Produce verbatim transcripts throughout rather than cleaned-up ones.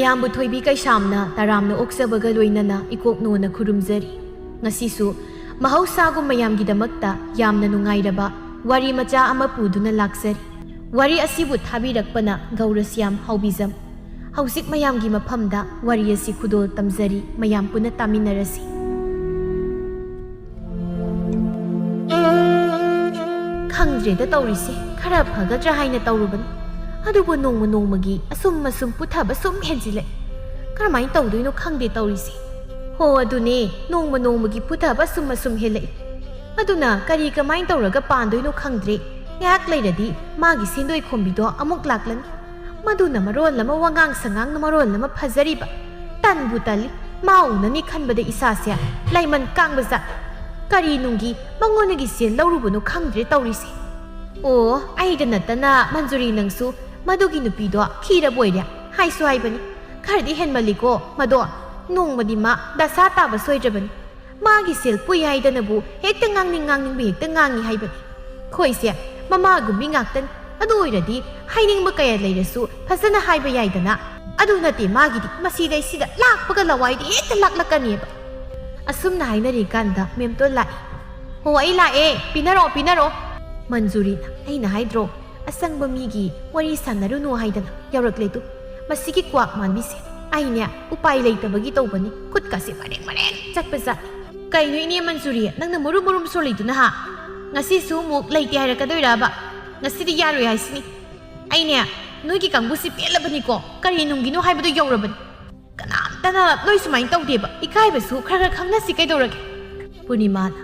ꯃꯌꯥꯝꯕꯨ ꯊꯣꯏꯕꯤ ꯀꯩꯁꯥꯝꯅ ꯇꯔꯥꯝꯅ ꯑꯣꯛꯆꯕꯒ ꯂꯣꯏꯅꯅ ꯏꯀꯣꯛꯅꯣꯅ ꯈꯨꯔꯨꯝꯖꯔꯤ꯫ ꯉꯁꯤꯁꯨ ꯃꯍꯧꯁꯥꯒꯨꯝ ꯃꯌꯥꯝꯒꯤꯗꯃꯛꯇ ꯌꯥꯝꯅ ꯅꯨꯡꯉꯥꯏꯔꯕ ꯋꯥꯔꯤ ꯃꯆꯥ ꯑꯃ ꯄꯨꯗꯨꯅ ꯂꯥꯛꯆꯔꯤ꯫ ꯋꯥꯔꯤ ꯑꯁꯤꯕꯨ ꯊꯥꯕꯤꯔꯛꯄꯅ ꯒꯧꯔꯁ꯭ꯌꯥꯝ ꯍꯥꯎꯕꯤꯖꯝ꯫ ꯍꯧꯖꯤꯛ ꯃꯌꯥꯝꯒꯤ ꯃꯐꯝꯗ ꯋꯥꯔꯤ ꯑꯁꯤ ꯈꯨꯗꯣꯜ ꯇꯝꯖꯔꯤ, ꯃꯌꯥꯝ ꯄꯨꯟꯅ ꯇꯥꯃꯤꯟꯅꯔꯁꯤ꯫ ꯈꯪꯗ꯭ꯔꯦꯗ ꯇꯧꯔꯤꯁꯦ, ꯈꯔ ꯐꯒꯗ꯭ꯔꯥ ꯍꯥꯏꯅ ꯇꯧꯔꯨꯕꯅꯤ, ꯑꯗꯨꯕꯨ ꯅꯣꯡꯃ ꯅꯣꯡꯃꯒꯤ ꯑꯁꯨꯝ ꯑꯁꯨꯝ ꯄꯨꯊꯕ ꯁꯨꯝ ꯍꯦꯟꯖꯤꯜꯂꯛꯏ꯫ ꯀꯔꯝꯍꯥꯏꯅ ꯇꯧꯗꯣꯏꯅꯣ ꯈꯪꯗꯦ ꯇꯧꯔꯤꯁꯦ꯫ ꯍꯣ ꯑꯗꯨꯅꯦ, ꯅꯣꯡꯃ ꯅꯣꯡꯃꯒꯤ ꯄꯨꯊꯕ ꯑꯁꯨꯝ ꯑꯁꯨꯝ ꯍꯦꯜꯂꯛꯏ꯫ ꯑꯗꯨꯅ ꯀꯔꯤ ꯀꯃꯥꯏꯅ ꯇꯧꯔꯒ ꯄꯥꯟꯗꯣꯏꯅꯣ ꯈꯪꯗ꯭ꯔꯦ꯫ ꯉꯥꯏꯍꯥꯛ ꯂꯩꯔꯗꯤ ꯃꯥꯒꯤ ꯁꯦꯟꯗꯣꯏ ꯈꯣꯝꯕꯤꯗꯣ ꯑꯃꯨꯛ ꯂꯥꯛꯂꯅꯤ꯫ ꯃꯗꯨꯅ ꯃꯔꯣꯜ ꯑꯃ, ꯋꯥꯉꯥꯡ ꯁꯉꯥꯡꯅ ꯃꯔꯣꯜ ꯑꯃ ꯐꯖꯔꯤꯕ꯫ ꯇꯟꯕꯨ ꯇꯜꯂꯤ꯫ ꯃꯥ ꯎꯅꯅꯤ ꯈꯟꯕꯗ ꯏꯁꯥꯁꯦ ꯂꯥꯏꯃꯟ ꯀꯥꯡꯕ ꯖꯥꯠ꯫ ꯀꯔꯤ ꯅꯨꯡꯒꯤ ꯃꯉꯣꯟꯗꯒꯤ ꯁꯦꯜ ꯂꯧꯔꯨꯕꯅꯣ ꯈꯪꯗ꯭ꯔꯦ ꯇꯧꯔꯤꯁꯦ꯫ ꯑꯣ, ꯑꯩꯗ ꯅꯠꯇꯅ ꯃꯟꯖꯨꯔꯤ ꯅꯪꯁꯨ ꯃꯗꯨꯒꯤ ꯅꯨꯄꯤꯗꯣ ꯈꯤꯔꯕ ꯑꯣꯏꯔꯦ꯫ ꯍꯥꯏꯁꯨ ꯍꯥꯏꯕꯅꯤ, ꯈꯔꯗꯤ ꯍꯦꯟꯃꯜꯂꯤꯀꯣ ꯃꯗꯣ꯫ ꯅꯣꯡꯃꯗꯤ ꯃꯥ ꯗꯁꯥ ꯇꯥꯕ ꯁꯣꯏꯗ꯭ꯔꯕꯅꯤ꯫ ꯃꯥꯒꯤ ꯁꯦꯜ ꯄꯨꯏ ꯍꯥꯏꯗꯅꯕꯨ ꯍꯦꯛꯇ ꯉꯥꯡꯅꯤꯡ ꯉꯥꯡꯅꯤꯡꯕ ꯍꯦꯛꯇ ꯉꯥꯡꯉꯤ ꯍꯥꯏꯕꯅꯤ꯫ ꯑꯩꯈꯣꯏꯁꯦ ꯃꯃꯥꯒꯨꯝꯕꯤ ꯉꯥꯛꯇꯅꯤ꯫ ꯑꯗꯨ ꯑꯣꯏꯔꯗꯤ ꯍꯥꯏꯅꯤꯡꯕ ꯀꯌꯥ ꯂꯩꯔꯁꯨ ꯐꯖꯅ ꯍꯥꯏꯕ ꯌꯥꯏꯗꯅ꯫ ꯑꯗꯨ ꯅꯠꯇꯦ ꯃꯥꯒꯤꯗꯤ, ꯃꯁꯤꯗꯩꯁꯤꯗ ꯂꯥꯛꯄꯒ ꯂꯋꯥꯏꯗ ꯍꯦꯛꯇ ꯂꯥꯛꯂꯛꯀꯅꯦꯕ꯫ ꯑꯁꯨꯝꯅ ꯍꯥꯏꯅꯔꯤꯀꯥꯟꯗ ꯃꯦꯝꯇꯣꯟ ꯂꯥꯛꯏ꯫ "ꯍꯣ, ꯑꯩ ꯂꯥꯛꯑꯦ, ꯄꯤꯅꯔꯛꯑꯣ, ꯄꯤꯅꯔꯛꯑꯣ"꯫ ꯃꯟꯖꯨꯔꯤꯅ, "ꯑꯩꯅ ꯍꯥꯏꯗ꯭ꯔꯣ, ꯑꯁꯪꯕ ꯃꯤꯒꯤ ꯋꯥꯔꯤ ꯁꯥꯟꯅꯔꯨꯅꯨ ꯍꯥꯏꯗꯅ?" ꯌꯧꯔꯛꯂꯦ ꯇꯨ꯫ ꯃꯁꯤꯒꯤ ꯀ꯭ꯋꯥꯛ ꯃꯥꯟꯕꯤꯁꯦ꯫ ꯑꯩꯅꯦ ꯎꯄꯥꯏ ꯂꯩꯇꯕꯒꯤ ꯇꯧꯕꯅꯤ, ꯈꯨꯠꯀꯁꯦ ꯃꯔꯦꯡ ꯃꯔꯦꯡ ꯆꯠꯄꯖꯥꯠꯅꯤ꯫ ꯀꯩꯅꯣ ꯏꯅꯦ ꯃꯟꯖꯨꯔꯤ, ꯅꯪꯅ ꯃꯔꯨꯝ ꯃꯔꯨꯝ ꯁꯣꯜꯂꯤꯗꯨꯅ ꯍꯥ? ꯉꯁꯤꯁꯨ ꯑꯃꯨꯛ ꯂꯩꯇꯦ ꯍꯥꯏꯔꯛꯀꯗꯣꯏꯔꯕ? ꯉꯁꯤꯗꯤ ꯌꯥꯔꯣꯏ ꯍꯥꯏꯁꯤꯅꯤ꯫ ꯑꯩꯅꯦ ꯅꯣꯏꯒꯤ ꯀꯥꯡꯕꯨꯁꯤ ꯄꯦꯜꯂꯕꯅꯤꯀꯣ, ꯀꯔꯤ ꯅꯨꯡꯒꯤꯅꯣ ꯍꯥꯏꯕꯗꯣ ꯌꯧꯔꯕꯅꯤ꯫ ꯀꯅꯥꯝꯇꯅ ꯅꯣꯏ ꯁꯨꯃꯥꯏꯅ ꯇꯧꯗꯦꯕ, ꯏꯀꯥꯏꯕꯁꯨ ꯈꯔ ꯈꯔ ꯈꯪꯅꯁꯤ ꯀꯩꯗꯧꯔꯒꯦ? ꯄꯨꯔꯅꯤꯃꯥꯅ,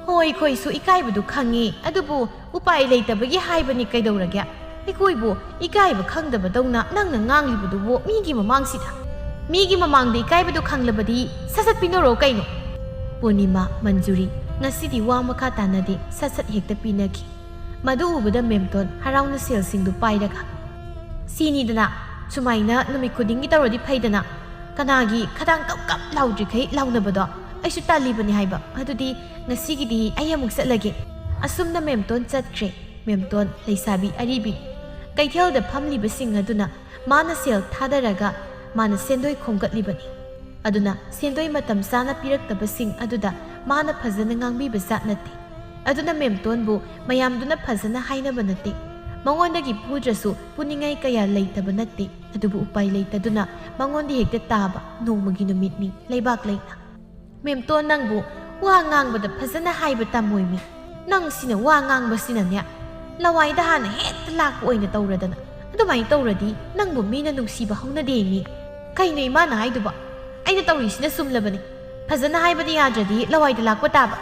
"ꯍꯣꯏ, ꯑꯩꯈꯣꯏꯁꯨ ꯏꯀꯥꯏꯕꯗꯨ ꯈꯪꯉꯤ, ꯑꯗꯨꯕꯨ ꯎꯄꯥꯏ ꯂꯩꯇꯕꯒꯤ ꯍꯥꯏꯕꯅꯤ ꯀꯩꯗꯧꯔꯒꯦ? ꯑꯩꯈꯣꯏꯕꯨ ꯏꯀꯥꯏꯕ ꯈꯪꯗꯕꯗꯧꯅ ꯅꯪꯅ ꯉꯥꯡꯂꯤꯕꯗꯨꯕꯨ ꯃꯤꯒꯤ ꯃꯃꯥꯡꯁꯤꯗ?" "ꯃꯤꯒꯤ ꯃꯃꯥꯡꯗ ꯏꯀꯥꯏꯕꯗꯨ ꯈꯪꯂꯕꯗꯤ ꯁꯠ ꯁꯠ ꯄꯤꯅꯔꯣ ꯀꯩꯅꯣ?" ꯄꯨꯔꯅꯤꯃꯥ, ꯃꯟꯖꯨꯔꯤ, ꯉꯁꯤꯗꯤ ꯋꯥ ꯃꯈꯥ ꯇꯥꯅꯗꯦ, ꯁꯠ ꯁꯠ ꯍꯦꯛꯇ ꯄꯤꯅꯈꯤ꯫ ꯃꯗꯨ ꯎꯕꯗ ꯃꯦꯝꯇꯣꯟ ꯍꯔꯥꯎꯅ ꯁꯦꯜꯁꯤꯡꯗꯨ ꯄꯥꯏꯔꯒ, "ꯁꯤꯅꯤꯗꯅ, ꯁꯨꯃꯥꯏꯅ ꯅꯨꯃꯤꯠ ꯈꯨꯗꯤꯡꯒꯤ ꯇꯧꯔꯗꯤ ꯐꯩꯗꯅ꯫ ꯀꯅꯥꯒꯤ ꯈꯗꯥꯡ ꯀꯞ ꯀꯞ ꯂꯥꯎꯗ꯭ꯔꯤꯈꯩ ꯂꯥꯎꯅꯕꯗꯣ ꯑꯩꯁꯨ ꯇꯥꯜꯂꯤꯕꯅꯤ ꯍꯥꯏꯕ꯫ ꯑꯗꯨꯗꯤ ꯉꯁꯤꯒꯤꯗꯤ ꯑꯩ ꯑꯃꯨꯛ ꯆꯠꯂꯒꯦ"꯫ ꯑꯁꯨꯝꯅ ꯃꯦꯝꯇꯣꯟ ꯆꯠꯈ꯭ꯔꯦ꯫ ꯃꯦꯝꯇꯣꯟ ꯂꯩꯁꯥꯕꯤ ꯑꯔꯤꯕꯤ꯫ ꯀꯩꯊꯦꯜꯗ ꯐꯝꯂꯤꯕꯁꯤꯡ ꯑꯗꯨꯅ ꯃꯥꯅ ꯁꯦꯜ ꯊꯥꯗꯔꯒ ꯃꯥꯅ ꯁꯦꯟꯗꯣꯏ ꯈꯣꯝꯒꯠꯂꯤꯕꯅꯤ꯫ ꯑꯗꯨꯅ ꯁꯦꯟꯗꯣꯏ ꯃꯇꯝ ꯆꯥꯅ ꯄꯤꯔꯛꯇꯕꯁꯤꯡ ꯑꯗꯨꯗ ꯃꯥꯅ ꯐꯖꯅ ꯉꯥꯡꯕꯤꯕ ꯖꯥꯠ ꯅꯠꯇꯦ꯫ ꯑꯗꯨꯅ ꯃꯦꯝꯇꯣꯟꯕꯨ ꯃꯌꯥꯝꯗꯨꯅ ꯐꯖꯅ ꯍꯥꯏꯅꯕ ꯅꯠꯇꯦ꯫ ꯃꯉꯣꯟꯗꯒꯤ ꯄꯨꯗ꯭ꯔꯁꯨ ꯄꯨꯅꯤꯡꯉꯥꯏ ꯀꯌꯥ ꯂꯩꯇꯕ ꯅꯠꯇꯦ꯫ ꯑꯗꯨꯕꯨ ꯎꯄꯥꯏ ꯂꯩꯇꯗꯨꯅ ꯃꯉꯣꯟꯗ ꯍꯦꯛꯇ ꯇꯥꯕ ꯅꯣꯡꯃꯒꯤ ꯅꯨꯃꯤꯠꯅꯤ ꯂꯩꯕꯥꯛ ꯂꯩꯅ꯫ ꯃꯦꯝꯇꯣꯟ, ꯅꯪꯕꯨ ꯋꯥ ꯉꯥꯡꯕꯗ ꯐꯖꯅ ꯍꯥꯏꯕ ꯇꯝꯃꯣꯏꯃꯤ꯫ ꯅꯪ ꯁꯤꯅ ꯋꯥ ꯉꯥꯡꯕꯁꯤꯅꯅꯦ, ꯂꯋꯥꯏꯗ ꯍꯥꯟꯅ ꯍꯦꯛꯇ ꯂꯥꯛꯄ ꯑꯣꯏꯅ ꯇꯧꯔꯗꯅ꯫ ꯑꯗꯨꯃꯥꯏꯅ ꯇꯧꯔꯗꯤ ꯅꯪꯕꯨ ꯃꯤꯅ ꯅꯨꯡꯁꯤꯕ ꯍꯧꯅꯗꯦꯃꯤ꯫ ꯀꯩꯅꯣ ꯏꯃꯥꯅ ꯍꯥꯏꯗꯨꯕꯣ? ꯑꯩꯅ ꯇꯧꯔꯤꯁꯤꯅ ꯆꯨꯝꯂꯕꯅꯤ꯫ ꯐꯖꯅ ꯍꯥꯏꯕꯗ ꯌꯥꯗ꯭ꯔꯗꯤ ꯂꯋꯥꯏꯗ ꯂꯥꯛꯄ ꯇꯥꯕ꯫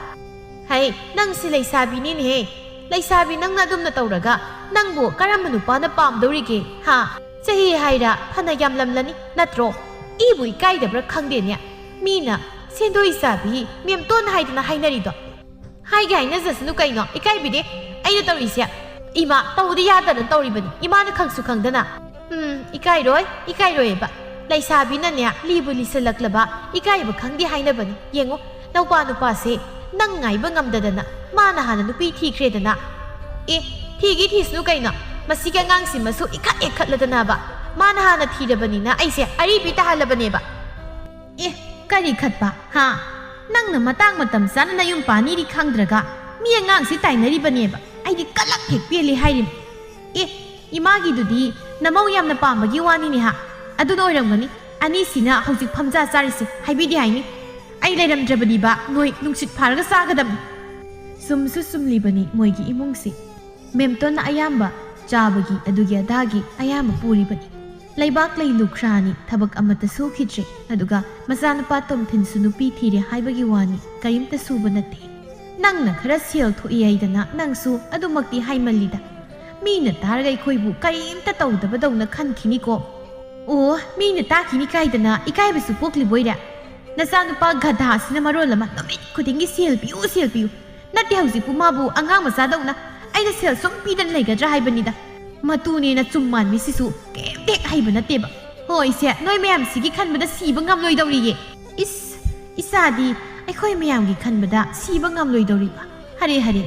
ꯍꯩ, ꯅꯪ ꯁꯤ ꯂꯩꯁꯥꯕꯤꯅꯤꯅꯦꯍꯦ꯫ ꯂꯩꯁꯥꯕꯤ ꯅꯪꯅ ꯑꯗꯨꯝꯅ ꯇꯧꯔꯒ ꯅꯪꯕꯨ ꯀꯔꯝꯕ ꯅꯨꯄꯥꯅ ꯄꯥꯝꯗꯧꯔꯤꯒꯦ? ꯍꯥ? ꯆꯍꯤ ꯍꯥꯏꯔ ꯐꯅ ꯌꯥꯝꯂꯝꯂꯅꯤ ꯅꯠꯇ꯭ꯔꯣ? ꯏꯕꯨ ꯏꯀꯥꯏꯗꯕ꯭ꯔꯥ ꯈꯪꯗꯦꯅꯦ꯫ ꯃꯤꯅ ꯁꯦꯟꯗꯣꯏ ꯆꯥꯕꯤ ꯃꯦꯝꯇꯣꯟ ꯍꯥꯏꯗꯅ ꯍꯥꯏꯅꯔꯤꯗꯣ꯫ ꯍꯥꯏꯒꯦ ꯍꯥꯏꯅꯖꯁꯅꯨ ꯀꯩꯅꯣ, ꯏꯀꯥꯏꯕꯤꯗꯦ꯫ ꯑꯩꯅ ꯇꯧꯔꯤꯁꯦ ꯏꯃꯥ ꯇꯧꯗ ꯌꯥꯗꯅ ꯇꯧꯔꯤꯕꯅꯤ, ꯏꯃꯥꯅ ꯈꯪꯁꯨ ꯈꯪꯗꯅ꯫ ꯎꯝ, ꯏꯀꯥꯏꯔꯣꯏ, ꯏꯀꯥꯏꯔꯣꯏꯕ꯫ ꯂꯩꯁꯥꯕꯤꯅꯅꯦ ꯂꯤꯕꯨ ꯂꯤꯁꯜꯂꯛꯂꯕ ꯏꯀꯥꯏꯕ ꯈꯪꯗꯦ ꯍꯥꯏꯅꯕꯅꯤ꯫ ꯌꯦꯡꯉꯨ, ꯅꯧꯄꯥ ꯅꯨꯄꯥꯁꯦ ꯅꯪ ꯉꯥꯏꯕ ꯉꯝꯗꯗꯅ ꯃꯥꯅ ꯍꯥꯟꯅ ꯅꯨꯄꯤ ꯊꯤꯈ꯭ꯔꯦꯗꯅ꯫ ꯑꯦ, ꯊꯤꯒꯤ ꯊꯤꯁꯅꯨ ꯀꯩꯅꯣ, ꯃꯁꯤꯒꯤ ꯑꯉꯥꯡꯁꯤꯃꯁꯨ ꯏꯈꯠ ꯏꯈꯠꯂꯗꯅꯕ꯫ ꯃꯥꯅ ꯍꯥꯟꯅ ꯊꯤꯔꯕꯅꯤꯅ ꯑꯩꯁꯦ ꯑꯔꯤꯕꯤ ꯇꯥꯍꯜꯂꯕꯅꯦꯕ꯫ ꯑꯦ, ꯀꯔꯤ ꯈꯠꯄ? ꯍꯥ? ꯅꯪꯅ ꯃꯇꯥꯡ ꯃꯇꯝ ꯆꯥꯅ ꯅꯌꯨꯝ ꯄꯥꯅꯤꯗꯤ ꯈꯪꯗ꯭ꯔꯒ ꯃꯤ ꯑꯉꯥꯡꯁꯤ ꯇꯥꯏꯅꯔꯤꯕꯅꯦꯕ꯫ ꯑꯩꯗꯤ ꯀꯂꯛ ꯍꯦꯛ ꯄꯦꯜꯂꯤ ꯍꯥꯏꯔꯤꯅꯤ꯫ ꯑꯦ, ꯏꯃꯥꯒꯤꯗꯨꯗꯤ ꯅꯃꯧ ꯌꯥꯝꯅ ꯄꯥꯝꯕꯒꯤ ꯋꯥꯅꯤꯅꯦ ꯍꯥ? ꯑꯗꯨꯅ ꯑꯣꯏꯔꯝꯒꯅꯤ꯫ ꯑꯅꯤꯁꯤꯅ ꯍꯧꯖꯤꯛ ꯐꯝꯖꯥ ꯆꯥꯔꯤꯁꯦ꯫ ꯍꯥꯏꯕꯤꯗꯦ ꯍꯥꯏꯅꯤ꯫ ꯑꯩ ꯂꯩꯔꯝꯗ꯭ꯔꯕꯗꯤꯕ ꯅꯣꯏ ꯅꯨꯡꯁꯤꯠ ꯐꯥꯔꯒ ꯆꯥꯒꯗꯕꯅꯤ꯫ ꯆꯨꯝꯁꯨ ꯆꯨꯝꯂꯤꯕꯅꯤ ꯃꯣꯏꯒꯤ ꯏꯃꯨꯡꯁꯤ꯫ ꯃꯦꯝꯇꯣꯟꯅ ꯑꯌꯥꯝꯕ ꯆꯥꯕꯒꯤ ꯑꯗꯨꯒꯤ ꯑꯗꯥꯒꯤ ꯑꯌꯥꯝꯕ ꯄꯨꯔꯤꯕꯅꯤ꯫ ꯂꯩꯕꯥꯛ ꯂꯩ ꯂꯨꯈ꯭ꯔꯥꯅꯤ, ꯊꯕꯛ ꯑꯃꯠꯇ ꯁꯨꯈꯤꯗ꯭ꯔꯦ꯫ ꯑꯗꯨꯒ ꯃꯆꯥꯅꯨꯄꯥ ꯇꯣꯝꯊꯤꯟꯁꯨ ꯅꯨꯄꯤ ꯊꯤꯔꯦ ꯍꯥꯏꯕꯒꯤ ꯋꯥꯅꯤ, ꯀꯔꯤꯝꯇ ꯁꯨꯕ ꯅꯠꯇꯦ꯫ ꯅꯪꯅ ꯈꯔ ꯁꯦꯜ ꯊꯣꯛꯏ ꯍꯥꯏꯗꯅ ꯅꯪꯁꯨ ꯑꯗꯨꯃꯛꯇꯤ ꯍꯥꯏꯃꯜꯂꯤꯗ꯫ ꯃꯤꯅ ꯇꯥꯔꯒ ꯑꯩꯈꯣꯏꯕꯨ ꯀꯔꯤꯝꯇ ꯇꯧꯗꯕꯗꯧꯅ ꯈꯟꯈꯤꯅꯤꯀꯣ꯫ ꯑꯣ, ꯃꯤꯅ ꯇꯥꯈꯤꯅꯤ ꯀꯥꯏꯗꯅ ꯏꯀꯥꯏꯕꯁꯨ ꯄꯣꯛꯂꯤꯕꯣꯏꯔꯦ? ꯅꯆꯥꯅꯨꯄꯥ ꯒꯙꯥꯁꯤꯅ ꯃꯔꯣꯜ ꯑꯃ ꯅꯨꯃꯤꯠ ꯈꯨꯗꯤꯡꯒꯤ ꯁꯦꯜ ꯄꯤꯌꯨ, ꯁꯦꯜ ꯄꯤꯌꯨ꯫ ꯅꯠꯇꯦ, ꯍꯧꯖꯤꯛꯄꯨ ꯃꯥꯕꯨ ꯑꯉꯥꯡ ꯃꯆꯥꯗꯧꯅ ꯑꯩꯅ ꯁꯦꯜ ꯁꯨꯝ ꯄꯤꯗꯅ ꯂꯩꯒꯗ꯭ꯔꯥ ꯍꯥꯏꯕꯅꯤꯗ꯫ ꯃꯇꯨꯅꯦꯅ ꯆꯨꯝ ꯃꯥꯟꯕꯤꯁꯤꯁꯨ ꯀꯩꯝꯇ ꯍꯦꯛ ꯍꯩꯕ ꯅꯠꯇꯦꯕ꯫ ꯍꯣꯏ ꯏꯆꯦ, ꯅꯣꯏ ꯃꯌꯥꯝꯁꯤꯒꯤ ꯈꯟꯕꯗ ꯁꯤꯕ ꯉꯝꯂꯣꯏꯗꯧꯔꯤꯌꯦ꯫ ꯏꯁ, ꯏꯆꯥꯗꯤ ꯑꯩꯈꯣꯏ ꯃꯌꯥꯝꯒꯤ ꯈꯟꯕꯗ ꯁꯤꯕ ꯉꯝꯂꯣꯏꯗꯧꯔꯤꯕ꯫ ꯍꯔꯦ ꯍꯔꯦ,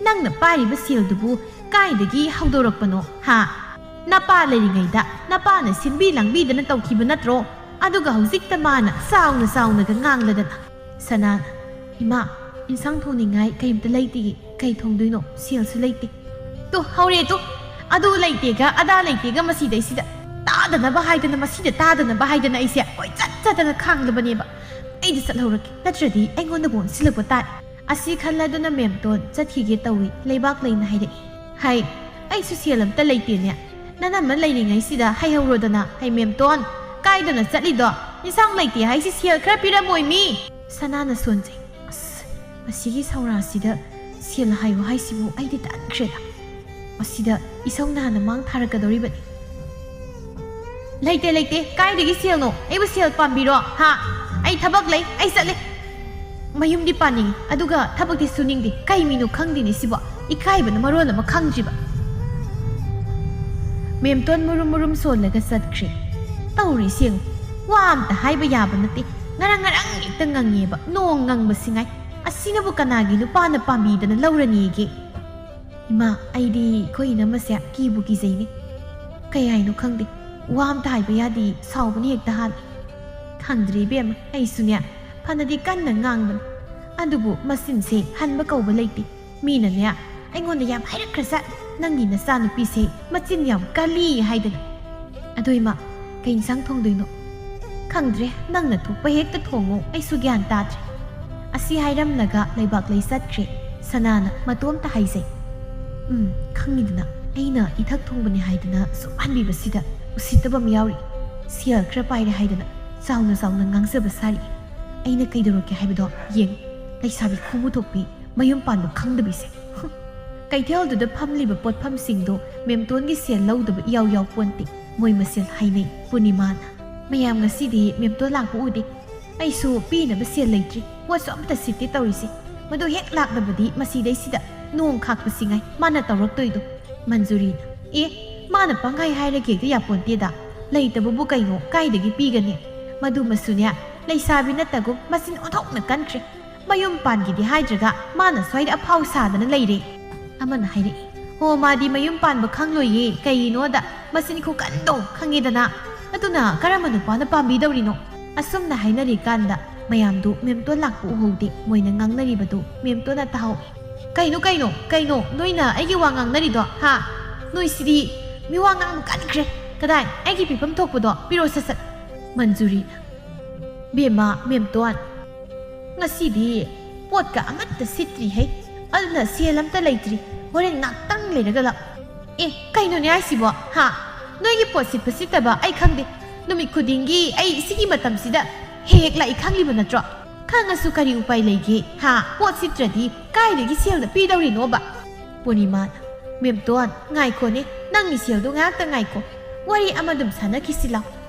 ꯅꯪꯅ ꯄꯥꯏꯔꯤꯕ ꯁꯦꯜꯗꯨꯕꯨ ꯀꯥꯏꯗꯒꯤ ꯍꯧꯗꯣꯔꯛꯄꯅꯣ ꯍꯥ? ꯅꯄꯥ ꯂꯩꯔꯤꯉꯩꯗ ꯅꯄꯥꯅ ꯁꯤꯟꯕꯤ ꯂꯥꯡꯕꯤꯗꯅ ꯇꯧꯈꯤꯕ ꯅꯠꯇ꯭ꯔꯣ? ꯑꯗꯨꯒ ꯍꯧꯖꯤꯛꯇ ꯃꯥꯅ ꯆꯥꯎꯅ ꯆꯥꯎꯅꯒ ꯉꯥꯡꯂꯗꯅ꯫ ꯁꯅꯥꯅ, "ꯏꯃꯥ, ꯏꯟꯁꯥꯡ ꯊꯣꯡꯅꯤꯡꯉꯥꯏ ꯀꯩꯝꯇ ꯂꯩꯇꯤꯌꯦ꯫ ꯀꯩ ꯊꯣꯡꯗꯣꯏꯅꯣ? ꯁꯦꯜꯁꯨ ꯂꯩꯇꯦ꯫ ꯇꯨ, ꯍꯧꯔꯦ ꯇꯨ꯫ ꯑꯗꯨ ꯂꯩꯇꯦꯒ ꯑꯗꯥ ꯂꯩꯇꯦꯒ ꯃꯁꯤꯗꯩꯁꯤꯗ ꯇꯥꯗꯅꯕ ꯍꯥꯏꯗꯅ, ꯃꯁꯤꯗ ꯇꯥꯗꯅꯕ ꯍꯥꯏꯗꯅ ꯑꯩꯁꯦ ꯀꯣꯏꯆꯠ ꯆꯠꯇꯅ ꯈꯥꯡꯂꯕꯅꯦꯕ꯫ ꯑꯩꯗꯤ ꯆꯠꯍꯧꯔꯒꯦ, ꯅꯠꯇ꯭ꯔꯗꯤ ꯑꯩꯉꯣꯟꯗꯕꯨ ꯑꯣꯟꯁꯤꯜꯂꯛꯄ ꯇꯥꯔꯦ"꯫ ꯑꯁꯤ ꯈꯜꯂꯗꯨꯅ ꯃꯦꯝꯇꯣꯟ ꯆꯠꯈꯤꯒꯦ ꯇꯧꯏ꯫ ꯂꯩꯕꯥꯛ ꯂꯩꯅ ꯍꯥꯏꯔꯛꯏ, "ꯍꯥꯏ, ꯑꯩꯁꯨ ꯁꯦꯜ ꯑꯝꯇ ꯂꯩꯇꯦꯅꯦ꯫ ꯅꯅꯝꯃ ꯂꯩꯔꯤꯉꯩꯁꯤꯗ ꯍꯥꯏꯍꯧꯔꯣꯗꯅ꯫ ꯍꯩ ꯃꯦꯝꯇꯣꯟ, ꯀꯥꯏꯗꯅ ꯆꯠꯂꯤꯗꯣ? ꯏꯟꯁꯥꯡ ꯂꯩꯇꯦ ꯍꯥꯏꯁꯤ ꯁꯦꯜ ꯈꯔ ꯄꯤꯔꯝꯃꯣꯏ ꯃꯤ"꯫ ꯁꯅꯥꯅ ꯁꯣꯟꯖꯩ꯫ "ꯑꯁ, ꯃꯁꯤꯒꯤ ꯁꯧꯔꯥꯁꯤꯗ ꯁꯦꯜ ꯍꯥꯏꯌꯨ ꯍꯥꯏꯁꯤꯕꯨ ꯑꯩꯗꯤ ꯇꯟꯈ꯭ꯔꯦꯗ꯫ ꯃꯁꯤꯗ ꯏꯁꯧ ꯅꯥꯟꯅ ꯃꯥꯡ ꯊꯥꯔꯛꯀꯗꯧꯔꯤꯕꯅꯤ"꯫ "ꯂꯩꯇꯦ, ꯂꯩꯇꯦ꯫ ꯀꯥꯏꯗꯒꯤ ꯁꯦꯜꯅꯣ? ꯑꯩꯕꯨ ꯁꯦꯜ ꯄꯥꯝꯕꯤꯔꯣ? ꯍꯥ? ꯑꯩ ꯊꯕꯛ ꯂꯩ, ꯑꯩ ꯆꯠꯂꯦ꯫ ꯃꯌꯨꯝꯗꯤ ꯄꯥꯅꯤꯡꯉꯤ, ꯑꯗꯨꯒ ꯊꯕꯛꯇꯤ ꯁꯨꯅꯤꯡꯗꯦ꯫ ꯀꯩ ꯃꯤꯅꯣ ꯈꯪꯗꯦꯅꯦ ꯁꯤꯕꯣ꯫ ꯏꯀꯥꯏꯕꯅ ꯃꯔꯣꯜ ꯑꯃ ꯈꯪꯗ꯭ꯔꯤꯕ"꯫ ꯃꯦꯝꯇꯣꯟ ꯃꯨꯔꯨꯝ ꯃꯨꯔꯨꯝ ꯁꯣꯜꯂꯒ ꯆꯠꯈ꯭ꯔꯦ꯫ ꯇꯧꯔꯤꯁꯤ ꯌꯦꯡꯉꯨ, ꯋꯥ ꯑꯝꯇ ꯍꯥꯏꯕ ꯌꯥꯕ ꯅꯠꯇꯦ꯫ ꯉꯔꯪ ꯉꯔꯪ ꯍꯦꯛꯇ ꯉꯪꯉꯦꯕ, ꯅꯣꯡ ꯉꯪꯕꯁꯤ ꯉꯥꯏ꯫ ꯑꯁꯤꯅꯕꯨ ꯀꯅꯥꯒꯤ ꯅꯨꯄꯥꯅ ꯄꯥꯝꯕꯤꯗꯅ ꯂꯧꯔꯅꯤꯒꯦ? ꯏꯃꯥ, ꯑꯩꯗꯤ ꯑꯩꯈꯣꯏ ꯏꯅꯝꯃꯁꯦ ꯀꯤꯕꯨ ꯀꯤꯖꯩꯅꯦ꯫ ꯀꯩ ꯍꯥꯏꯅꯣ ꯈꯪꯗꯦ, ꯋꯥ ꯑꯝꯇ ꯍꯥꯏꯕ ꯌꯥꯗꯦ, ꯁꯥꯎꯕꯅ ꯍꯦꯛꯇ ꯍꯥꯜꯂꯦ꯫ ꯈꯪꯗ꯭ꯔꯦ ꯏꯕꯦꯝꯃ, ꯑꯩꯁꯨꯅꯦ ꯐꯅꯗꯤ ꯀꯟꯅ ꯉꯥꯡꯕꯅꯤ, ꯑꯗꯨꯕꯨ ꯃꯆꯤꯟꯁꯦ ꯍꯟꯕ ꯀꯧꯕ ꯂꯩꯇꯦ꯫ ꯃꯤꯅꯅꯦ ꯑꯩꯉꯣꯟꯗ ꯌꯥꯝ ꯍꯥꯏꯔꯛꯈ꯭ꯔꯖꯥꯠ, "ꯅꯪꯒꯤ ꯅꯆꯥꯅꯨꯄꯤꯁꯦ ꯃꯆꯤꯟ ꯌꯥꯝ ꯀꯜꯂꯤ" ꯍꯥꯏꯗꯅ꯫ "ꯑꯗꯣ ꯏꯃꯥ, ꯀꯩ ꯏꯟꯁꯥꯡ ꯊꯣꯡꯗꯣꯏꯅꯣ?" "ꯈꯪꯗ꯭ꯔꯦ, ꯅꯪꯅ ꯊꯣꯛꯄ ꯍꯦꯛꯇ ꯊꯣꯡꯉꯣ, ꯑꯩꯁꯨ ꯒ꯭ꯌꯥꯟ ꯇꯥꯗ꯭ꯔꯦ"꯫ ꯑꯁꯤ ꯍꯥꯏꯔꯝꯂꯒ ꯂꯩꯕꯥꯛꯂꯩ ꯆꯠꯈ꯭ꯔꯦ꯫ ꯁꯅꯥꯅ ꯃꯇꯣꯝꯇ ꯍꯥꯏꯖꯩ, "ꯎꯝ, ꯈꯪꯉꯤꯗꯅ, ꯑꯩꯅ ꯏꯊꯛ ꯊꯣꯡꯕꯅꯤ ꯍꯥꯏꯗꯅ ꯁꯨꯝ ꯍꯟꯕꯤꯕꯁꯤꯗ ꯎꯁꯤꯠꯇꯕ ꯑꯃ ꯌꯥꯎꯔꯤ꯫ ꯁꯦꯜ ꯈꯔ ꯄꯥꯏꯔꯦ ꯍꯥꯏꯗꯅ ꯆꯥꯎꯅ ꯆꯥꯎꯅ ꯉꯥꯡꯖꯕ ꯁꯥꯔꯤ꯫ ꯑꯩꯅ ꯀꯩꯗꯧꯔꯛꯀꯦ ꯍꯥꯏꯕꯗꯣ ꯌꯦꯡ, ꯂꯩꯁꯥꯕꯤ ꯈꯣꯡꯕꯨ ꯊꯣꯛꯄꯤ, ꯃꯌꯨꯝ ꯄꯥꯟꯕ ꯈꯪꯗꯕꯤꯁꯦ"꯫ ꯍꯨꯝ꯫ ꯀꯩꯊꯦꯜꯗꯨꯗ ꯐꯝꯂꯤꯕ ꯄꯣꯠꯐꯝꯁꯤꯡꯗꯣ ꯃꯦꯝꯇꯣꯟꯒꯤ ꯁꯦꯜ ꯂꯧꯗꯕ ꯏꯌꯥꯎ ꯌꯥꯎ ꯄꯣꯟꯇꯦ꯫ ꯃꯣꯏ ꯃꯁꯦꯜ ꯍꯥꯏꯅꯩ ꯄꯨꯔꯅꯤꯃꯥꯅ꯫ "ꯃꯌꯥꯝ ꯉꯁꯤꯗꯤ ꯃꯦꯝꯇꯣꯟ ꯂꯥꯛꯄ ꯎꯗꯦ꯫ ꯑꯩꯁꯨ ꯄꯤꯅꯕ ꯁꯦꯜ ꯂꯩꯇ꯭ꯔꯤ꯫ ꯄꯣꯠꯁꯨ ꯑꯝꯇ ꯁꯤꯠꯇꯦ ꯇꯧꯔꯤꯁꯦ꯫ ꯃꯗꯨ ꯍꯦꯛ ꯂꯥꯛꯂꯕꯗꯤ ꯃꯁꯤꯗꯩꯁꯤꯗ ꯅꯣꯡ ꯈꯥꯛꯄꯁꯤ ꯉꯥꯏ ꯃꯥꯅ ꯇꯧꯔꯛꯇꯣꯏꯗꯣ"꯫ ꯃꯟꯖꯨꯔꯤꯅ, "ꯑꯦ, ꯃꯥꯅ ꯄꯪꯍꯥꯏ ꯍꯥꯏꯔꯒ ꯍꯦꯛꯇ ꯌꯥꯄꯣꯟꯇꯦꯗ꯫ ꯂꯩꯇꯕꯕꯨ ꯀꯩꯅꯣ, ꯀꯥꯏꯗꯒꯤ ꯄꯤꯒꯅꯤ? ꯃꯗꯨꯃꯁꯨꯅꯦ, ꯂꯩꯁꯥꯕꯤ ꯅꯠꯇꯒꯨꯝ ꯃꯆꯤꯟ ꯑꯣꯟꯊꯣꯛꯅ ꯀꯟꯈ꯭ꯔꯦ꯫ ꯃꯌꯨꯝ ꯄꯥꯟꯒꯦꯗꯤ ꯍꯥꯏꯗ꯭ꯔꯒ ꯃꯥꯅ ꯁ꯭ꯋꯥꯏꯗ ꯑꯐꯥꯎ ꯁꯥꯗꯅ ꯂꯩꯔꯦ"꯫ ꯑꯃꯅ ꯍꯥꯏꯔꯛꯏ, ꯑꯣ, ꯃꯥꯗꯤ ꯃꯌꯨꯝ ꯄꯥꯟꯕ ꯈꯪꯂꯣꯏꯌꯦ꯫ ꯀꯩꯒꯤꯅꯣꯗ ꯃꯆꯤꯟ ꯈꯨꯀꯟꯗꯣ ꯈꯪꯉꯦꯗꯅ꯫ ꯑꯗꯨꯅ ꯀꯔꯝꯕ ꯅꯨꯄꯥꯅ ꯄꯥꯝꯕꯤꯗꯧꯔꯤꯅꯣ? ꯑꯁꯨꯝꯅ ꯍꯥꯏꯅꯔꯤꯀꯥꯟꯗ ꯃꯌꯥꯝꯗꯨ ꯃꯦꯝꯇꯣꯟ ꯂꯥꯛꯄ ꯎꯍꯧꯗꯦ꯫ ꯃꯣꯏꯅ ꯉꯥꯡꯅꯔꯤꯕꯗꯨ ꯃꯦꯝꯇꯣꯟꯅ ꯇꯥꯍꯧꯏ꯫ "ꯀꯩꯅꯣ, ꯀꯩꯅꯣ, ꯀꯩꯅꯣ ꯅꯣꯏꯅ ꯑꯩꯒꯤ ꯋꯥ ꯉꯥꯡꯅꯔꯤꯗꯣ, ꯍꯥ? ꯅꯣꯏꯁꯤꯗꯤ ꯃꯤꯋꯥ ꯉꯥꯡꯕ ꯀꯟꯈ꯭ꯔꯦ꯫ ꯀꯗꯥꯏ? ꯑꯩꯒꯤ ꯄꯤꯐꯝ ꯊꯣꯛꯄꯗꯣ ꯄꯤꯔꯣ ꯁꯠ ꯁꯠ꯫" ꯃꯟꯖꯨꯔꯤꯅ, "ꯕꯦꯝꯃ, ꯃꯦꯝꯇꯣꯟ, ꯉꯁꯤꯗꯤ ꯄꯣꯠꯀ ꯑꯃꯠꯇ ꯁꯤꯠꯇ꯭ꯔꯤ ꯍꯩ꯫ ꯑꯗꯨꯅ ꯁꯦꯜ ꯑꯝꯇ ꯂꯩꯇ꯭ꯔꯤ꯫ ꯍꯣꯔꯦꯟ ꯉꯥꯛꯇꯪ ꯂꯩꯔꯒ ꯂꯥꯛ꯫" "ꯑꯦ, ꯀꯩꯅꯣꯅꯦ ꯍꯥꯏꯁꯤꯕꯣ, ꯍꯥ? ꯅꯣꯏꯒꯤ ꯄꯣꯠ ꯁꯤꯠꯄ ꯁꯤꯠꯇꯕ ꯑꯩ ꯈꯪꯗꯦ꯫ ꯅꯨꯃꯤꯠ ꯈꯨꯗꯤꯡꯒꯤ ꯑꯩ ꯁꯤꯒꯤ ꯃꯇꯝꯁꯤꯗ ꯍꯦꯛ ꯍꯦꯛ ꯂꯥꯛꯏ, ꯈꯪꯂꯤꯕ ꯅꯠꯇ꯭ꯔꯣ? ꯈꯪꯉꯁꯨ ꯀꯔꯤ ꯎꯄꯥꯏ ꯂꯩꯒꯦ, ꯍꯥ? ꯄꯣꯠ ꯁꯤꯠꯇ꯭ꯔꯗꯤ ꯀꯥꯏꯗꯒꯤ ꯁꯦꯜꯗ ꯄꯤꯗꯧꯔꯤꯅꯣꯕ?" ꯄꯨꯔꯅꯤꯃꯥꯅ, "ꯃꯦꯝꯇꯣꯟ, ꯉꯥꯏꯈꯣꯅꯦ, ꯅꯪ ꯏꯆꯦꯜꯗꯣ ꯉꯥꯏꯍꯥꯛꯇ ꯉꯥꯏꯈꯣ꯫ ꯋꯥꯔꯤ ꯑꯃ ꯑꯗꯨꯝ ꯁꯥꯟꯅꯈꯤꯁꯤ ꯂꯥꯎ꯫"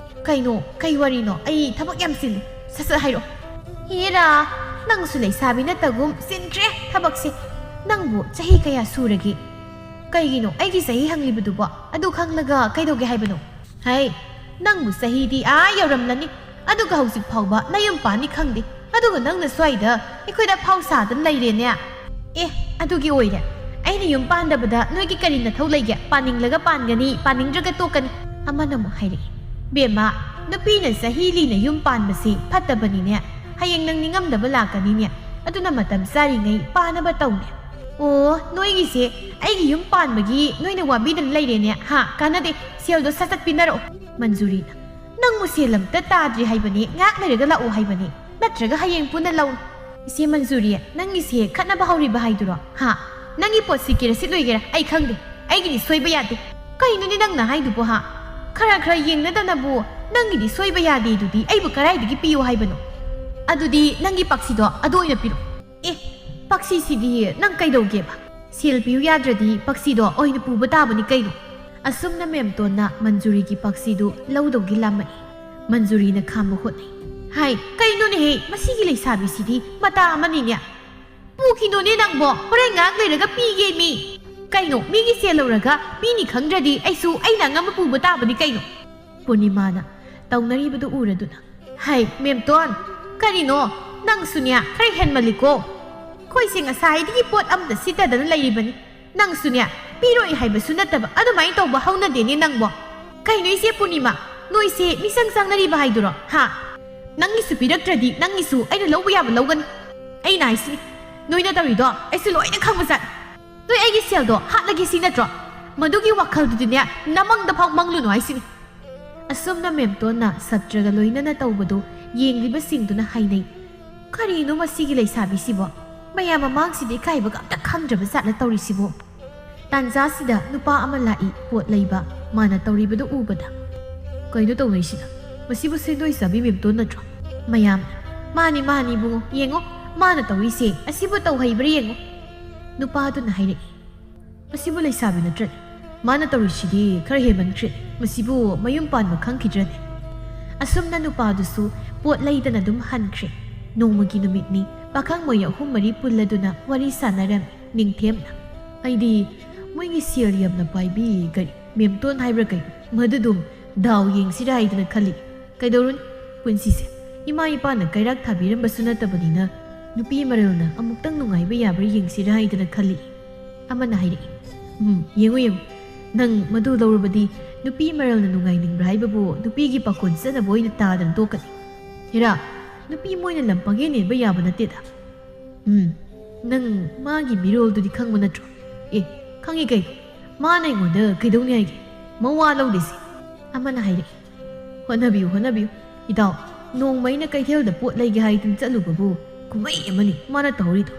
"ꯀꯩꯅꯣ? ꯀꯩ ꯋꯥꯔꯤꯅꯣ? ꯑꯩ ꯊꯕꯛ ꯌꯥꯝ ꯆꯤꯜꯂꯤ꯫ ꯁꯠ ꯁꯠ ꯍꯥꯏꯔꯛꯑꯣ꯫" "ꯍꯦꯔꯥ, ꯅꯪꯁꯨ ꯂꯩꯁꯥꯕꯤ ꯅꯠꯇꯒꯨꯝ ꯆꯤꯟꯈ꯭ꯔꯦ ꯊꯕꯛꯁꯦ꯫ ꯅꯪꯕꯨ ꯆꯍꯤ ꯀꯌꯥ ꯁꯨꯔꯒꯦ?" "ꯀꯩꯒꯤꯅꯣ ꯑꯩꯒꯤ ꯆꯍꯤ ꯍꯪꯂꯤꯕꯗꯨꯕꯣ? ꯑꯗꯨ ꯈꯪꯂꯒ ꯀꯩꯗꯧꯒꯦ ꯍꯥꯏꯕꯅꯣ?" "ꯍꯩ, ꯅꯪꯕꯨ ꯆꯍꯤꯗꯤ ꯑꯥ ꯌꯧꯔꯝꯂꯅꯤ, ꯑꯗꯨꯒ ꯍꯧꯖꯤꯛ ꯐꯥꯎꯕ ꯅꯌꯨꯝ ꯄꯥꯟꯅꯤ ꯈꯪꯗꯦ꯫ ꯑꯗꯨꯒ ꯅꯪꯅ ꯁ꯭ꯋꯥꯏꯗ ꯑꯩꯈꯣꯏꯗ ꯑꯐꯥꯎ ꯁꯥꯗꯅ ꯂꯩꯔꯦꯅꯦ꯫" "ꯑꯦ, ꯑꯗꯨꯒꯤ ꯑꯣꯏꯔꯦ꯫ ꯑꯩꯅ ꯌꯨꯝ ꯄꯥꯟꯗꯕꯗ ꯅꯣꯏꯒꯤ ꯀꯔꯤ ꯅꯊꯧ ꯂꯩꯒꯦ? ꯄꯥꯅꯤꯡꯂꯒ ꯄꯥꯟꯒꯅꯤ, ꯄꯥꯅꯤꯡꯗ꯭ꯔꯒ ꯇꯣꯛꯀꯅꯤ꯫" ꯑꯃꯅ ꯑꯃꯨꯛ ꯍꯥꯏꯔꯛꯏ, "ꯕꯦꯝꯃ, ꯅꯨꯄꯤꯅ ꯆꯍꯤ ꯂꯤꯅ ꯌꯨꯝ ꯄꯥꯟꯕꯁꯦ ꯐꯠꯇꯕꯅꯤꯅꯦ꯫ ꯍꯌꯦꯡ ꯅꯪ ꯅꯤꯡꯉꯝꯗꯕ ꯂꯥꯛꯀꯅꯤꯅꯦ꯫ ꯑꯗꯨꯅ ꯃꯇꯝ ꯆꯥꯔꯤꯉꯩ ꯄꯥꯅꯕ ꯇꯧꯅꯦ꯫" "ꯑꯣ, ꯅꯣꯏꯒꯤꯁꯦ ꯑꯩꯒꯤ ꯌꯨꯝ ꯄꯥꯟꯕꯒꯤ ꯅꯣꯏꯅ ꯋꯥꯕꯤꯗꯅ ꯂꯩꯔꯦꯅꯦ, ꯍꯥ? ꯀꯥꯟꯅꯗꯦ, ꯁꯦꯜꯗꯣ ꯁꯠ ꯁꯠ ꯄꯤꯅꯔꯛꯑꯣ꯫" ꯃꯟꯖꯨꯔꯤꯅ, "ꯅꯪꯕꯨ ꯁꯦꯜ ꯑꯝꯇ ꯇꯥꯗ꯭ꯔꯤ ꯍꯥꯏꯕꯅꯦ, ꯉꯥꯏꯍꯥꯛ ꯂꯩꯔꯒ ꯂꯥꯛꯑꯣ ꯍꯥꯏꯕꯅꯦ, ꯅꯠꯇ꯭ꯔꯒ ꯍꯌꯦꯡ ꯄꯨꯟꯅ ꯂꯧ꯫" "ꯏꯆꯦ ꯃꯟꯖꯨꯔꯤ, ꯅꯪꯒꯤꯁꯦ ꯈꯠꯅꯕ ꯍꯧꯔꯤꯕ ꯍꯥꯏꯗꯨꯔꯣ? ꯍꯥ? ꯅꯪꯒꯤ ꯄꯣꯠ ꯁꯤꯠꯀꯦꯔꯥ ꯁꯤꯠꯂꯣꯏꯒꯦꯔꯥ ꯑꯩ ꯈꯪꯗꯦ, ꯑꯩꯒꯤꯗꯤ ꯁꯣꯏꯕ ꯌꯥꯗꯦ꯫" "ꯀꯩꯅꯣꯅꯦ ꯅꯪꯅ ꯍꯥꯏꯗꯨꯕꯣ, ꯍꯥ? ꯈꯔ ꯈꯔ ꯌꯦꯡꯅꯗꯅꯕꯨ ꯅꯪꯒꯤꯗꯤ ꯁꯣꯏꯕ ꯌꯥꯗꯦ ꯑꯗꯨꯗꯤ ꯑꯩꯕꯨ ꯀꯗꯥꯏꯗꯒꯤ ꯄꯤꯌꯣ ꯍꯥꯏꯕꯅꯣ? ꯑꯗꯨꯗꯤ ꯅꯪꯒꯤ ꯄꯥꯛꯁꯤꯗꯣ ꯑꯗꯨ ꯑꯣꯏꯅ ꯄꯤꯔꯛꯑꯣ꯫" "ꯑꯦ, ꯄꯥꯛꯁꯤꯁꯤꯗꯤ ꯅꯪ ꯀꯩꯗꯧꯒꯦꯕ? ꯁꯦꯜ ꯄꯤꯌꯨ ꯌꯥꯗ꯭ꯔꯗꯤ ꯄꯥꯛꯁꯤꯗꯣ ꯑꯣꯏꯅ ꯄꯨꯕ ꯇꯥꯕꯅꯤ ꯀꯩꯅꯣ꯫" ꯑꯁꯨꯝꯅ ꯃꯦꯝꯇꯣꯟꯅ ꯃꯟꯖꯨꯔꯤꯒꯤ ꯄꯥꯛꯁꯤꯗꯨ ꯂꯧꯗꯧꯒꯤ ꯂꯥꯝꯃꯛꯏ꯫ ꯃꯟꯖꯨꯔꯤꯅ ꯈꯥꯝꯕ ꯍꯣꯠꯅꯩ꯫ "ꯍꯥꯏ, ꯀꯩꯅꯣꯅꯦꯍꯦ, ꯃꯁꯤꯒꯤ ꯂꯩꯁꯥꯕꯤꯁꯤꯗꯤ ꯃꯇꯥ ꯑꯃꯅꯤꯅꯦ꯫ ꯄꯨꯈꯤꯅꯣꯅꯦ ꯅꯪꯕꯣ, ꯍꯣꯔꯦꯟ ꯉꯥꯏꯍꯥꯛ ꯂꯩꯔꯒ ꯄꯤꯒꯦ ꯃꯤ꯫ ꯀꯩꯅꯣ, ꯃꯤꯒꯤ ꯁꯦꯜ ꯂꯧꯔꯒ ꯃꯤꯅꯤ ꯈꯪꯗ꯭ꯔꯗꯤ ꯑꯩꯁꯨ ꯑꯩꯅ ꯑꯉꯝꯕ ꯄꯨꯕ ꯇꯥꯕꯅꯤ ꯀꯩꯅꯣ꯫" ꯄꯨꯔꯅꯤꯃꯥꯅ ꯇꯧꯅꯔꯤꯕꯗꯨ ꯎꯔꯗꯨꯅ, "ꯍꯩ, ꯃꯦꯝꯇꯣꯟ, ꯀꯔꯤꯅꯣ? ꯅꯪꯁꯨꯅꯦ ꯈꯔ ꯍꯦꯟꯃꯜꯂꯤꯀꯣ꯫ ꯑꯩꯈꯣꯏꯁꯦ ꯉꯁꯥꯏꯗꯒꯤ ꯄꯣꯠ ꯑꯝꯇ ꯁꯤꯠꯇꯗꯅ ꯂꯩꯔꯤꯕꯅꯤ꯫ ꯅꯪꯁꯨꯅꯦ ꯄꯤꯔꯣꯏ ꯍꯥꯏꯕꯁꯨ ꯅꯠꯇꯕ, ꯑꯗꯨꯃꯥꯏꯅ ꯇꯧꯕ ꯍꯧꯅꯗꯦꯅꯦ ꯅꯪꯕꯣ꯫ ꯀꯩꯅꯣ ꯏꯆꯦ ꯄꯨꯔꯅꯤꯃꯥ, ꯅꯣꯏꯁꯦ ꯃꯤꯁꯪ ꯆꯪꯅꯔꯤꯕ ꯍꯥꯏꯗꯨꯔꯣ? ꯍꯥ? ꯅꯪꯒꯤꯁꯨ ꯄꯤꯔꯛꯇ꯭ꯔꯗꯤ ꯅꯪꯒꯤꯁꯨ ꯑꯩꯅ ꯂꯧꯕ ꯌꯥꯕ ꯂꯧꯒꯅꯤ꯫ ꯑꯩꯅ ꯍꯥꯏꯁꯤꯅꯤ, ꯅꯣꯏꯅ ꯇꯧꯔꯤꯗꯣ ꯑꯩꯁꯨ ꯂꯣꯏꯅ ꯈꯪꯕ ꯖꯥꯠꯅꯤ꯫ ꯅꯣꯏ ꯑꯩꯒꯤ ꯁꯦꯜꯗꯣ ꯍꯥꯠꯂꯒꯦ ꯁꯤ ꯅꯠꯇ꯭ꯔꯣ? ꯃꯗꯨꯒꯤ ꯋꯥꯈꯜꯗꯨꯗꯤꯅꯦ, ꯅꯃꯪꯗ ꯐꯥꯎ ꯃꯪꯂꯨꯅꯨ ꯍꯥꯏꯁꯤꯅꯤ꯫ ꯑꯁꯨꯝꯅ ꯃꯦꯝꯇꯣꯟꯅ ꯁꯥꯇ꯭ꯔꯒ ꯂꯣꯏꯅꯅ ꯇꯧꯕꯗꯨ ꯌꯦꯡꯂꯤꯕꯁꯤꯡꯗꯨꯅ ꯍꯥꯏꯅꯩ, "ꯀꯔꯤꯅꯣ ꯃꯁꯤꯒꯤ ꯂꯩꯁꯥꯕꯤꯁꯤꯕꯣ? ꯃꯌꯥꯝ ꯃꯃꯥꯡꯁꯤꯗ ꯏꯀꯥꯏꯕꯒ ꯑꯝꯇ ꯈꯪꯗ꯭ꯔꯕ ꯖꯥꯠꯂ ꯇꯧꯔꯤꯁꯤꯕꯣ?" ꯇꯥꯟꯖꯥꯁꯤꯗ ꯅꯨꯄꯥ ꯑꯃ ꯂꯥꯛꯏ, ꯄꯣꯠ ꯂꯩꯕ꯫ ꯃꯥꯅ ꯇꯧꯔꯤꯕꯗꯨ ꯎꯕꯗ, "ꯀꯩꯅꯣ ꯇꯧꯅꯩꯁꯤꯅ? ꯃꯁꯤꯕꯨ ꯁꯦꯟꯗꯣꯏ ꯆꯥꯕꯤ ꯃꯦꯝꯇꯣꯟ ꯅꯠꯇ꯭ꯔꯣ?" ꯃꯌꯥꯝ, "ꯃꯥꯅꯤ, ꯃꯥꯅꯤ ꯏꯕꯨꯡꯉꯣ, ꯌꯦꯡꯉꯣ, ꯃꯥꯅ ꯇꯧꯔꯤꯁꯦ, ꯑꯁꯤꯕꯨ ꯇꯧꯍꯩꯕ꯭ꯔꯥ ꯌꯦꯡꯉꯣ?" ꯅꯨꯄꯥꯗꯨꯅ ꯍꯥꯏꯔꯛꯏ, "ꯃꯁꯤꯕꯨ ꯂꯩꯁꯥꯕꯤ ꯅꯠꯇ꯭ꯔꯅꯦ? ꯃꯥꯅ ꯇꯧꯔꯤꯁꯤꯗꯤ ꯈꯔ ꯍꯦꯟꯃꯟꯈ꯭ꯔꯦ꯫ ꯃꯁꯤꯕꯨ ꯃꯌꯨꯝ ꯄꯥꯟꯕ ꯈꯪꯈꯤꯗ꯭ꯔꯅꯦ?" ꯑꯁꯨꯝꯅ ꯅꯨꯄꯥꯗꯨꯁꯨ ꯄꯣꯠ ꯂꯩꯗꯅ ꯑꯗꯨꯝ ꯍꯟꯈ꯭ꯔꯦ꯫ ꯅꯣꯡꯃꯒꯤ ꯅꯨꯃꯤꯠꯅꯤ, ꯄꯥꯈꯪ ꯃꯣꯏ ꯑꯍꯨꯝ ꯃꯔꯤ ꯄꯨꯜꯂꯗꯨꯅ ꯋꯥꯔꯤ ꯁꯥꯟꯅꯔꯝꯃꯤ ꯅꯤꯡꯊꯦꯝꯅ꯫ "ꯑꯩꯗꯤ ꯃꯣꯏꯒꯤ ꯁꯦꯜ ꯌꯥꯝꯅ ꯄꯥꯏꯕꯤ ꯀꯔꯤ ꯃꯦꯝꯇꯣꯟ ꯍꯥꯏꯕ꯭ꯔꯥ ꯀꯩꯅꯣ, ꯃꯗꯨꯗꯨꯝ ꯗꯥꯎ ꯌꯦꯡꯁꯤꯔꯥ ꯍꯥꯏꯗꯅ ꯈꯜꯂꯤ꯫ ꯀꯩꯗꯧꯔꯨꯅꯤ? ꯄꯨꯟꯁꯤꯁꯦ ꯏꯃꯥ ꯏꯄꯥꯅ ꯀꯩꯔꯥꯛ ꯊꯥꯕꯤꯔꯝꯕꯁꯨ ꯅꯠꯇꯕꯅꯤꯅ ꯅꯨꯄꯤ ꯃꯔꯜꯅ ꯑꯃꯨꯛꯇꯪ ꯅꯨꯡꯉꯥꯏꯕ ꯌꯥꯕ꯭ꯔꯥ ꯌꯦꯡꯁꯤꯔꯥ ꯍꯥꯏꯗꯅ ꯈꯜꯂꯤ꯫" ꯑꯃꯅ ꯍꯥꯏꯔꯛꯏ, "ꯎꯝ, ꯌꯦꯡꯉꯨ, ꯌꯦꯡꯉꯨ꯫ ꯅꯪ ꯃꯗꯨ ꯂꯧꯔꯕꯗꯤ ꯅꯨꯄꯤ ꯃꯔꯜꯅ ꯅꯨꯡꯉꯥꯏꯅꯤꯡꯕ꯭ꯔꯥ ꯍꯥꯏꯕꯕꯨ ꯅꯨꯄꯤꯒꯤ ꯄꯥꯈꯣꯟ ꯆꯠꯅꯕ ꯑꯣꯏꯅ ꯇꯥꯗꯅ ꯇꯣꯛꯀꯅꯤ꯫ ꯍꯦꯔꯥ, ꯅꯨꯄꯤ ꯃꯣꯏꯅ ꯂꯝ ꯄꯪꯍꯦꯟ ꯍꯦꯟꯕ ꯌꯥꯕ ꯅꯠꯇꯦꯗ꯫ ꯎꯝ, ꯅꯪ ꯃꯥꯒꯤ ꯃꯤꯔꯣꯜꯗꯨꯗꯤ ꯈꯪꯕ ꯅꯠꯇ꯭ꯔꯣ? ꯑꯦ, ꯈꯪꯉꯤ ꯀꯩꯅꯣ꯫ ꯃꯥꯅ ꯑꯩꯉꯣꯟꯗ ꯀꯩꯗꯧꯅꯤ ꯍꯥꯏꯒꯦ? ꯃꯋꯥ ꯂꯧꯗꯦꯁꯦ꯫" ꯑꯃꯅ ꯍꯥꯏꯔꯛꯏ, "ꯍꯣꯠꯅꯕꯤꯌꯨ, ꯍꯣꯠꯅꯕꯤꯌꯨ꯫ ꯏꯇꯥꯎ, ꯅꯣꯡꯃ ꯑꯩꯅ ꯀꯩꯊꯦꯜꯗ ꯄꯣꯠ ꯂꯩꯒꯦ ꯍꯥꯏꯗꯨꯅ ꯆꯠꯂꯨꯕꯕꯨ ꯀꯨꯝꯍꯩ ꯑꯃꯅꯤ ꯃꯥꯅ ꯇꯧꯔꯤꯗꯣ꯫"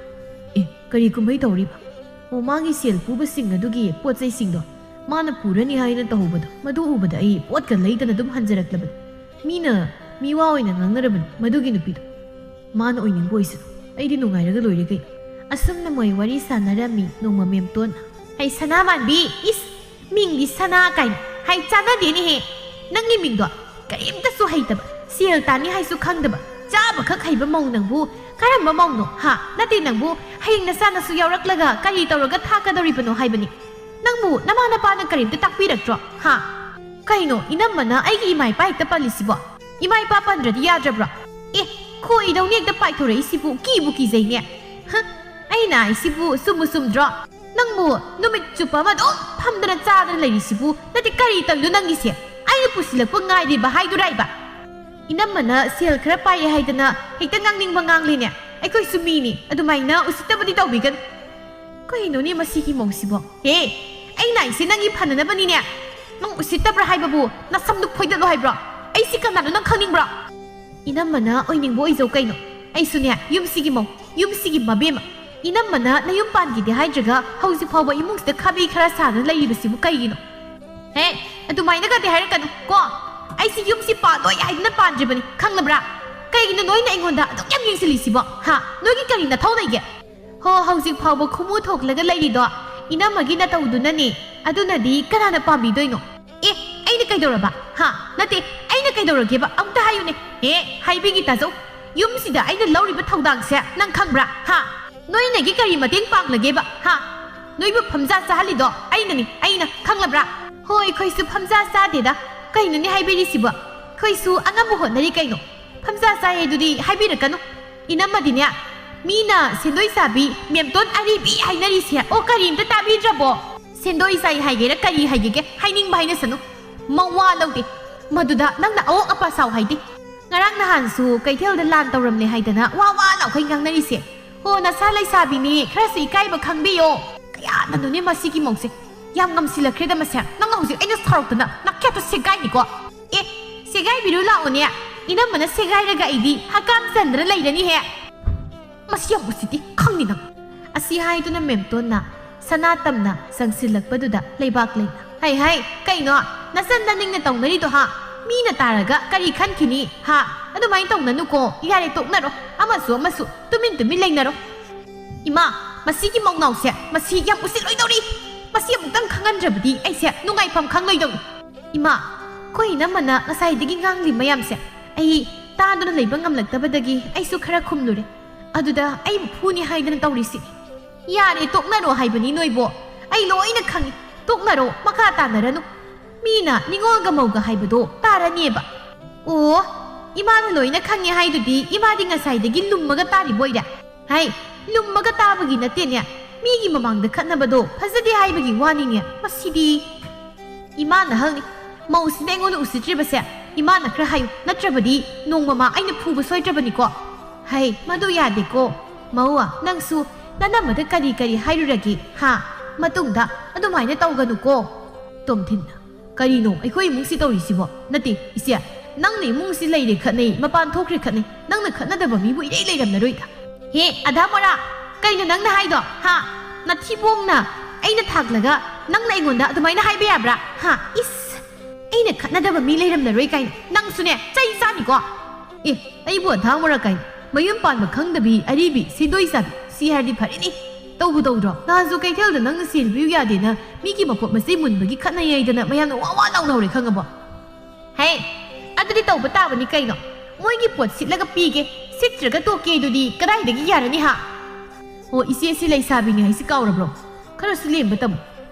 "ꯑꯦ, ꯀꯔꯤ ꯀꯨꯝꯍꯩ ꯇꯧꯔꯤꯕ?" "ꯑꯣ, ꯃꯥꯒꯤ ꯁꯦꯜ ꯄꯨꯕꯁꯤꯡ ꯑꯗꯨꯒꯤ ꯄꯣꯠ ꯆꯩꯁꯤꯡꯗꯣ ꯃꯥꯅ ꯄꯨꯔꯅꯤ ꯍꯥꯏꯅ ꯇꯧꯍꯧꯕꯗꯣ, ꯃꯗꯨ ꯎꯕꯗ ꯑꯩ ꯄꯣꯠꯀ ꯂꯩꯗꯅ ꯑꯗꯨꯝ ꯍꯟꯖꯔꯛꯂꯕꯅꯤ꯫ ꯃꯤꯅ ꯃꯤꯋꯥ ꯑꯣꯏꯅ ꯉꯥꯡꯅꯔꯕꯅꯤ ꯃꯗꯨꯒꯤ ꯅꯨꯄꯤꯗꯣ꯫ ꯃꯥꯅ ꯑꯣꯏꯅꯤꯡꯕ ꯑꯣꯏꯁꯅꯨ, ꯑꯩꯗꯤ ꯅꯨꯡꯉꯥꯏꯔꯒ ꯂꯣꯏꯔꯦ ꯀꯩꯅꯣ꯫" ꯑꯁꯨꯝꯅ ꯃꯣꯏ ꯋꯥꯔꯤ ꯁꯥꯟꯅꯔꯝꯃꯤ꯫ ꯅꯣꯡꯃ ꯃꯦꯝꯇꯣꯟꯅ, "ꯍꯩ ꯁꯅꯥꯃꯥꯟꯕꯤ, ꯏꯁ, ꯃꯤꯡꯗꯤ ꯁꯅꯥ ꯀꯥꯏꯅ꯫ ꯍꯩ, ꯆꯥꯟꯅꯗꯦꯅꯦꯍꯦ꯫ ꯅꯪꯒꯤ ꯃꯤꯡꯗꯣ ꯀꯔꯤꯝꯇꯁꯨ ꯍꯩꯇꯕ, ꯁꯦꯜ ꯇꯥꯅꯤ ꯍꯥꯏꯁꯨ ꯈꯪꯗꯕ, ꯆꯥꯕꯈꯛ ꯍꯩꯕ ꯃꯧ ꯅꯪꯕꯨ ꯀꯔꯝꯕ ꯃꯧꯅꯣ? ꯍꯥ? ꯅꯠꯇꯦ, ꯅꯪꯕꯨ ꯍꯌꯦꯡ ꯅꯆꯥꯅꯁꯨ ꯌꯥꯎꯔꯛꯂꯒ ꯀꯔꯤ ꯇꯧꯔꯒ ꯊꯥꯛꯀꯗꯧꯔꯤꯕꯅꯣ ꯍꯥꯏꯕꯅꯤ꯫ ꯅꯪꯕꯨ ꯅꯃꯥ ꯅꯄꯥꯅ ꯀꯔꯤꯝꯇ ꯇꯥꯛꯄꯤꯔꯛꯇ꯭ꯔꯣ? ꯍꯥ?" "ꯀꯩꯅꯣ, ꯏꯅꯝꯃꯅ ꯑꯩꯒꯤ ꯏꯃꯥ ꯏꯄꯥ ꯍꯦꯛꯇ ꯄꯜꯂꯤꯁꯤꯕꯣ? ꯏꯃꯥ ꯏꯄꯥ ꯄꯟꯗ꯭ꯔꯗꯤ ꯌꯥꯗ꯭ꯔꯕ꯭ꯔꯣ? ꯑꯦ, ꯈꯣꯏꯗꯧꯅꯤ ꯍꯦꯛꯇ ꯄꯥꯏꯊꯣꯔꯛꯏꯁꯤꯕꯨ, ꯀꯤꯕꯨ ꯀꯤꯖꯩꯅꯦ꯫ ꯍ, ꯑꯩꯅ ꯍꯥꯏꯁꯤꯕꯨ ꯆꯨꯝꯕꯨ ꯆꯨꯝꯗ꯭ꯔꯣ?" ꯅꯪꯕꯨ ꯅꯨꯃꯤꯠ ꯆꯨꯞꯄ ꯑꯃ ꯑꯗꯨꯝ ꯐꯝꯗꯅ ꯆꯥꯗꯅ ꯂꯩꯔꯤꯁꯤꯕꯨ? ꯅꯠꯇꯦ, ꯀꯔꯤ ꯇꯧꯔꯤꯅꯣ ꯅꯪꯒꯤꯁꯦ? ꯑꯩꯅ ꯄꯨꯁꯤꯜꯂꯛꯄ ꯉꯥꯏꯔꯤꯕ ꯍꯥꯏꯗꯨꯔꯥ ꯏꯕ? ꯏꯅꯝꯃꯅ ꯁꯦꯜ ꯈꯔ ꯄꯥꯏꯌꯦ ꯍꯥꯏꯗꯅ ꯍꯦꯛꯇ ꯉꯥꯡꯅꯤꯡꯕ ꯉꯥꯡꯂꯦꯅꯦ꯫ ꯑꯩꯈꯣꯏꯁꯨ ꯃꯤꯅꯤ, ꯑꯗꯨꯃꯥꯏꯅ ꯎꯁꯤꯠꯇꯕꯗꯤ ꯇꯧꯕꯤꯒꯅꯨ꯫ ꯀꯩꯅꯣꯅꯦ ꯃꯁꯤꯒꯤ ꯃꯧꯁꯤꯕꯣ? ꯍꯦ, ꯑꯩꯅ ꯍꯥꯏꯁꯦ ꯅꯪꯒꯤ ꯐꯅꯅꯕꯅꯤꯅꯦ꯫ ꯅꯪ ꯎꯁꯤꯠꯇꯕ꯭ꯔꯥ ꯍꯥꯏꯕꯕꯨ? ꯅꯁꯝꯗꯨ ꯐꯣꯏꯗꯠꯂꯣ ꯍꯥꯏꯕ꯭ꯔꯣ? ꯑꯩꯁꯤ ꯀꯅꯥꯅꯣ ꯅꯪ ꯈꯪꯅꯤꯡꯕ꯭ꯔꯣ? ꯏꯅꯝꯃꯅ ꯑꯣꯏꯅꯤꯡꯕ ꯑꯣꯏꯖꯧ ꯀꯩꯅꯣ꯫ ꯑꯩꯁꯨꯅꯦ, ꯌꯨꯝꯁꯤꯒꯤ ꯃꯧ, ꯌꯨꯝꯁꯤꯒꯤ ꯃꯕꯦꯝꯃ꯫ ꯏꯅꯝꯃꯅ ꯅꯌꯨꯝ ꯄꯥꯟꯈꯤꯗꯦ ꯍꯥꯏꯗ꯭ꯔꯒ ꯍꯧꯖꯤꯛ ꯐꯥꯎꯕ ꯏꯃꯨꯡꯁꯤꯗ ꯈꯥꯕꯩ ꯈꯔ ꯁꯥꯗꯅ ꯂꯩꯔꯤꯕꯁꯤꯕꯨ ꯀꯩꯒꯤꯅꯣ? ꯍꯦ, ꯑꯗꯨꯃꯥꯏꯅꯒꯗꯤ ꯍꯥꯏꯔꯛꯀꯅꯨ ꯀꯣ꯫ ꯑꯩꯁꯤ ꯌꯨꯝꯁꯤ ꯄꯥꯟꯂꯣꯏ ꯍꯥꯏꯗꯅ ꯄꯥꯟꯗ꯭ꯔꯤꯕꯅꯤ, ꯈꯪꯂꯕ꯭ꯔꯥ? ꯀꯩꯒꯤꯅꯣ ꯅꯣꯏꯅ ꯑꯩꯉꯣꯟꯗ ꯑꯗꯨꯛ ꯌꯥꯝ ꯌꯦꯡꯁꯤꯜꯂꯤꯁꯤꯕꯣ? ꯍꯥ? ꯅꯣꯏꯒꯤ ꯀꯔꯤ ꯅꯊꯧ ꯂꯩꯒꯦ? ꯍꯣ, ꯍꯧꯖꯤꯛ ꯐꯥꯎꯕ ꯈꯨꯃꯨ ꯊꯣꯛꯂꯒ ꯂꯩꯔꯤꯗꯣ ꯏꯅꯝꯃꯒꯤ ꯅꯇꯧꯗꯨꯅꯅꯦ꯫ ꯑꯗꯨꯅꯗꯤ ꯀꯅꯥꯅ ꯄꯥꯝꯕꯤꯗꯣꯏꯅꯣ? ꯑꯦ, ꯑꯩꯅ ꯀꯩꯗꯧꯔꯕ? ꯍꯥ? ꯅꯠꯇꯦ, ꯑꯩꯅ ꯀꯩꯗꯧꯔꯒꯦꯕ? ꯑꯝꯇ ꯍꯥꯏꯌꯨꯅꯦ꯫ ꯑꯦ, ꯍꯥꯏꯕꯤꯒꯦ ꯇꯥꯖꯧ꯫ ꯌꯨꯝꯁꯤꯗ ꯑꯩꯅ ꯂꯧꯔꯤꯕ ꯊꯧꯗꯥꯡꯁꯦ ꯅꯪ ꯈꯪꯕ꯭ꯔꯥ? ꯍꯥ? ꯅꯣꯏꯅꯒꯤ ꯀꯔꯤ ꯃꯇꯦꯡ ꯄꯥꯡꯂꯒꯦꯕ? ꯍꯥ? ꯅꯣꯏꯕꯨ ꯐꯝꯖꯥ ꯆꯥꯍꯜꯂꯤꯗꯣ ꯑꯩꯅꯅꯤ, ꯑꯩꯅ, ꯈꯪꯂꯕ꯭ꯔꯥ? ꯍꯣꯏ, ꯑꯩꯈꯣꯏꯁꯨ ꯐꯝꯖꯥ ꯆꯥꯗꯦꯗ꯫ ꯀꯩꯅꯣꯅꯦ ꯍꯥꯏꯕꯤꯔꯤꯁꯤꯕꯣ? ꯑꯩꯈꯣꯏꯁꯨ ꯑꯉꯝꯕ ꯍꯣꯠꯅꯔꯤ ꯀꯩꯅꯣ꯫ ꯐꯝꯖꯥ ꯆꯥꯏ ꯍꯥꯏꯗꯨꯗꯤ ꯍꯥꯏꯕꯤꯔꯛꯀꯅꯨ꯫ ꯏꯅꯝꯃꯗꯤꯅꯦ, ꯃꯤꯅ ꯁꯦꯟꯗꯣꯏ ꯆꯥꯕꯤ, ꯃꯦꯝꯇꯣꯟ ꯑꯔꯤꯕꯤ ꯍꯥꯏꯅꯔꯤꯁꯦ꯫ ꯑꯣ, ꯀꯔꯤꯝꯇ ꯇꯥꯕꯤꯗ꯭ꯔꯕꯣ? ꯁꯦꯟꯗꯣꯏ ꯆꯥꯏ ꯍꯥꯏꯒꯦꯔꯥ ꯀꯔꯤ ꯍꯥꯏꯒꯦꯒꯦ, ꯍꯥꯏꯅꯤꯡꯕ ꯍꯥꯏꯅꯁꯅꯨ꯫ ꯃꯋꯥ ꯂꯧꯗꯦ꯫ ꯃꯗꯨꯗ ꯅꯪꯅ ꯑꯋꯣꯛ ꯑꯄꯥ ꯁꯥꯎ ꯍꯥꯏꯗꯦ꯫ ꯉꯔꯥꯡ ꯅꯍꯥꯟꯁꯨ ꯀꯩꯊꯦꯜꯗ ꯂꯥꯟ ꯇꯧꯔꯝꯂꯦ ꯍꯥꯏꯗꯅ ꯋꯥ ꯋꯥ ꯂꯥꯎꯈꯩ ꯉꯥꯡꯅꯔꯤꯁꯦ꯫ ꯍꯣ, ꯅꯁꯥ ꯂꯩꯁꯥꯕꯤꯅꯤ, ꯈꯔꯁꯨ ꯏꯀꯥꯏꯕ ꯈꯪꯕꯤꯌꯣ꯫ ꯀꯌꯥꯗꯅꯣꯅꯦ ꯃꯁꯤꯒꯤ ꯃꯧꯁꯦ꯫ ꯌꯥꯝ ꯉꯝꯁꯤꯜꯂꯛꯈ꯭ꯔꯦꯗ ꯃꯁꯦ꯫ ꯅꯪ ꯍꯧꯖꯤꯛ ꯑꯩꯅ ꯁꯥꯎꯔꯛꯇꯅ ꯅꯈꯦꯠꯇꯣ ꯁꯦꯒꯥꯏꯅꯤꯀꯣ꯫ ꯑꯦ, ꯁꯦꯒꯥꯏꯕꯤꯔꯨ ꯂꯥꯛꯑꯣꯅꯦ꯫ ꯏꯅꯝꯃꯅ ꯁꯦꯒꯥꯏꯔꯒ ꯑꯩꯗꯤ ꯍꯀꯥꯝ ꯆꯟꯗꯅ ꯂꯩꯔꯅꯤꯍꯦ꯫ ꯃꯁꯤ ꯌꯥꯝ ꯎꯁꯤꯠꯇꯦ, ꯈꯪꯅꯤ ꯅꯪ꯫ ꯑꯁꯤ ꯍꯥꯏꯗꯨꯅ ꯃꯦꯝꯇꯣꯟꯅ ꯁꯅꯥ ꯇꯝꯅ ꯆꯪꯁꯤꯜꯂꯛꯄꯗꯨꯗ ꯂꯩꯕꯥꯛ ꯂꯩꯅ, "ꯍꯩ ꯍꯩ, ꯀꯩꯅꯣ? ꯅꯆꯟ ꯅꯅꯤꯡꯅ ꯇꯧꯅꯔꯤꯗꯣ ꯍꯥ? ꯃꯤꯅ ꯇꯥꯔꯒ ꯀꯔꯤ ꯈꯟꯈꯤꯅꯤ ꯍꯥ? ꯑꯗꯨꯃꯥꯏꯅ ꯇꯧꯅꯅꯨꯀꯣ, ꯌꯥꯔꯦ ꯇꯣꯛꯅꯔꯣ, ꯑꯃꯁꯨ ꯑꯃꯁꯨ ꯇꯨꯃꯤꯟ ꯇꯨꯃꯤꯟ ꯂꯩꯅꯔꯣ"꯫ ꯏꯃꯥ, ꯃꯁꯤꯒꯤ ꯃꯧꯅꯥꯎꯁꯦ, ꯃꯁꯤ ꯌꯥꯝ ꯎꯁꯤꯠꯂꯣꯏꯗꯧꯔꯤ꯫ ꯃꯁꯤ ꯑꯃꯨꯛꯇꯪ ꯈꯪꯍꯟꯗ꯭ꯔꯕꯗꯤ ꯑꯩꯁꯦ ꯅꯨꯡꯉꯥꯏꯐꯝ ꯈꯪꯂꯣꯏꯗꯧꯔꯤ꯫ ꯏꯃꯥ, ꯑꯩꯈꯣꯏ ꯏꯅꯝꯃꯅ ꯉꯁꯥꯏꯗꯒꯤ ꯉꯥꯡꯂꯤ ꯃꯌꯥꯝꯁꯦ ꯑꯩ ꯇꯥꯗꯨꯅ ꯂꯩꯕ ꯉꯝꯂꯛꯇꯕꯗꯒꯤ ꯑꯩꯁꯨ ꯈꯔ ꯈꯨꯝꯂꯨꯔꯦ꯫ ꯑꯗꯨꯗ ꯑꯩꯕꯨ ꯐꯨꯅꯤ ꯍꯥꯏꯗꯅ ꯇꯧꯔꯤꯁꯤ꯫ ꯌꯥꯔꯦ, ꯇꯣꯛꯅꯔꯣ ꯍꯥꯏꯕꯅꯤ ꯅꯣꯏꯕꯣ꯫ ꯑꯩ ꯂꯣꯏꯅ ꯈꯪꯉꯤ꯫ ꯇꯣꯛꯅꯔꯣ, ꯃꯈꯥ ꯇꯥꯅꯔꯅꯨ꯫ ꯃꯤꯅ ꯅꯤꯉꯣꯜꯒ ꯃꯧꯒ ꯍꯥꯏꯕꯗꯣ ꯇꯥꯔꯅꯦꯕ꯫ ꯑꯣ, ꯏꯃꯥꯅ ꯂꯣꯏꯅ ꯈꯪꯉꯦ ꯍꯥꯏꯗꯨꯗꯤ ꯏꯃꯥꯗꯤ ꯉꯁꯥꯏꯗꯒꯤ ꯂꯨꯝꯃꯒ ꯇꯥꯔꯤꯕ ꯑꯣꯏꯔꯦ꯫ ꯍꯥꯏ, ꯂꯨꯝꯃꯒ ꯇꯥꯕꯒꯤ ꯅꯠꯇꯦꯅꯦ꯫ ꯃꯤꯒꯤ ꯃꯃꯥꯡꯗ ꯈꯠꯅꯕꯗꯣ ꯐꯖꯗꯦ ꯍꯥꯏꯕꯒꯤ ꯋꯥꯅꯤꯅꯦ꯫ ꯃꯁꯤꯗꯤ ꯏꯃꯥꯅ ꯍꯪꯅꯤ꯫ ꯃꯧꯁꯤꯅ ꯑꯩꯉꯣꯟꯗ ꯎꯁꯤꯠꯇ꯭ꯔꯤꯕꯁꯦ ꯏꯃꯥꯅ ꯈꯔ ꯍꯥꯏꯌꯨ, ꯅꯠꯇ꯭ꯔꯕꯗꯤ ꯅꯣꯡꯃꯃ ꯑꯩꯅ ꯐꯨꯕ ꯁꯣꯏꯗ꯭ꯔꯕꯅꯤꯀꯣ꯫ ꯍꯩ, ꯃꯗꯨ ꯌꯥꯗꯦꯀꯣ꯫ ꯃꯧ, ꯅꯪꯁꯨ ꯅꯅꯝꯃꯗ ꯀꯔꯤ ꯀꯔꯤ ꯍꯥꯏꯔꯨꯔꯒꯦ ꯍꯥ? ꯃꯇꯨꯡꯗ ꯑꯗꯨꯃꯥꯏꯅ ꯇꯧꯒꯅꯨꯀꯣ꯫ ꯇꯣꯝꯊꯤꯟꯅ, ꯀꯔꯤꯅꯣ ꯑꯩꯈꯣꯏ ꯏꯃꯨꯡꯁꯤ ꯇꯧꯔꯤꯁꯤꯕꯣ? ꯅꯠꯇꯦ ꯏꯆꯦ, ꯅꯪꯅ ꯏꯃꯨꯡꯁꯤ ꯂꯩꯔꯦ ꯈꯠꯅꯩ, ꯃꯄꯥꯟ ꯊꯣꯛꯈ꯭ꯔꯦ ꯈꯠꯅꯩ, ꯅꯪꯅ ꯈꯠꯅꯗꯕ ꯃꯤꯕꯨ ꯏꯔꯩ ꯂꯩꯔꯝꯂꯔꯣꯏꯗ꯫ ꯍꯦ ꯑꯙꯥ ꯃꯣꯔꯥ, ꯀꯩꯅꯣ ꯅꯪꯅ ꯍꯥꯏꯗꯣ ꯍꯥ? ꯅꯊꯤꯕꯣꯡꯅ ꯑꯩꯅ ꯊꯥꯛꯂꯒ ꯅꯪꯅ ꯑꯩꯉꯣꯟꯗ ꯑꯗꯨꯃꯥꯏꯅ ꯍꯥꯏꯕ ꯌꯥꯕ꯭ꯔꯥ ꯍꯥ? ꯏꯁ, ꯑꯩꯅ ꯈꯠꯅꯗꯕ ꯃꯤ ꯂꯩꯔꯝꯂꯔꯣꯏ ꯀꯥꯏꯅ ꯅꯪꯁꯨꯅꯦ ꯆꯩ ꯆꯥꯅꯤꯀꯣ꯫ ꯑꯦ, ꯑꯩꯕꯨ ꯑꯙꯥ ꯃꯣꯔꯥ ꯀꯥꯏꯅ ꯃꯌꯨꯝ ꯄꯥꯟꯕ ꯈꯪꯗꯕꯤ ꯑꯔꯤꯕꯤ ꯁꯤꯗꯣꯏ ꯆꯥꯕꯤ ꯁꯤ ꯍꯥꯏꯔꯗꯤ ꯐꯔꯦꯅꯦ꯫ ꯇꯧꯕꯨ ꯇꯧꯗ꯭ꯔꯣ? ꯅꯍꯥꯟꯁꯨ ꯀꯩꯊꯦꯜꯗ ꯅꯪꯅ ꯁꯦꯜ ꯄꯤꯌꯨ ꯌꯥꯗꯦꯅ ꯃꯤꯒꯤ ꯃꯄꯣꯠ ꯃꯆꯩ ꯃꯨꯟꯕꯒꯤ ꯈꯠꯅꯩ ꯍꯥꯏꯗꯅ ꯃꯌꯥꯝꯅ ꯋꯥ ꯋꯥ ꯂꯥꯎꯅꯍꯧꯔꯦ ꯈꯪꯉꯕꯣ? ꯍꯦ, ꯑꯗꯨꯗꯤ ꯇꯧꯕ ꯇꯥꯕꯅꯤ ꯀꯩꯅꯣ꯫ ꯃꯣꯏꯒꯤ ꯄꯣꯠ ꯁꯤꯠꯂꯒ ꯄꯤꯒꯦ, ꯁꯤꯠꯇ꯭ꯔꯒ ꯇꯣꯛꯀꯦ ꯑꯗꯨꯗꯤ ꯀꯗꯥꯏꯗꯒꯤ ꯌꯥꯔꯅꯤ ꯍꯥ? ꯑꯣ, ꯏꯆꯦꯁꯤ ꯂꯩꯁꯥꯕꯤꯅꯤ ꯍꯥꯏꯁꯤ ꯀꯥꯎꯔꯕ꯭ꯔꯣ? ꯈꯔꯁꯨ ꯂꯦꯝꯕ ꯇꯝꯃꯨ꯫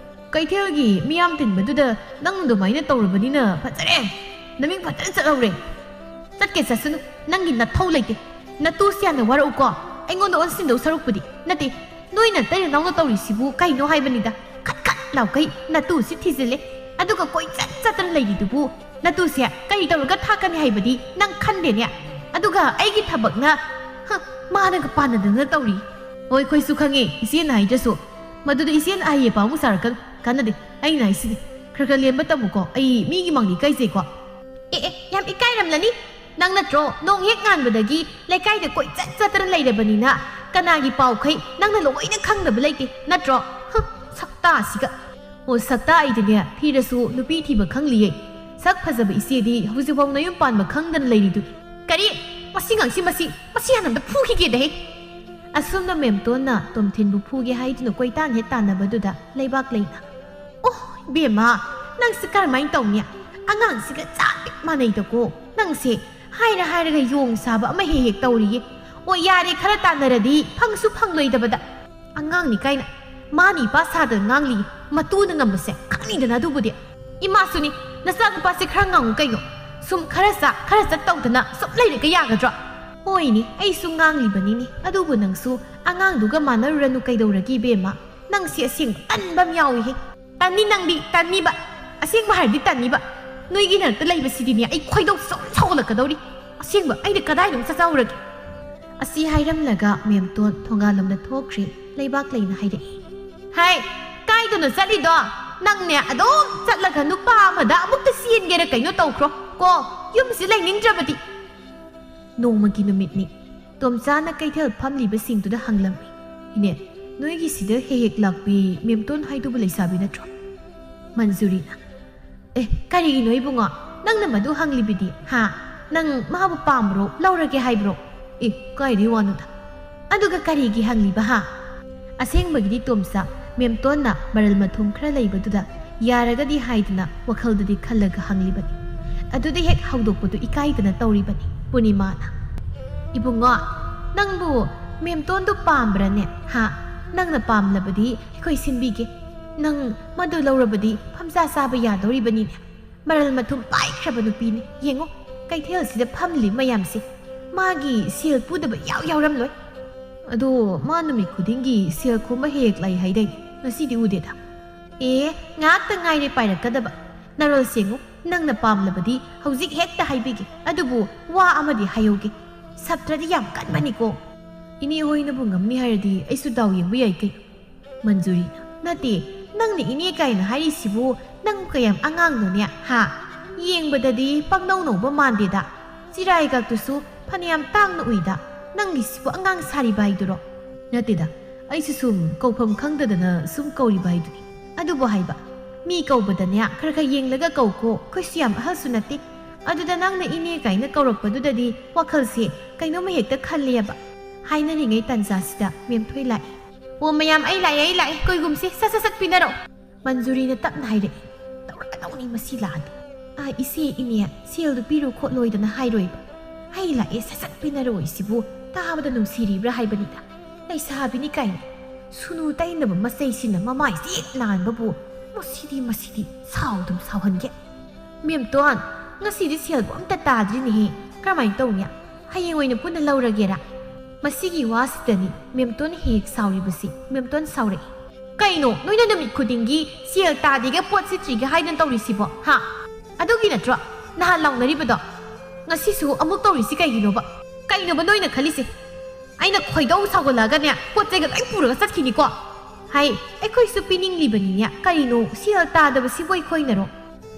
ꯀꯩꯊꯦꯜꯒꯤ ꯃꯤꯌꯥꯝ ꯇꯤꯟꯕꯗꯨꯗ ꯅꯪ ꯑꯗꯨꯃꯥꯏꯅ ꯇꯧꯔꯕꯅꯤꯅ ꯐꯖꯔꯦ꯫ ꯅꯃꯤꯡ ꯐꯖꯅ ꯆꯠꯍꯧꯔꯦ꯫ ꯆꯠꯀꯦ ꯆꯠꯁꯅꯨ, ꯅꯪꯒꯤ ꯅꯊꯧ ꯂꯩꯇꯦ꯫ ꯅꯇꯨꯁꯤ ꯌꯥꯝꯅ ꯋꯥꯔꯛꯎꯀꯣ, ꯑꯩꯉꯣꯟꯗ ꯑꯣꯟꯁꯤꯟꯗꯧ ꯁꯔꯨꯛꯄꯨꯗꯤ꯫ ꯅꯠꯇꯦ, ꯅꯣꯏ ꯅꯇꯩ ꯅꯅꯥꯎꯅ ꯇꯧꯔꯤꯁꯤꯕꯨ ꯀꯩꯅꯣ ꯍꯥꯏꯕꯅꯤꯗ꯫ ꯈꯠ ꯈꯠ ꯂꯥꯎꯈꯩ ꯅꯇꯨꯁꯤ ꯊꯤꯖꯤꯜꯂꯦ, ꯑꯗꯨꯒ ꯀꯣꯏꯆꯠ ꯆꯠꯇꯅ ꯂꯩꯔꯤꯗꯨꯕꯨ ꯅꯇꯨꯁꯦ ꯀꯔꯤ ꯇꯧꯔꯒ ꯊꯥꯛꯀꯅꯤ ꯍꯥꯏꯕꯗꯤ ꯅꯪ ꯈꯟꯗꯦꯅꯦ꯫ ꯑꯗꯨꯒ ꯑꯩꯒꯤ ꯊꯕꯛꯅ, ꯍ, ꯃꯥꯅꯒ ꯄꯥꯟꯅꯗꯅ ꯇꯧꯔꯤ꯫ ꯍꯣꯏ, ꯑꯩꯈꯣꯏꯁꯨ ꯈꯪꯉꯦ, ꯏꯆꯦꯅ ꯍꯥꯏꯗ꯭ꯔꯁꯨ꯫ ꯃꯗꯨꯗ ꯏꯆꯦꯅ ꯑꯍꯩ ꯑꯄꯥ ꯑꯃꯨꯛ ꯁꯥꯔꯛꯀꯅꯨ, ꯀꯥꯟꯅꯗꯦ꯫ ꯑꯩꯅ ꯍꯥꯏꯁꯤꯗꯤ, ꯈꯔ ꯈꯔ ꯂꯦꯝꯕ ꯇꯝꯃꯨꯀꯣ, ꯑꯩ ꯃꯤꯒꯤ ꯃꯥꯡꯗ ꯏꯀꯥꯏꯖꯩꯀꯣ꯫ ꯑꯦ ꯑꯦ, ꯌꯥꯝ ꯏꯀꯥꯏꯔꯝꯂꯅꯤ꯫ ꯅꯪ ꯅꯠꯇ꯭ꯔꯣ ꯅꯣꯡ ꯍꯦꯛ ꯉꯥꯟꯕꯗꯒꯤ ꯂꯩꯀꯥꯏꯗ ꯀꯣꯏꯆꯠ ꯆꯠꯇꯅ ꯂꯩꯔꯕꯅꯤꯅ ꯀꯅꯥꯒꯤ ꯄꯥꯎꯈꯩ ꯅꯪꯅ ꯂꯣꯏꯅ ꯈꯪꯗꯕ ꯂꯩꯇꯦ ꯅꯠꯇ꯭ꯔꯣ? ꯍꯨꯝ, ꯁꯛꯇꯥꯁꯤꯒ꯫ ꯑꯣ, ꯁꯛꯇꯥ ꯑꯩꯗꯤꯅꯦ ꯊꯤꯔꯁꯨ ꯅꯨꯄꯤ ꯊꯤꯕ ꯈꯪꯂꯤꯌꯦ꯫ ꯁꯛ ꯐꯖꯕ ꯏꯆꯦꯗꯤ ꯍꯧꯖꯤꯛꯐꯥꯎ ꯅꯌꯨꯝ ꯄꯥꯟꯕ ꯈꯪꯗꯅ ꯂꯩꯔꯤꯗꯨ꯫ ꯀꯔꯤ? ꯃꯁꯤ ꯉꯥꯡꯁꯤ ꯃꯁꯤ, ꯃꯁꯤ ꯍꯥꯟꯅ ꯑꯝꯇ ꯐꯨꯈꯤꯒꯦꯗꯍꯦ꯫ ꯑꯁꯨꯝꯅ ꯃꯦꯝꯇꯣꯟꯅ ꯇꯣꯝꯊꯤꯟꯕꯨ ꯐꯨꯒꯦ ꯍꯥꯏꯗꯨꯅ ꯀꯣꯏꯇꯥꯟ ꯍꯦꯛ ꯇꯥꯟꯅꯕꯗꯨꯗ ꯂꯩꯕꯥꯛ ꯂꯩꯅ꯫ ꯑꯣ, ꯏꯕꯦꯝꯃ, ꯅꯪꯁꯦ ꯀꯔꯝꯍꯥꯏꯅ ꯇꯧꯅꯤ? ꯑꯉꯥꯡꯁꯤꯒ ꯆꯞ ꯍꯦꯛ ꯃꯥꯟꯅꯩꯗꯀꯣ꯫ ꯅꯪꯁꯦ ꯍꯥꯏꯔ ꯍꯥꯏꯔꯒ ꯌꯣꯡ ꯁꯥꯕ ꯑꯃ ꯍꯦꯛ ꯍꯦꯛ ꯇꯧꯔꯤꯌꯦ꯫ ꯑꯣ, ꯌꯥꯔꯦ, ꯈꯔ ꯇꯥꯟꯅꯔꯗꯤ ꯐꯪꯁꯨ ꯐꯪꯂꯣꯏꯗꯕꯗ꯫ ꯑꯉꯥꯡꯅꯤ ꯀꯥꯏꯅ꯫ ꯃꯥꯅ ꯏꯄꯥ ꯁꯥꯗꯅ ꯉꯥꯡꯂꯤ, ꯃꯇꯨꯅ ꯉꯝꯕꯁꯦ ꯈꯪꯅꯤꯗꯅ ꯑꯗꯨꯕꯨꯗꯤ꯫ ꯏꯃꯥꯁꯨꯅꯤ, ꯅꯆꯥꯅꯨꯄꯥꯁꯦ ꯈꯔ ꯉꯥꯡꯉꯨ ꯀꯩꯅꯣ꯫ ꯁꯨꯝ ꯈꯔ ꯆꯥ, ꯈꯔ ꯆꯠ ꯇꯧꯗꯅ ꯁꯨꯝ ꯂꯩꯔꯒ ꯌꯥꯒꯗ꯭ꯔꯣ? ꯍꯣꯏꯅꯦ, ꯑꯩꯁꯨ ꯉꯥꯡꯂꯤꯕꯅꯤꯅꯦ, ꯑꯗꯨꯕꯨ ꯅꯪꯁꯨ ꯑꯉꯥꯡꯗꯨꯒ ꯃꯥꯟꯅꯔꯨꯔꯅꯨ꯫ ꯀꯩꯗꯧꯔꯒꯦ ꯏꯕꯦꯝꯃ? ꯅꯪꯁꯤ ꯑꯁꯦꯡꯕ ꯇꯟꯕ ꯑꯃ ꯌꯥꯎꯏꯍꯦ꯫ ꯇꯟꯅꯤ ꯅꯪꯗꯤ, ꯇꯟꯅꯤꯕ꯫ ꯑꯁꯦꯡꯕ ꯍꯥꯏꯔꯗꯤ ꯇꯟꯅꯤꯕ꯫ ꯅꯣꯏꯒꯤ ꯅꯔꯛꯇ ꯂꯩꯕꯁꯤꯗꯤꯅꯦ, ꯑꯩ ꯈꯣꯏꯗꯧ ꯁꯨꯝ ꯁꯥꯎꯒꯠꯂꯛꯀꯗꯧꯔꯤ꯫ ꯑꯁꯦꯡꯕ, ꯑꯩꯅ ꯀꯗꯥꯏꯗꯅꯣ ꯆꯠꯆꯍꯧꯔꯒꯦ? ꯑꯁꯤ ꯍꯥꯏꯔꯝꯂꯒ ꯃꯦꯝꯇꯣꯟ ꯊꯣꯡꯒꯥꯜꯂꯣꯝꯗ ꯊꯣꯛꯈ꯭ꯔꯦ꯫ ꯂꯩꯕꯥꯛ ꯂꯩꯅ ꯍꯥꯏꯔꯛꯏ꯫ ꯍꯥꯏ, ꯀꯥꯏꯗꯅꯣ ꯆꯠꯂꯤꯗꯣ? ꯅꯪꯅꯦ ꯑꯗꯨꯝ ꯆꯠꯂꯒ ꯅꯨꯄꯥ ꯑꯃꯗ ꯑꯃꯨꯛꯇ ꯆꯦꯟꯒꯦꯔ ꯀꯩꯅꯣ ꯇꯧꯈ꯭ꯔꯣ ꯀꯣ, ꯌꯨꯝꯁꯤ ꯂꯩꯅꯤꯡꯗ꯭ꯔꯕꯗꯤ꯫ ꯅꯣꯡꯃꯒꯤ ꯅꯨꯃꯤꯠꯅꯤ꯫ ꯇꯣꯝꯆꯥꯅ ꯀꯩꯊꯦꯜ ꯐꯝꯂꯤꯕꯁꯤꯡꯗꯨꯗ ꯍꯪꯂꯝꯃꯤ꯫ "ꯏꯅꯦ, ꯅꯣꯏꯒꯤꯁꯤꯗ ꯍꯦꯛ ꯍꯦꯛ ꯂꯥꯛꯄꯤ ꯃꯦꯝꯇꯣꯟ ꯍꯥꯏꯗꯨꯕꯨ ꯂꯩꯁꯥꯕꯤ ꯅꯠꯇ꯭ꯔꯣ?" ꯃꯟꯖꯨꯔꯤꯅ, "ꯑꯦ, ꯀꯔꯤꯒꯤꯅꯣ ꯏꯕꯨꯡꯉꯣ? ꯅꯪꯅ ꯃꯗꯨ ꯍꯪꯂꯤꯕꯤꯗꯤ, ꯍꯥ? ꯅꯪ ꯃꯥꯕꯨ ꯄꯥꯝꯕ꯭ꯔꯣ? ꯂꯧꯔꯒꯦ ꯍꯥꯏꯕ꯭ꯔꯣ? ꯑꯦ, ꯀꯥꯏꯗꯩ ꯋꯥꯅꯣꯗ? ꯑꯗꯨꯒ ꯀꯔꯤꯒꯤ ꯍꯪꯂꯤꯕ, ꯍꯥ?" ꯑꯁꯦꯡꯕꯒꯤꯗꯤ ꯇꯣꯝꯆꯥ ꯃꯦꯝꯇꯣꯟꯅ ꯃꯔꯜ ꯃꯊꯨꯝ ꯈꯔ ꯂꯩꯕꯗꯨꯗ ꯌꯥꯔꯒꯗꯤ ꯍꯥꯏꯗꯨꯅ ꯋꯥꯈꯜꯗꯗꯤ ꯈꯜꯂꯒ ꯍꯪꯂꯤꯕꯅꯤ꯫ ꯑꯗꯨꯗ ꯍꯦꯛ ꯍꯧꯗꯣꯛꯄꯗꯨ ꯏꯀꯥꯏꯗꯅ ꯇꯧꯔꯤꯕꯅꯤ ꯄꯨꯔꯅꯤꯃꯥꯅ꯫ "ꯏꯕꯨꯡꯉꯣ, ꯅꯪꯕꯨ ꯃꯦꯝꯇꯣꯟꯗꯨ ꯄꯥꯝꯕ꯭ꯔꯅꯦ? ꯍꯥ? ꯅꯪꯅ ꯄꯥꯝꯂꯕꯗꯤ ꯑꯩꯈꯣꯏ ꯁꯤꯟꯕꯤꯒꯦ꯫ ꯅꯪ ꯃꯗꯨ ꯂꯧꯔꯕꯗꯤ ꯐꯝꯖꯥ ꯆꯥꯕ ꯌꯥꯗꯧꯔꯤꯕꯅꯤꯅꯦ꯫ ꯃꯔꯜ ꯃꯊꯨꯝ ꯄꯥꯏꯈ꯭ꯔꯕ ꯅꯨꯄꯤꯅꯤ꯫ ꯌꯦꯡꯉꯨ, ꯀꯩꯊꯦꯜꯁꯤꯗ ꯐꯝꯂꯤ ꯃꯌꯥꯝꯁꯦ꯫ ꯃꯥꯒꯤ ꯁꯦꯜ ꯄꯨꯗꯕ ꯌꯥꯎ ꯌꯥꯎꯔꯝꯂꯣꯏ꯫ ꯑꯗꯣ ꯃꯥ ꯅꯨꯃꯤꯠ ꯈꯨꯗꯤꯡꯒꯤ ꯁꯦꯜ ꯈꯣꯝꯕ ꯍꯦꯛ ꯍꯦꯛ ꯂꯥꯛꯏ ꯍꯥꯏꯗꯥꯏꯅꯦ? ꯉꯁꯤꯗꯤ ꯎꯗꯦꯗ꯫ ꯑꯦ, ꯉꯥꯏꯍꯥꯛꯇ ꯉꯥꯏꯔꯦ ꯄꯥꯏꯔꯛꯀꯗꯕ꯫ ꯅꯔꯣꯜ ꯁꯦꯡꯉꯨ, ꯅꯪꯅ ꯄꯥꯝꯂꯕꯗꯤ ꯍꯧꯖꯤꯛ ꯍꯦꯛꯇ ꯍꯥꯏꯕꯤꯒꯦ꯫ ꯑꯗꯨꯕꯨ ꯋꯥ ꯑꯃꯗꯤ ꯍꯥꯏꯍꯧꯒꯦ꯫ ꯁꯞꯇ꯭ꯔꯗꯤ ꯌꯥꯝ ꯀꯟꯕꯅꯤꯀꯣ꯫ ꯏꯅꯦ ꯍꯣꯏꯅꯕꯨ ꯉꯝꯅꯤ ꯍꯥꯏꯔꯗꯤ ꯑꯩꯁꯨ ꯗꯥꯎ ꯌꯦꯡꯕ ꯌꯥꯏ ꯀꯩꯅꯣ꯫ ꯃꯟꯖꯨꯔꯤꯅ, "ꯅꯠꯇꯦ, ꯅꯪꯅ ꯏꯅꯦ ꯀꯥꯏꯅ ꯍꯥꯏꯔꯤꯁꯤꯕꯨ ꯅꯪꯕꯨ ꯀꯌꯥꯝ ꯑꯉꯥꯡꯅꯣꯅꯦ, ꯍꯥ? ꯌꯦꯡꯕꯗꯗꯤ ꯄꯪꯅꯧ ꯅꯧꯕ ꯃꯥꯟꯗꯦꯗ꯫ ꯆꯤꯔꯥꯏꯒꯥꯛꯇꯨꯁꯨ ꯐꯅꯌꯥꯝ ꯇꯥꯡꯅ ꯎꯏꯗ꯫ ꯅꯪꯒꯤꯁꯤꯕꯨ ꯑꯉꯥꯡ ꯁꯥꯔꯤꯕ ꯍꯥꯏꯗꯨꯔꯣ?" "ꯅꯠꯇꯦꯗ, ꯑꯩꯁꯨ ꯁꯨꯝ ꯀꯧꯐꯝ ꯈꯪꯗꯗꯅ ꯁꯨꯝ ꯀꯧꯔꯤꯕ ꯍꯥꯏꯗꯨꯅꯤ꯫ ꯑꯗꯨꯕꯨ ꯍꯥꯏꯕ, ꯃꯤ ꯀꯧꯕꯗꯅꯦ ꯈꯔ ꯈꯔ ꯌꯦꯡꯂꯒ ꯀꯧꯀꯣ, ꯑꯩꯈꯣꯏꯁꯨ ꯌꯥꯝ ꯑꯍꯜꯁꯨ ꯅꯠꯇꯦ꯫ ꯑꯗꯨꯗ ꯅꯪꯅ ꯏꯅꯦ ꯀꯥꯏꯅ ꯀꯧꯔꯛꯄꯗꯨꯗꯗꯤ ꯋꯥꯈꯜꯁꯦ ꯀꯩꯅꯣꯝꯃ ꯍꯦꯛꯇ ꯈꯜꯂꯦꯕ꯫" ꯍꯥꯏꯅꯔꯤꯉꯩ ꯇꯥꯟꯖꯥꯁꯤꯗ ꯃꯦꯝꯊꯣꯏ ꯂꯥꯛꯏ꯫ "ꯑꯣ ꯃꯌꯥꯝ, ꯑꯩ ꯂꯥꯛꯑꯦ, ꯑꯩ ꯂꯥꯛꯑꯦ, ꯀꯣꯏꯒꯨꯝꯁꯦ, ꯁꯠ ꯁꯠ ꯁꯠ ꯄꯤꯅꯔꯛꯑꯣ꯫" ꯃꯟꯖꯨꯔꯤꯅ ꯇꯞꯅ ꯍꯥꯏꯔꯛꯏ꯫ "ꯇꯧꯔꯛꯀꯗꯧꯅꯤ ꯃꯁꯤ ꯂꯥꯛꯑꯗꯤ꯫ ꯑꯥ, ꯏꯆꯦ, ꯏꯅꯦ, ꯁꯦꯜꯗꯨ ꯄꯤꯔꯣ ꯈꯣꯠꯂꯣꯏꯗꯅ ꯍꯥꯏꯔꯣꯏꯕ꯫ ꯑꯩ ꯂꯥꯛꯑꯦ, ꯁꯠ ꯁꯠ ꯄꯤꯅꯔꯛꯑꯣꯏꯁꯤꯕꯨ ꯇꯥꯕꯗ ꯅꯨꯡꯁꯤꯔꯤꯕ꯭ꯔꯥ ꯍꯥꯏꯕꯅꯤꯗ꯫ ꯂꯩꯁꯥꯕꯤꯅꯤ ꯀꯥꯏꯅ ꯁꯨꯅꯨ ꯇꯩꯅꯕ ꯃꯆꯩꯁꯤꯅ ꯃꯃꯥꯏ ꯆꯦꯠ ꯂꯥꯟꯕꯕꯨ꯫ ꯃꯁꯤꯗꯤ, ꯃꯁꯤꯗꯤ ꯁꯥꯎꯗꯨꯝ ꯁꯥꯎꯍꯟꯒꯦ꯫ ꯃꯦꯝꯇꯣꯟ, ꯉꯁꯤꯗꯤ ꯁꯦꯜꯕꯨ ꯑꯝꯇ ꯇꯥꯗ꯭ꯔꯤꯅꯦꯍꯦ꯫ ꯀꯔꯝꯍꯥꯏꯅ ꯇꯧꯅꯤ? ꯍꯌꯦꯡ ꯑꯣꯏꯅ ꯄꯨꯟꯅ ꯂꯧꯔꯒꯦꯔꯥ? ꯃꯁꯤꯒꯤ ꯋꯥꯁꯤꯗꯅꯤ ꯃꯦꯝꯇꯣꯟ ꯍꯦꯛ ꯍꯦꯛ ꯁꯥꯎꯔꯤꯕꯁꯤ꯫ ꯃꯦꯝꯇꯣꯟ ꯁꯥꯎꯔꯛꯏ꯫ "ꯀꯩꯅꯣ ꯅꯣꯏꯅ ꯅꯨꯃꯤꯠ ꯈꯨꯗꯤꯡꯒꯤ ꯁꯦꯜ ꯇꯥꯗꯦꯒ ꯄꯣꯠ ꯁꯤꯠꯇ꯭ꯔꯤꯒ ꯍꯥꯏꯗꯅ ꯇꯧꯔꯤꯁꯤꯕꯣ? ꯍꯥ? ꯑꯗꯨꯒꯤ ꯅꯠꯇ꯭ꯔꯣ ꯅꯍꯥꯟ ꯂꯥꯎꯅꯔꯤꯕꯗꯣ? ꯉꯁꯤꯁꯨ ꯑꯃꯨꯛ ꯇꯧꯔꯤꯁꯤ ꯀꯩꯒꯤꯅꯣꯕ? ꯀꯩꯅꯣꯕ ꯅꯣꯏꯅ ꯈꯜꯂꯤꯁꯦ? ꯑꯩꯅ ꯈꯣꯏꯗꯧ ꯁꯥꯎꯒꯠꯂꯛꯑꯒꯅꯦ ꯄꯣꯠ ꯆꯩꯒ ꯂꯣꯏ ꯄꯨꯔꯒ ꯆꯠꯈꯤꯅꯤꯀꯣ꯫ ꯍꯥꯏ, ꯑꯩꯈꯣꯏꯁꯨ ꯄꯤꯅꯤꯡꯂꯤꯕꯅꯤꯅꯦ꯫ ꯀꯔꯤꯅꯣ ꯁꯦꯜ ꯇꯥꯗꯕꯁꯤꯕꯨ ꯑꯩꯈꯣꯏꯅꯔꯣ?"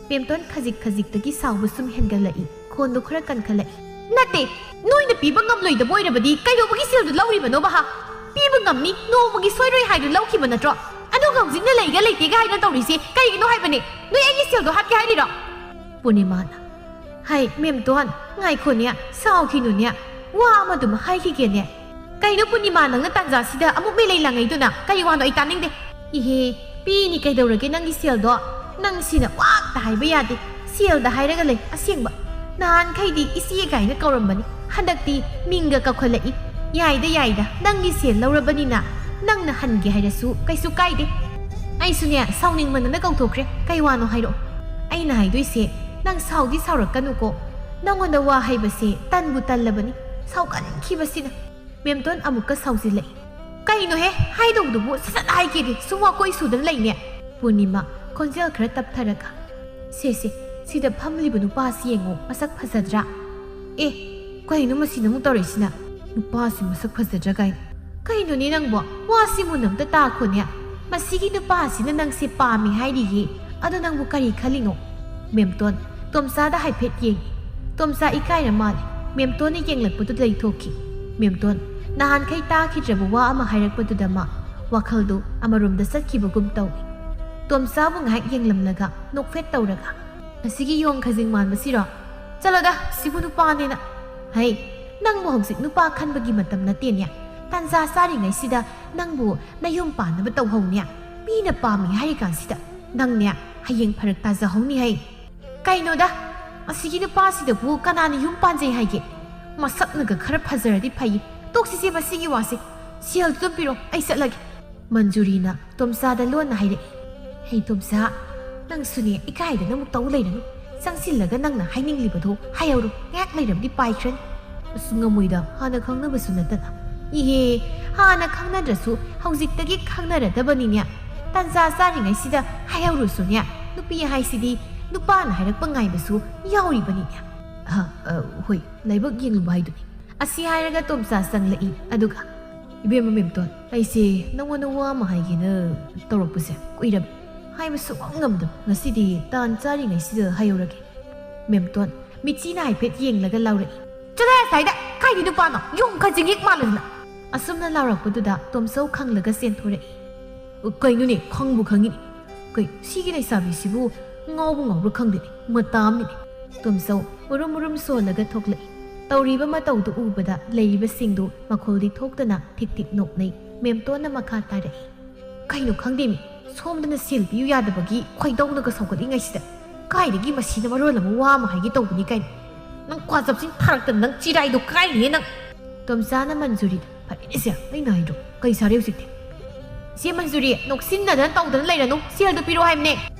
ꯃꯦꯝꯇꯣꯟ ꯈꯖꯤꯛ ꯈꯖꯤꯛꯇꯒꯤ ꯁꯥꯎꯕ ꯁꯨꯝ ꯍꯦꯟꯒꯠꯂꯛꯏ꯫ ꯈꯣꯟꯗꯣ ꯈꯔ ꯀꯟꯈꯠꯂꯛꯏ꯫ "ꯅꯠꯇꯦ, ꯅꯣꯏꯅ ꯄꯤꯕ ꯉꯝꯂꯣꯏꯗꯕ ꯑꯣꯏꯔꯕꯗꯤ ꯀꯩꯗꯧꯕꯒꯤ ꯁꯦꯜꯗꯨ ꯂꯧꯔꯤꯕꯅꯣꯕ ꯍꯥ? ꯄꯤꯕ ꯉꯝꯅꯤ, ꯅꯣꯡꯃꯒꯤ ꯁꯣꯏꯔꯣꯏ ꯍꯥꯏꯗꯨ ꯂꯧꯈꯤꯕ ꯅꯠꯇ꯭ꯔꯣ? ꯑꯗꯨꯒ ꯍꯧꯖꯤꯛꯅ ꯂꯩꯒ ꯂꯩꯇꯦꯒ ꯍꯥꯏꯗꯅ ꯇꯧꯔꯤꯁꯤ ꯀꯩꯒꯤꯅꯣ ꯍꯥꯏꯕꯅꯦ? ꯅꯣꯏ ꯑꯩꯒꯤ ꯁꯦꯜꯗꯣ ꯍꯥꯠꯀꯦ ꯍꯥꯏꯔꯤꯔꯣ?" ꯄꯨꯔꯅꯤꯃꯥꯅ꯫ "ꯍꯥꯏ, ꯃꯦꯝꯇꯣꯟ, ꯉꯥꯏꯈꯣꯅꯦ, ꯁꯥꯎꯈꯤꯅꯨꯅꯦ꯫ ꯋꯥ ꯑꯃꯗꯨꯝ ꯍꯥꯏꯈꯤꯒꯦꯅꯦ꯫ ꯀꯩꯅꯣ ꯄꯨꯔꯅꯤꯃꯥ, ꯅꯪꯅ ꯇꯥꯟꯖꯥꯁꯤꯗ ꯑꯃꯨꯛ ꯃꯤꯂꯩ ꯂꯪꯉꯩꯗꯨꯅ? ꯀꯔꯤ ꯋꯥꯅꯣ ꯑꯩ ꯇꯥꯅꯤꯡꯗꯦ꯫ ꯏꯍꯦ, ꯄꯤꯅꯤ ꯀꯩꯗꯧꯔꯒꯦ ꯅꯪꯒꯤ ꯁꯦꯜꯗꯣ? ꯅꯪ ꯁꯤꯅ ꯋꯥꯠꯇ ꯍꯥꯏꯕ ꯌꯥꯗꯦ꯫ ꯁꯦꯜꯗ ꯍꯥꯏꯔꯒ ꯂꯩ ꯑꯁꯦꯡꯕ꯫ ꯅꯍꯥꯟꯈꯩꯗꯤ ꯏꯆꯦ ꯀꯥꯏꯅ ꯀꯧꯔꯝꯕꯅꯤ꯫ ꯍꯟꯗꯛꯇꯤ ꯃꯤꯡꯒ ꯀꯧꯈꯠꯂꯛꯏ꯫ ꯌꯥꯏꯗ, ꯌꯥꯏꯗ, ꯅꯪꯒꯤ ꯁꯦꯜ ꯂꯧꯔꯕꯅꯤꯅ ꯅꯪꯅ ꯍꯟꯒꯦ ꯍꯥꯏꯔꯁꯨ ꯀꯩꯁꯨ ꯀꯥꯏꯗꯦ꯫ ꯑꯩꯁꯨꯅꯦ ꯁꯥꯎꯅꯤꯡꯃꯟꯗꯅ ꯀꯧꯊꯣꯛꯈ꯭ꯔꯦ꯫ ꯀꯩ ꯋꯥꯅꯣ ꯍꯥꯏꯔꯛꯑꯣ꯫ ꯑꯩꯅ ꯍꯥꯏꯗꯣꯏꯁꯦ, ꯅꯪ ꯁꯥꯎꯗꯤ ꯁꯥꯎꯔꯛꯀꯅꯨꯀꯣ꯫ ꯅꯪꯉꯣꯟꯗ ꯋꯥ ꯍꯥꯏꯕꯁꯦ ꯇꯟꯕꯨ ꯇꯜꯂꯕꯅꯤ꯫ ꯁꯥꯎꯒꯟꯈꯤꯕꯁꯤꯅ꯫ ꯃꯦꯝꯇꯣꯟ ꯑꯃꯨꯛꯀ ꯁꯥꯎꯖꯤꯜꯂꯛꯏ꯫ "ꯀꯩꯅꯣꯍꯦ, ꯍꯥꯏꯗꯧꯗꯨꯕꯨ ꯁꯠ ꯁꯠ ꯍꯥꯏꯒꯦꯗꯤ, ꯁꯨꯝ ꯋꯥꯀꯣꯏ ꯁꯨꯗꯅ ꯂꯩꯅꯦ?" ꯄꯨꯔꯅꯤꯃꯥ ꯈꯣꯟꯖꯦꯜ ꯈꯔ ꯇꯞꯊꯔꯒ, "ꯁꯦ ꯁꯦ, ꯁꯤꯗ ꯐꯝꯂꯤꯕ ꯅꯨꯄꯥꯁꯤ ꯌꯦꯡꯉꯣ, ꯃꯁꯛ ꯐꯖꯗ꯭ꯔꯥ? ꯑꯦ, ꯀꯩꯅꯣ ꯃꯁꯤꯅ ꯑꯃꯨꯛ ꯇꯧꯔꯛꯏꯁꯤꯅ? ꯅꯨꯄꯥꯁꯤ ꯃꯁꯛ ꯐꯖꯗ꯭ꯔꯥ ꯀꯥꯏꯅ꯫ ꯀꯩꯅꯣꯅꯦ ꯅꯪꯕꯣ, ꯋꯥꯁꯤ ꯃꯨꯟꯅ ꯑꯝꯇ ꯇꯥꯈꯣꯅꯦ꯫ ꯃꯁꯤꯒꯤ ꯅꯨꯄꯥꯁꯤꯅ ꯅꯪꯁꯦ ꯄꯥꯝꯃꯤ ꯍꯥꯏꯔꯤꯌꯦ꯫ ꯑꯗꯣ ꯅꯪꯕꯨ ꯀꯔꯤ ꯈꯜꯂꯤꯅꯣ?" ꯃꯦꯝꯇꯣꯟ ꯇꯣꯝꯆꯥꯗ ꯍꯥꯏꯐꯦꯠ ꯌꯦꯡꯉꯤ꯫ ꯇꯣꯝꯆꯥ ꯏꯀꯥꯏꯔ ꯃꯥꯜꯂꯦ꯫ ꯃꯦꯝꯇꯣꯟꯅ ꯌꯦꯡꯂꯛꯄꯗꯨꯗ ꯂꯩꯊꯣꯛꯈꯤ꯫ ꯃꯦꯝꯇꯣꯟ ꯅꯍꯥꯟꯈꯩ ꯇꯥꯈꯤꯗ꯭ꯔꯕ ꯋꯥ ꯑꯃ ꯍꯥꯏꯔꯛꯄꯗꯨꯗ ꯃꯥ ꯋꯥꯈꯜꯗꯨ ꯑꯃꯔꯣꯝꯗ ꯆꯠꯈꯤꯕꯒꯨꯝ ꯇꯧꯏ꯫ ꯇꯣꯝꯆꯥꯕꯨ ꯉꯥꯏꯍꯥꯛ ꯌꯦꯡꯂꯝꯂꯒ ꯅꯣꯛꯐꯦꯠ ꯇꯧꯔꯒ, "ꯑꯁꯤꯒꯤ ꯌꯣꯡ ꯈꯖꯤꯡ ꯃꯥꯟꯕꯁꯤꯔꯣ? ꯆꯠꯂꯣꯗ, ꯁꯤꯕꯨ ꯅꯨꯄꯥꯅꯦꯅ꯫ ꯍꯩ, ꯅꯪꯕꯨ ꯍꯧꯖꯤꯛ ꯅꯨꯄꯥ ꯈꯟꯕꯒꯤ ꯃꯇꯝ ꯅꯠꯇꯦꯅꯦ꯫ ꯇꯥꯟꯖꯥ ꯆꯥꯔꯤꯉꯩꯁꯤꯗ ꯅꯪꯕꯨ ꯅꯌꯨꯝ ꯄꯥꯟꯅꯕ ꯇꯧꯍꯧꯅꯦ꯫ ꯃꯤꯅ ꯄꯥꯝꯃꯤ ꯍꯥꯏꯔꯤꯀꯥꯟꯁꯤꯗ ꯅꯪꯅꯦ ꯍꯌꯦꯡ ꯐꯔꯛ ꯇꯥꯖꯍꯧꯅꯤ ꯍꯩ꯫" "ꯀꯩꯅꯣꯗ, ꯑꯁꯤꯒꯤ ꯅꯨꯄꯥꯁꯤꯗꯕꯨ ꯀꯅꯥꯅ ꯌꯨꯝ ꯄꯥꯟꯖꯩ ꯍꯥꯏꯒꯦ? ꯃꯁꯛꯅꯒ ꯈꯔ ꯐꯖꯔꯗꯤ ꯐꯩ꯫ ꯇꯣꯛꯁꯤꯁꯦ ꯃꯁꯤꯒꯤ ꯋꯥꯁꯦ꯫ ꯁꯦꯜꯗꯨ ꯑꯗꯨꯝ ꯄꯤꯔꯣ, ꯑꯩ ꯆꯠꯂꯒꯦ꯫" ꯃꯟꯖꯨꯔꯤꯅ ꯇꯣꯝꯆꯥꯗ ꯂꯣꯟꯅ ꯍꯥꯏꯔꯛꯏ꯫ "ꯍꯩ ꯇꯣꯝꯆꯥ, ꯅꯪꯁꯨꯅꯦ ꯏꯀꯥꯏꯗꯅ ꯑꯃꯨꯛ ꯇꯧ ꯂꯩꯔꯅꯨ꯫ ꯆꯪꯁꯤꯜꯂꯒ ꯅꯪꯅ ꯍꯥꯏꯅꯤꯡꯂꯤꯕꯗꯣ ꯍꯥꯏꯍꯧꯔꯣ, ꯉꯥꯏꯍꯥꯛ ꯂꯩꯔꯕꯗꯤ ꯄꯥꯏꯈ꯭ꯔꯅꯤ꯫" ꯑꯁ, ꯉꯝꯃꯣꯏꯗ, ꯍꯥꯟꯅ ꯈꯪꯅꯕꯁꯨ ꯅꯠꯇꯅ꯫ ꯏꯍꯦ, ꯍꯥꯟꯅ ꯈꯪꯅꯗ꯭ꯔꯁꯨ ꯍꯧꯖꯤꯛꯇꯒꯤ ꯈꯪꯅꯔꯗꯕꯅꯤꯅꯦ꯫ ꯇꯟꯖꯥ ꯆꯥꯔꯤꯉꯩꯁꯤꯗ ꯍꯥꯏꯍꯧꯔꯨꯁꯨꯅꯦ꯫ ꯅꯨꯄꯤ ꯍꯥꯏꯁꯤꯗꯤ ꯅꯨꯄꯥꯅ ꯍꯥꯏꯔꯛꯄ ꯉꯥꯏꯕꯁꯨ ꯌꯥꯎꯔꯤꯕꯅꯤꯅꯦ꯫ ꯑ, ꯑ, ꯍꯣꯏ, ꯂꯥꯏꯕꯛ ꯌꯦꯡꯂꯨꯕ ꯍꯥꯏꯗꯨꯅꯤ꯫ ꯑꯁꯤ ꯍꯥꯏꯔꯒ ꯇꯣꯝꯆꯥ ꯆꯪꯂꯛꯏ꯫ ꯑꯗꯨꯒ, "ꯏꯕꯦꯝꯃ ꯃꯦꯝꯇꯣꯟ, ꯑꯩꯁꯦ ꯅꯉꯣꯟꯗ ꯋꯥ ꯑꯃ ꯍꯥꯏꯒꯦꯅ ꯇꯧꯔꯛꯄꯁꯦ ꯀꯨꯏꯔꯕ꯫ ꯍꯥꯏꯕ ꯁꯨꯡꯉꯝ ꯉꯝꯗꯕ꯫ ꯉꯁꯤꯗꯤ ꯇꯥꯟ ꯆꯥꯔꯤꯉꯩꯁꯤꯗ ꯍꯥꯏꯍꯧꯔꯒꯦ꯫" ꯃꯦꯝꯇꯣꯟ ꯃꯤꯆꯤꯅ ꯍꯥꯏꯐꯦꯠ ꯌꯦꯡꯂꯒ ꯂꯥꯎꯔꯛꯏ꯫ "ꯆꯠꯂꯣꯍꯦ ꯑꯁ꯭ꯋꯥꯏꯗ! ꯀꯥꯏꯗꯩ ꯅꯨꯄꯥꯅꯣ? ꯌꯣꯡ ꯈꯖꯤꯡ ꯍꯤꯛ ꯃꯥꯜꯂꯗꯅ!" ꯑꯁꯨꯝꯅ ꯂꯥꯎꯔꯛꯄꯗꯨꯗ ꯇꯣꯝꯆꯧ ꯈꯪꯂꯒ ꯆꯦꯟꯊꯣꯔꯛꯏ꯫ "ꯀꯩꯅꯣꯅꯦ, ꯈꯪꯕꯨ ꯈꯪꯉꯤꯅꯦ꯫ ꯀꯩ, ꯁꯤꯒꯤ ꯂꯩꯁꯥꯕꯤꯁꯤꯕꯨ ꯉꯥꯎꯕ ꯉꯥꯎꯕ꯭ꯔꯥ ꯈꯪꯗꯦꯅꯦ, ꯃꯇꯥ ꯑꯃꯅꯤꯅꯦ꯫" ꯇꯣꯝꯆꯧ ꯃꯨꯔꯨꯝ ꯃꯨꯔꯨꯝ ꯁꯣꯜꯂꯒ ꯊꯣꯛꯂꯛꯏ꯫ ꯇꯧꯔꯤꯕ ꯃꯇꯧꯗꯨ ꯎꯕꯗ ꯂꯩꯔꯤꯕꯁꯤꯡꯗꯨ ꯃꯈꯣꯜꯗꯤ ꯊꯣꯛꯇꯅ ꯊꯤꯛ ꯊꯤꯛ ꯅꯣꯛꯅꯩ꯫ ꯃꯦꯝꯇꯣꯟꯅ ꯃꯈꯥ ꯇꯥꯔꯛꯏ꯫ "ꯀꯩꯅꯣ ꯈꯪꯗꯦꯃꯤ, ꯁꯣꯝꯗꯅ ꯁꯦꯜ ꯄꯤꯌꯨ ꯌꯥꯗꯕꯒꯤ ꯈꯣꯏꯗꯧꯅꯒ ꯁꯥꯎꯒꯠꯂꯤꯉꯩꯁꯤꯗ, ꯀꯥꯏꯗꯒꯤ ꯃꯁꯤꯅ ꯃꯔꯣꯜ ꯑꯃ ꯋꯥ ꯑꯃ ꯍꯥꯏꯒꯦ ꯇꯧꯕꯅꯤ ꯀꯥꯏꯅ꯫ ꯅꯪ ꯀ꯭ꯋꯥ ꯆꯞꯁꯤꯡ ꯊꯥꯔꯛꯇꯅ ꯅꯪ ꯆꯤꯔꯥꯏꯗꯣ ꯀꯥꯏꯅꯤꯍꯦ ꯅꯪ!" ꯇꯣꯝꯆꯥꯅ ꯃꯟꯖꯨꯔꯤꯗ, "ꯐꯔꯦꯅꯦꯁꯦ, ꯑꯩꯅ ꯍꯥꯏꯗ꯭ꯔꯣ, ꯀꯩ ꯁꯥꯔꯦ ꯍꯧꯖꯤꯛꯇꯤ?" "ꯏꯆꯦ ꯃꯟꯖꯨꯔꯤ, ꯅꯣꯛꯁꯤꯟꯅꯗꯅ ꯇꯧꯗꯅ ꯂꯩꯔꯅꯨ, ꯁꯦꯜꯗꯣ ꯄꯤꯔꯣ ꯍꯥꯏꯕꯅꯦ꯫"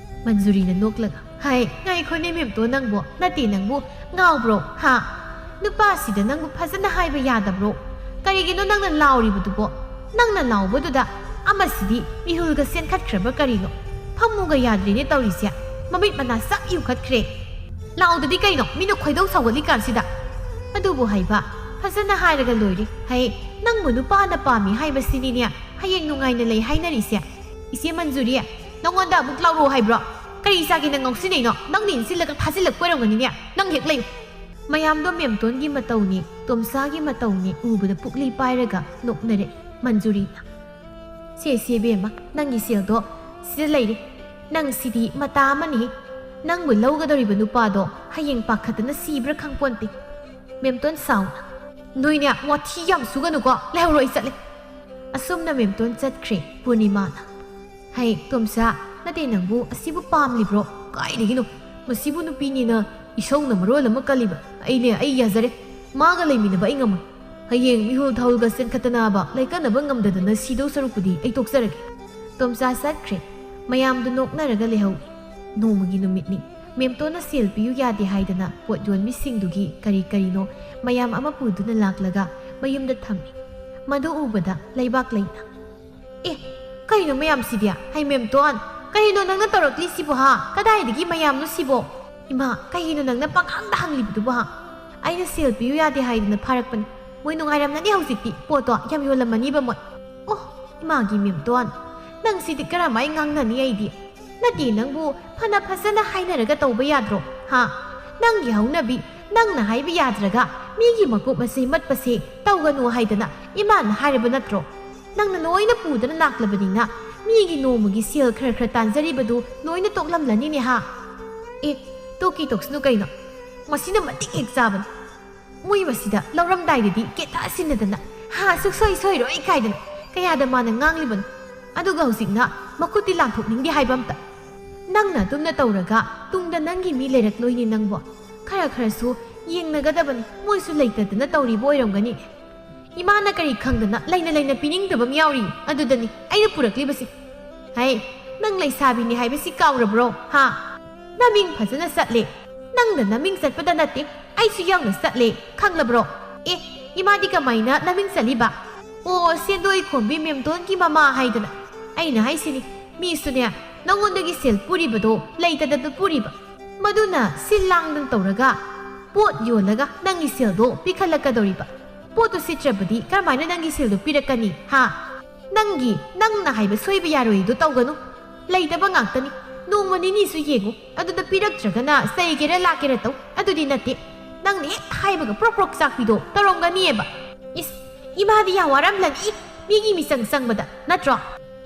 ꯃꯟꯖꯨꯔꯤꯅ ꯅꯣꯛꯂꯒ, "ꯍꯥꯏ, ꯉꯥꯏꯈꯣꯅꯦ ꯃꯦꯝꯇꯣꯟ, ꯅꯪꯕꯣ, ꯅꯠꯇꯦ, ꯅꯪꯕꯨ ꯉꯥꯎꯕ꯭ꯔꯣ, ꯍꯥ? ꯅꯨꯄꯥꯁꯤꯗ ꯅꯪꯕꯨ ꯐꯖꯅ ꯍꯥꯏꯕ ꯌꯥꯗꯕ꯭ꯔꯣ? ꯀꯔꯤꯒꯤꯅꯣ ꯅꯪꯅ ꯂꯥꯎꯔꯤꯕꯗꯨꯕꯣ? ꯅꯪꯅ ꯂꯥꯎꯕꯗꯨꯗ ꯑꯃꯁꯤꯗꯤ ꯃꯤꯍꯨꯜꯒ ꯆꯦꯟꯈꯠꯈ꯭ꯔꯕ ꯀꯔꯤꯅꯣ? ꯐꯝꯃꯨꯒ ꯌꯥꯗ꯭ꯔꯦꯅꯦ ꯇꯧꯔꯤꯁꯦ, ꯃꯃꯤꯠ ꯃꯅꯥ ꯆꯞ ꯌꯨꯡꯈꯠꯈ꯭ꯔꯦ꯫ ꯂꯥꯎꯗꯗꯤ ꯀꯩꯅꯣ, ꯃꯤꯅ ꯈꯣꯏꯗꯧ ꯁꯥꯎꯒꯠꯂꯤꯀꯥꯟꯁꯤꯗ?" ꯑꯗꯨꯕꯨ ꯍꯥꯏꯕ, ꯐꯖꯅ ꯍꯥꯏꯔꯒ ꯂꯣꯏꯔꯦ꯫ ꯍꯩ, ꯅꯪꯕꯨ ꯅꯨꯄꯥꯅ ꯄꯥꯝꯃꯤ ꯍꯥꯏꯕꯁꯤꯅꯤꯅꯦ ꯍꯌꯦꯡ ꯅꯨꯡꯉꯥꯏꯅ ꯂꯩ ꯍꯥꯏꯅꯔꯤꯁꯦ꯫ "ꯏꯆꯦ ꯃꯟꯖꯨꯔꯤ, ꯅꯉꯣꯟꯗ ꯑꯃꯨꯛ ꯂꯥꯎꯔꯛꯑꯣ ꯍꯥꯏꯕ꯭ꯔꯣ? ꯀꯔꯤ ꯆꯥꯒꯦ ꯅꯪ ꯉꯥꯎꯁꯤꯟꯅꯩꯅꯣ? ꯅꯪꯅ ꯏꯟꯁꯤꯜꯂꯒ ꯐꯥꯖꯤꯜꯂꯛꯄ ꯑꯣꯏꯔꯝꯒꯅꯤꯅꯦ꯫ ꯅꯪ ꯍꯦꯛ ꯂꯩꯌꯨ꯫" ꯃꯌꯥꯝꯗꯣ ꯃꯦꯝꯇꯣꯟꯒꯤ ꯃꯇꯧꯅꯤ, ꯇꯣꯝꯆꯥꯒꯤ ꯃꯇꯧꯅꯤ ꯎꯕꯗ ꯄꯨꯛꯂꯤ ꯄꯥꯏꯔꯒ ꯅꯣꯛꯅꯔꯛꯏ꯫ ꯃꯟꯖꯨꯔꯤꯅ, "ꯁꯦ, ꯁꯦ, ꯏꯕꯦꯝꯃ, ꯅꯪꯒꯤ ꯁꯦꯜꯗꯣ ꯁꯤꯗ ꯂꯩꯔꯦ꯫ ꯅꯪ ꯁꯤꯗꯤ ꯃꯇꯥ ꯑꯃꯅꯤꯍꯦ꯫ ꯅꯪꯕꯨ ꯂꯧꯒꯗꯧꯔꯤꯕ ꯅꯨꯄꯥꯗꯣ ꯍꯌꯦꯡ ꯄꯥꯈꯠꯇꯅ ꯁꯤꯕ꯭ꯔꯥ ꯈꯪꯄꯣꯟꯇꯦ꯫" ꯃꯦꯝꯇꯣꯟ ꯁꯥꯎꯅ, "ꯅꯣꯏꯅꯦ, ꯋꯥꯊꯤ ꯌꯥꯝ ꯁꯨꯒꯅꯨꯀꯣ, ꯂꯩꯍꯧꯔꯣ, ꯑꯩ ꯆꯠꯂꯦ꯫" ꯑꯁꯨꯝꯅ ꯃꯦꯝꯇꯣꯟ ꯆꯠꯈ꯭ꯔꯦ꯫ ꯄꯨꯔꯅꯤꯃꯥꯅ, "ꯍꯩ, ꯇꯣꯝꯆꯥ, ꯅꯠꯇꯦ, ꯅꯪꯕꯨ ꯑꯁꯤꯕꯨ ꯄꯥꯝꯂꯤꯕ꯭ꯔꯣ? ꯀꯥꯏꯗꯒꯤꯅꯣ? ꯃꯁꯤꯕꯨ ꯅꯨꯄꯤꯅꯦꯅ ꯏꯁꯧꯅ ꯃꯔꯣꯜ ꯑꯃ ꯀꯜꯂꯤꯕ꯫ ꯑꯩꯅꯦ, ꯑꯩ ꯌꯥꯖꯔꯦ꯫ ꯃꯥꯒ ꯂꯩꯃꯤꯟꯅꯕ ꯑꯩ ꯉꯝꯃꯣꯏ꯫ ꯍꯌꯦꯡ ꯃꯤꯍꯨꯜ ꯊꯥꯍꯨꯜꯒ ꯆꯦꯟꯈꯠꯇꯅꯕ ꯂꯩꯀꯠꯅꯕ ꯉꯝꯗꯗꯅ ꯁꯤꯗꯧ ꯁꯔꯨꯛꯄꯨꯗꯤ ꯑꯩ ꯇꯣꯛꯆꯔꯒꯦ꯫" ꯇꯣꯝꯆꯥ ꯆꯠꯈ꯭ꯔꯦ꯫ ꯃꯌꯥꯝꯗꯨ ꯅꯣꯛꯅꯔꯒ ꯂꯩꯍꯧꯏ꯫ ꯅꯣꯡꯃꯒꯤ ꯅꯨꯃꯤꯠꯅꯤ꯫ ꯃꯦꯝꯇꯣꯟꯅ ꯁꯦꯜ ꯄꯤꯌꯨ ꯌꯥꯗꯦ ꯍꯥꯏꯗꯅ ꯄꯣꯠ ꯌꯣꯟꯕꯤꯁꯤꯡꯗꯨꯒꯤ ꯀꯔꯤ ꯀꯔꯤꯅꯣ ꯃꯌꯥꯝ ꯑꯃ ꯄꯨꯗꯨꯅ ꯂꯥꯛꯂꯒ ꯃꯌꯨꯝꯗ ꯊꯝꯃꯤ꯫ ꯃꯗꯨ ꯎꯕꯗ ꯂꯩꯕꯥꯛ ꯂꯩꯅ, "ꯑꯦ, ꯀꯩꯅꯣ ꯃꯌꯥꯝꯁꯤꯗꯤ? ꯍꯩ ꯃꯦꯝꯇꯣꯟ, ꯀꯩꯅꯣ ꯅꯪꯅ ꯇꯧꯔꯛꯂꯤꯁꯤꯕꯣ ꯍꯥ? ꯀꯗꯥꯏꯗꯒꯤ ꯃꯌꯥꯝꯅꯣ ꯁꯤꯕꯣ? ꯏꯃꯥ, ꯀꯩꯒꯤꯅꯣ ꯅꯪꯅ ꯄꯪꯍꯪꯗ ꯍꯪꯂꯤꯕꯗꯨꯕꯣ ꯍꯥ? ꯑꯩꯅ ꯁꯦꯜ ꯄꯤꯌꯨ ꯌꯥꯗꯦ ꯍꯥꯏꯗꯅ ꯐꯥꯔꯛꯄꯅꯤ꯫ ꯃꯣꯏ ꯅꯨꯡꯉꯥꯏꯔꯝꯅꯅꯤ ꯍꯧꯖꯤꯛꯇꯤ, ꯄꯣꯠꯇꯣ ꯌꯥꯝ ꯌꯣꯜꯂꯝꯃꯅꯤꯕ ꯃꯣꯏ꯫ ꯑꯣ, ꯏꯃꯥꯒꯤ ꯃꯦꯝꯇꯣꯟ, ꯅꯪꯁꯤꯗꯤ ꯀꯔꯝꯍꯥꯏ ꯉꯥꯡꯅꯅꯤ ꯑꯩꯗꯤ? ꯅꯠꯇꯦ, ꯅꯪꯕꯨ ꯐꯅ ꯐꯖꯅ ꯍꯥꯏꯅꯔꯒ ꯇꯧꯕ ꯌꯥꯗ꯭ꯔꯣ? ꯍꯥ? ꯅꯪꯒꯤ ꯍꯧꯅꯕꯤ, ꯅꯪꯅ ꯍꯥꯏꯕ ꯌꯥꯗ꯭ꯔꯒ ꯃꯤꯒꯤ ꯃꯀꯨꯞ ꯃꯁꯦ ꯃꯠꯄꯁꯦ ꯇꯧꯒꯅꯨ ꯍꯥꯏꯗꯅ ꯏꯃꯥꯅ ꯍꯥꯏꯔꯕ ꯅꯠꯇ꯭ꯔꯣ? ꯅꯪꯅ ꯂꯣꯏꯅ ꯄꯨꯗꯅ ꯂꯥꯛꯂꯕꯅꯤꯅ ꯃꯤꯒꯤ ꯅꯣꯡꯃꯒꯤ ꯁꯦꯜ ꯈꯔ ꯈꯔ ꯇꯥꯟꯖꯔꯤꯕꯗꯨ ꯂꯣꯏꯅ ꯇꯣꯛꯂꯝꯂꯅꯤꯅꯦ ꯍꯥ? ꯑꯦ, ꯇꯣꯛꯀꯤ ꯇꯣꯛꯁꯅꯨ ꯀꯩꯅꯣ? ꯃꯁꯤꯅ ꯃꯇꯤꯛ ꯍꯦꯛ ꯆꯥꯕꯅꯤ꯫ ꯃꯣꯏ ꯃꯁꯤꯗ ꯂꯧꯔꯝꯗꯥꯏꯗꯗꯤ ꯀꯦꯊ ꯁꯤꯟꯅꯗꯅ, "ꯍꯥ, ꯁꯨꯛꯁꯣꯏ ꯁꯣꯏꯔꯣꯏ" ꯀꯥꯏꯗꯅ ꯀꯌꯥꯗ ꯃꯥꯅ ꯉꯥꯡꯂꯤꯕꯅꯣ꯫ ꯑꯗꯨꯒ ꯍꯧꯖꯤꯛꯅ ꯃꯈꯨꯠꯇꯤ ꯂꯥꯟꯊꯣꯛꯅꯤꯡꯗꯦ ꯍꯥꯏꯕ ꯑꯝꯇ꯫ ꯅꯪꯅ ꯑꯗꯨꯝꯅ ꯇꯧꯔꯒ ꯇꯨꯡꯗ ꯅꯪꯒꯤ ꯃꯤ ꯂꯩꯔꯛꯂꯣꯏꯅꯦ ꯅꯪꯕꯣ꯫ ꯈꯔ ꯈꯔꯁꯨ ꯌꯦꯡꯅꯒꯗꯕꯅꯤ, ꯃꯣꯏꯁꯨ ꯂꯩꯇꯗꯅ ꯇꯧꯔꯤꯕ ꯑꯣꯏꯔꯝꯒꯅꯤ꯫ ꯏꯃꯥꯅ ꯀꯔꯤ ꯈꯪꯗꯅ ꯂꯩꯅ ꯂꯩꯅ ꯄꯤꯅꯤꯡꯗꯕ ꯑꯃ ꯌꯥꯎꯔꯤ, ꯑꯗꯨꯗꯅꯤ ꯑꯩꯅ ꯄꯨꯔꯛꯂꯤꯕꯁꯤ꯫ ꯍꯩ, ꯅꯪ ꯂꯩꯁꯥꯕꯤꯅꯤ ꯍꯥꯏꯕꯁꯤ ꯀꯥꯎꯔꯕ꯭ꯔꯣ? ꯍꯥ? ꯅꯃꯤꯡ ꯐꯖꯅ ꯆꯠꯂꯦ꯫ ꯅꯪꯅ ꯅꯃꯤꯡ ꯆꯠꯄꯗ ꯅꯠꯇꯦ, ꯑꯩꯁꯨ ꯌꯥꯎꯅ ꯆꯠꯂꯦ, ꯈꯪꯂꯕ꯭ꯔꯣ? ꯑꯦ, ꯏꯃꯥꯗꯤ ꯀꯃꯥꯏꯅ ꯅꯃꯤꯡ ꯆꯠꯂꯤꯕ? ꯑꯣ, ꯁꯦꯟꯗꯣꯏ ꯈꯣꯝꯕꯤ ꯃꯦꯝꯇꯣꯟꯒꯤ ꯃꯃꯥ ꯍꯥꯏꯗꯅ꯫ ꯑꯩꯅ ꯍꯥꯏꯁꯤꯅꯤ, ꯃꯤꯁꯨꯅꯦ, ꯅꯪꯉꯣꯟꯗꯒꯤ ꯁꯦꯜ ꯄꯨꯔꯤꯕꯗꯣ ꯂꯩꯇꯗꯅ ꯄꯨꯔꯤꯕ꯫ ꯃꯗꯨꯅ ꯁꯤꯜ ꯂꯥꯡꯗꯅ ꯇꯧꯔꯒ ꯄꯣꯠ ꯌꯣꯜꯂꯒ ꯅꯪꯒꯤ ꯁꯦꯜꯗꯣ ꯄꯤꯈꯠꯂꯛꯀꯗꯧꯔꯤꯕ꯫ ꯄꯣꯠꯇꯨ ꯁꯤꯠꯇ꯭ꯔꯕꯗꯤ ꯀꯔꯝꯍꯥꯏꯅ ꯅꯪꯒꯤ ꯁꯦꯜꯗꯣ ꯄꯤꯔꯛꯀꯅꯤ? ꯍꯥ? ꯅꯪꯒꯤ, ꯅꯪꯅ ꯍꯥꯏꯕ ꯁꯣꯏꯕ ꯌꯥꯔꯣꯏꯗꯣ ꯇꯧꯒꯅꯨ꯫ ꯂꯩꯇꯕ ꯉꯥꯛꯇꯅꯤ꯫ ꯅꯣꯡꯃ ꯅꯤꯅꯤꯁꯨ ꯌꯦꯡꯉꯨ꯫ ꯑꯗꯨꯗ ꯄꯤꯔꯛꯇ꯭ꯔꯒꯅ ꯆꯩꯒꯦꯔꯥ ꯂꯥꯛꯀꯦꯔꯥ ꯇꯧ꯫ ꯑꯗꯨꯗꯤ ꯅꯠꯇꯦ꯫ ꯅꯪꯅ ꯍꯦꯛ ꯍꯥꯏꯕꯒ ꯄ꯭ꯔꯣꯛ ꯄ꯭ꯔꯣꯛ ꯆꯥꯛꯄꯤꯗꯣ ꯇꯧꯔꯝꯒꯅꯤꯑꯕ꯫ ꯏꯁ, ꯏꯃꯥꯗꯤ ꯌꯥꯝ ꯋꯥꯔꯝꯂꯅꯤ꯫ ꯃꯤꯒꯤ ꯃꯤꯆꯪ ꯆꯪꯕꯗ, ꯅꯠꯇ꯭ꯔꯣ?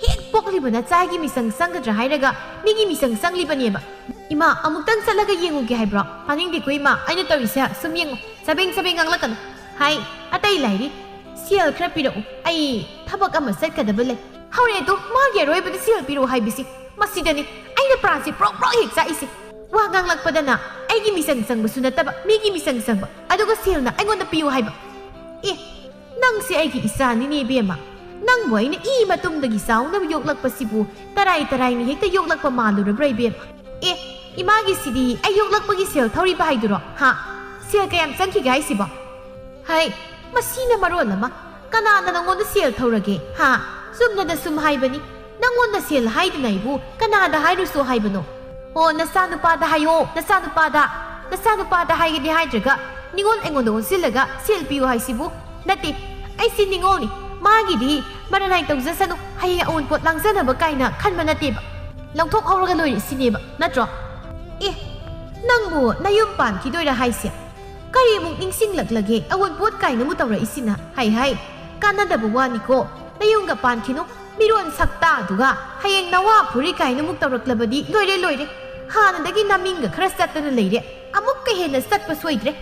ꯍꯦꯛ ꯄꯣꯛꯂꯤꯕ ꯅꯆꯥꯒꯤ ꯃꯤꯆꯪ ꯆꯪꯒꯗ꯭ꯔꯥ ꯍꯥꯏꯔꯒ ꯃꯤꯒꯤ ꯃꯤꯆꯪ ꯆꯪꯂꯤꯕꯅꯦꯕ꯫ ꯏꯃꯥ, ꯑꯃꯨꯛꯇꯪ ꯆꯠꯂꯒ ꯌꯦꯡꯉꯨꯒꯦ ꯍꯥꯏꯕ꯭ꯔꯣ? ꯇꯥꯅꯤꯡꯗꯦꯀꯣ ꯏꯃꯥ, ꯑꯩꯅ ꯇꯧꯔꯤꯁꯦ ꯁꯨꯝ ꯌꯦꯡꯉꯨ꯫ ꯆꯕꯦꯡ ꯆꯕꯦꯡ ꯉꯥꯡꯂꯛꯀꯅꯨ꯫ ꯍꯥꯏ, ꯑꯇꯩ ꯂꯥꯏꯔꯤ꯫ ꯁꯦꯜ ꯈꯔ ꯄꯤꯔꯛꯎ, ꯑꯩ ꯊꯕꯛ ꯑꯃ ꯆꯠꯀꯗꯕ ꯂꯩ꯫ ꯍꯧꯔꯛꯑꯦ ꯇꯨ, ꯃꯥꯒꯤ ꯑꯔꯣꯏꯕꯗ ꯁꯦꯜ ꯄꯤꯔꯛꯎ ꯍꯥꯏꯕꯁꯤ꯫ ꯃꯁꯤꯗꯅꯤ ꯑꯩꯅ ꯄ꯭ꯔꯥꯟꯁꯤ ꯄ꯭ꯔꯣꯛ ꯄ꯭ꯔꯣꯛ ꯍꯦꯛ ꯆꯥꯛꯏꯁꯦ꯫ ꯋꯥ ꯉꯥꯡꯂꯛꯄꯗꯅ ꯑꯩꯒꯤ ꯃꯤꯆꯪ ꯆꯪꯕꯁꯨ ꯅꯠꯇꯕ ꯃꯤꯒꯤ ꯃꯤꯆꯪ ꯆꯪꯕ, ꯑꯗꯨꯒ ꯁꯦꯜꯅ ꯑꯩꯉꯣꯟꯗ ꯄꯤꯌꯨ ꯍꯥꯏꯕ꯫ ꯑꯦ, ꯅꯪꯁꯦ ꯑꯩꯒꯤ ꯏꯆꯥꯅꯤꯅꯦ ꯏꯕꯦꯝꯃ꯫ ꯅꯪꯕꯨ ꯑꯩꯅ ꯏ ꯃꯇꯨꯝꯗꯒꯤ ꯆꯥꯎꯅꯕ ꯌꯣꯛꯂꯛꯄꯁꯤꯕꯨ ꯇꯔꯥꯏ ꯇꯔꯥꯏꯅ ꯍꯦꯛꯇ ꯌꯣꯛꯂꯛꯄ ꯃꯥꯜꯂꯨꯔꯕ꯭ꯔꯥ ꯏꯕꯦꯝꯃ? ꯑꯦ, ꯏꯃꯥꯒꯤꯁꯤꯗꯤ ꯑꯩ ꯌꯣꯛꯂꯛꯄꯒꯤ ꯁꯦꯜ ꯊꯧꯔꯤꯕ ꯍꯥꯏꯗꯨꯔꯣ? ꯍꯥ? ꯁꯦꯜ ꯀꯌꯥꯝ ꯆꯪꯈꯤꯒꯦ ꯍꯥꯏꯁꯤꯕꯣ? ꯍꯥꯏ, ꯃꯁꯤꯅ ꯃꯔꯣꯜ ꯑꯃ, ꯀꯅꯥꯅ ꯅꯪꯉꯣꯟꯗ ꯁꯦꯜ ꯊꯧꯔꯒꯦ? ꯍꯥ? ꯆꯨꯝꯅꯗ ꯁꯨꯝ ꯍꯥꯏꯕꯅꯤ꯫ ꯅꯪꯉꯣꯟꯗ ꯁꯦꯜ ꯍꯥꯏꯗꯅ ꯑꯩꯕꯨ ꯀꯅꯥꯗ ꯍꯥꯏꯔꯨꯁꯣ ꯍꯥꯏꯕꯅꯣ? ꯑꯣ, ꯅꯆꯥꯅꯨꯄꯥꯗ ꯍꯥꯏꯌꯣ, ꯅꯆꯥꯅꯨꯄꯥꯗ꯫ ꯅꯆꯥꯅꯨꯄꯥꯗ ꯍꯥꯏꯒꯦꯗꯤ ꯍꯥꯏꯗ꯭ꯔꯒ ꯅꯤꯉꯣꯜ ꯑꯩꯉꯣꯟꯗ ꯑꯣꯟꯁꯤꯜꯂꯒ ꯁꯦꯜ ꯄꯤꯌꯨ ꯍꯥꯏꯁꯤꯕꯨ? ꯅꯠꯇꯦ, ꯑꯩꯁꯤ ꯅꯤꯉꯣꯜꯅꯤ꯫ ꯃꯥꯒꯤꯗꯤ ꯃꯔꯅꯥꯏ ꯇꯧꯖꯁꯅꯨ, ꯍꯌꯦꯡ ꯑꯑꯣꯟꯄꯣꯠ ꯂꯥꯡꯖꯅꯕ ꯀꯥꯏꯅ ꯈꯟꯕ ꯅꯠꯇꯦꯕ꯫ ꯂꯧꯊꯣꯛꯍꯧꯔꯒ ꯂꯣꯏꯔꯦ ꯁꯤꯅꯦꯕ, ꯅꯠꯇ꯭ꯔꯣ? ꯑꯦ, ꯅꯪꯕꯨ ꯅꯌꯨꯝ ꯄꯥꯟꯈꯤꯗꯣꯏꯔꯥ ꯍꯥꯏꯁꯦ? ꯀꯔꯤꯃꯨꯛ ꯅꯤꯡꯁꯤꯡꯂꯛꯂꯒꯦ ꯑꯑꯣꯟꯄꯣꯠ ꯀꯥꯏꯅꯕꯨ ꯇꯧꯔꯛꯏꯁꯤꯅ? ꯍꯥꯏ ꯍꯥꯏ, ꯀꯥꯟꯅꯗꯕ ꯋꯥꯅꯤꯀꯣ꯫ ꯅꯌꯨꯝꯒ ꯄꯥꯟꯈꯤꯅꯨ, ꯃꯤꯔꯣꯟ ꯁꯛꯇꯥꯗꯨꯒ꯫ ꯍꯌꯦꯡ ꯅꯋꯥ ꯐꯨꯔꯤ ꯀꯥꯏꯅꯃꯨꯛ ꯇꯧꯔꯛꯂꯕꯗꯤ ꯂꯣꯏꯔꯦ, ꯂꯣꯏꯔꯦ꯫ ꯍꯥꯟꯅꯗꯒꯤ ꯅꯃꯤꯡꯒ ꯈꯔ ꯆꯠꯇꯅ ꯂꯩꯔꯦ, ꯑꯃꯨꯛꯀ ꯍꯦꯟꯅ ꯆꯠꯄ ꯁꯣꯏꯗ꯭ꯔꯦ꯫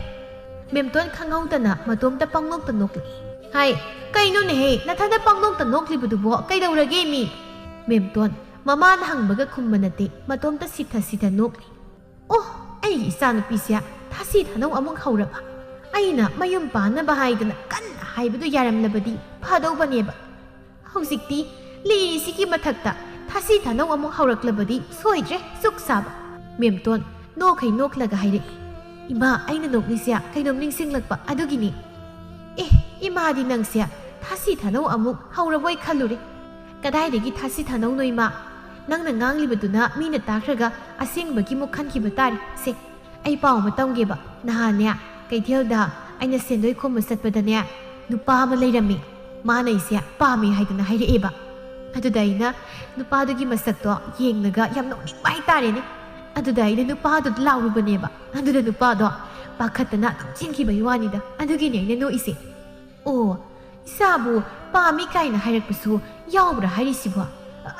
ꯃꯦꯝꯇꯣꯟ ꯈꯪꯍꯧꯗꯅ ꯃꯇꯣꯝꯇ ꯄꯪꯅꯣꯛꯇ ꯅꯣꯛꯂꯛꯏ꯫ ꯍꯥꯏ, ꯀꯩꯅꯣꯅꯦꯍꯦ, ꯅꯊꯟꯗ ꯄꯪꯅꯣꯛꯇ ꯅꯣꯛꯂꯤꯕꯗꯨꯕꯣ ꯀꯩꯗꯧꯔꯒꯦ ꯃꯤ? ꯃꯦꯝꯇꯣꯟ ꯃꯃꯥꯅ ꯍꯪꯕꯒ ꯈꯨꯝꯕ ꯅꯠꯇꯦ, ꯃꯇꯣꯝꯇ ꯁꯤꯊ ꯁꯤꯊ ꯅꯣꯛꯂꯤ꯫ ꯑꯣ, ꯑꯩꯒꯤ ꯏꯆꯥꯅꯨꯄꯤꯁꯦ ꯊꯥꯁꯤ ꯊꯥꯅꯧ ꯑꯃꯨꯛ ꯍꯧꯔꯕ? ꯑꯩꯅ ꯃꯌꯨꯝ ꯄꯥꯟꯅꯕ ꯍꯥꯏꯗꯅ ꯀꯟꯅ ꯍꯥꯏꯕꯗꯨ ꯌꯥꯔꯝꯂꯕꯗꯤ ꯐꯗꯧꯕꯅꯦꯕ꯫ ꯍꯧꯖꯤꯛꯇꯤ ꯂꯤꯔꯤꯁꯤꯒꯤ ꯃꯊꯛꯇ ꯊꯥꯁꯤ ꯊꯥꯅꯧ ꯑꯃꯨꯛ ꯍꯧꯔꯛꯂꯕꯗꯤ ꯁꯣꯏꯗ꯭ꯔꯦ ꯆꯨꯛ ꯁꯥꯕ꯫ ꯃꯦꯝꯇꯣꯟ ꯅꯣꯛꯈꯩ ꯅꯣꯛꯂꯒ ꯍꯥꯏꯔꯛꯏ꯫ ꯏꯃꯥ, ꯑꯩꯅ ꯅꯣꯛꯂꯤꯁꯦ ꯀꯩꯅꯣꯝ ꯅꯤꯡꯁꯤꯡꯂꯛꯄ ꯑꯗꯨꯒꯤꯅꯤ꯫ ꯑꯦ, ꯏꯃꯥꯗꯤ ꯅꯪꯁꯦ ꯊꯥꯁꯤ ꯊꯥꯅꯧ ꯑꯃꯨꯛ ꯍꯧꯔꯕꯣꯏ ꯈꯜꯂꯨꯔꯦ꯫ ꯀꯗꯥꯏꯗꯒꯤ ꯊꯥꯁꯤ ꯊꯥꯅꯧꯅꯣ ꯏꯃꯥ? ꯅꯪꯅ ꯉꯥꯡꯂꯤꯕꯗꯨꯅ ꯃꯤꯅ ꯇꯥꯈ꯭ꯔꯒ ꯑꯁꯦꯡꯕꯒꯤ ꯃꯨꯛ ꯈꯟꯈꯤꯕ ꯇꯥꯔꯦ꯫ ꯁꯦ, ꯑꯩ ꯄꯥꯎ ꯑꯃ ꯇꯝꯒꯦꯕ꯫ ꯅꯍꯥꯟꯅꯦ, ꯀꯩꯊꯦꯜꯗ ꯑꯩꯅ ꯁꯦꯟꯗꯣꯏ ꯈꯣꯝꯕ ꯆꯠꯄꯗꯅꯦ, ꯅꯨꯄꯥ ꯑꯃ ꯂꯩꯔꯝꯃꯤ꯫ ꯃꯥꯅ ꯑꯩꯁꯦ ꯄꯥꯝꯃꯤ ꯍꯥꯏꯗꯅ ꯍꯥꯏꯔꯛꯑꯦꯕ꯫ ꯑꯗꯨꯗ ꯑꯩꯅ ꯅꯨꯄꯥꯗꯨꯒꯤ ꯃꯁꯛꯇꯣ ꯌꯦꯡꯂꯒ ꯌꯥꯝ ꯅꯣꯛꯅꯤꯡꯕ ꯍꯥꯏꯇꯥꯔꯦꯅꯦ꯫ ꯑꯗꯨꯗ ꯑꯩꯅ ꯅꯨꯄꯥꯗꯨꯗ ꯂꯥꯎꯔꯨꯕꯅꯦꯕ꯫ ꯑꯗꯨꯗ ꯅꯨꯄꯥꯗꯣ ꯄꯥꯈꯠꯇꯅ ꯑꯗꯨꯝ ꯆꯦꯟꯈꯤꯕꯒꯤ ꯋꯥꯅꯤꯗ꯫ ꯑꯗꯨꯒꯤꯅꯦ ꯑꯩꯅ ꯅꯣꯛꯏꯁꯦ꯫ ꯑꯣ, ꯏꯆꯥꯕꯨ ꯄꯥꯝꯃꯤ ꯀꯥꯏꯅ ꯍꯥꯏꯔꯛꯄꯁꯨ ꯌꯥꯎꯕ꯭ꯔꯥ ꯍꯥꯏꯔꯤꯁꯤꯕꯣ?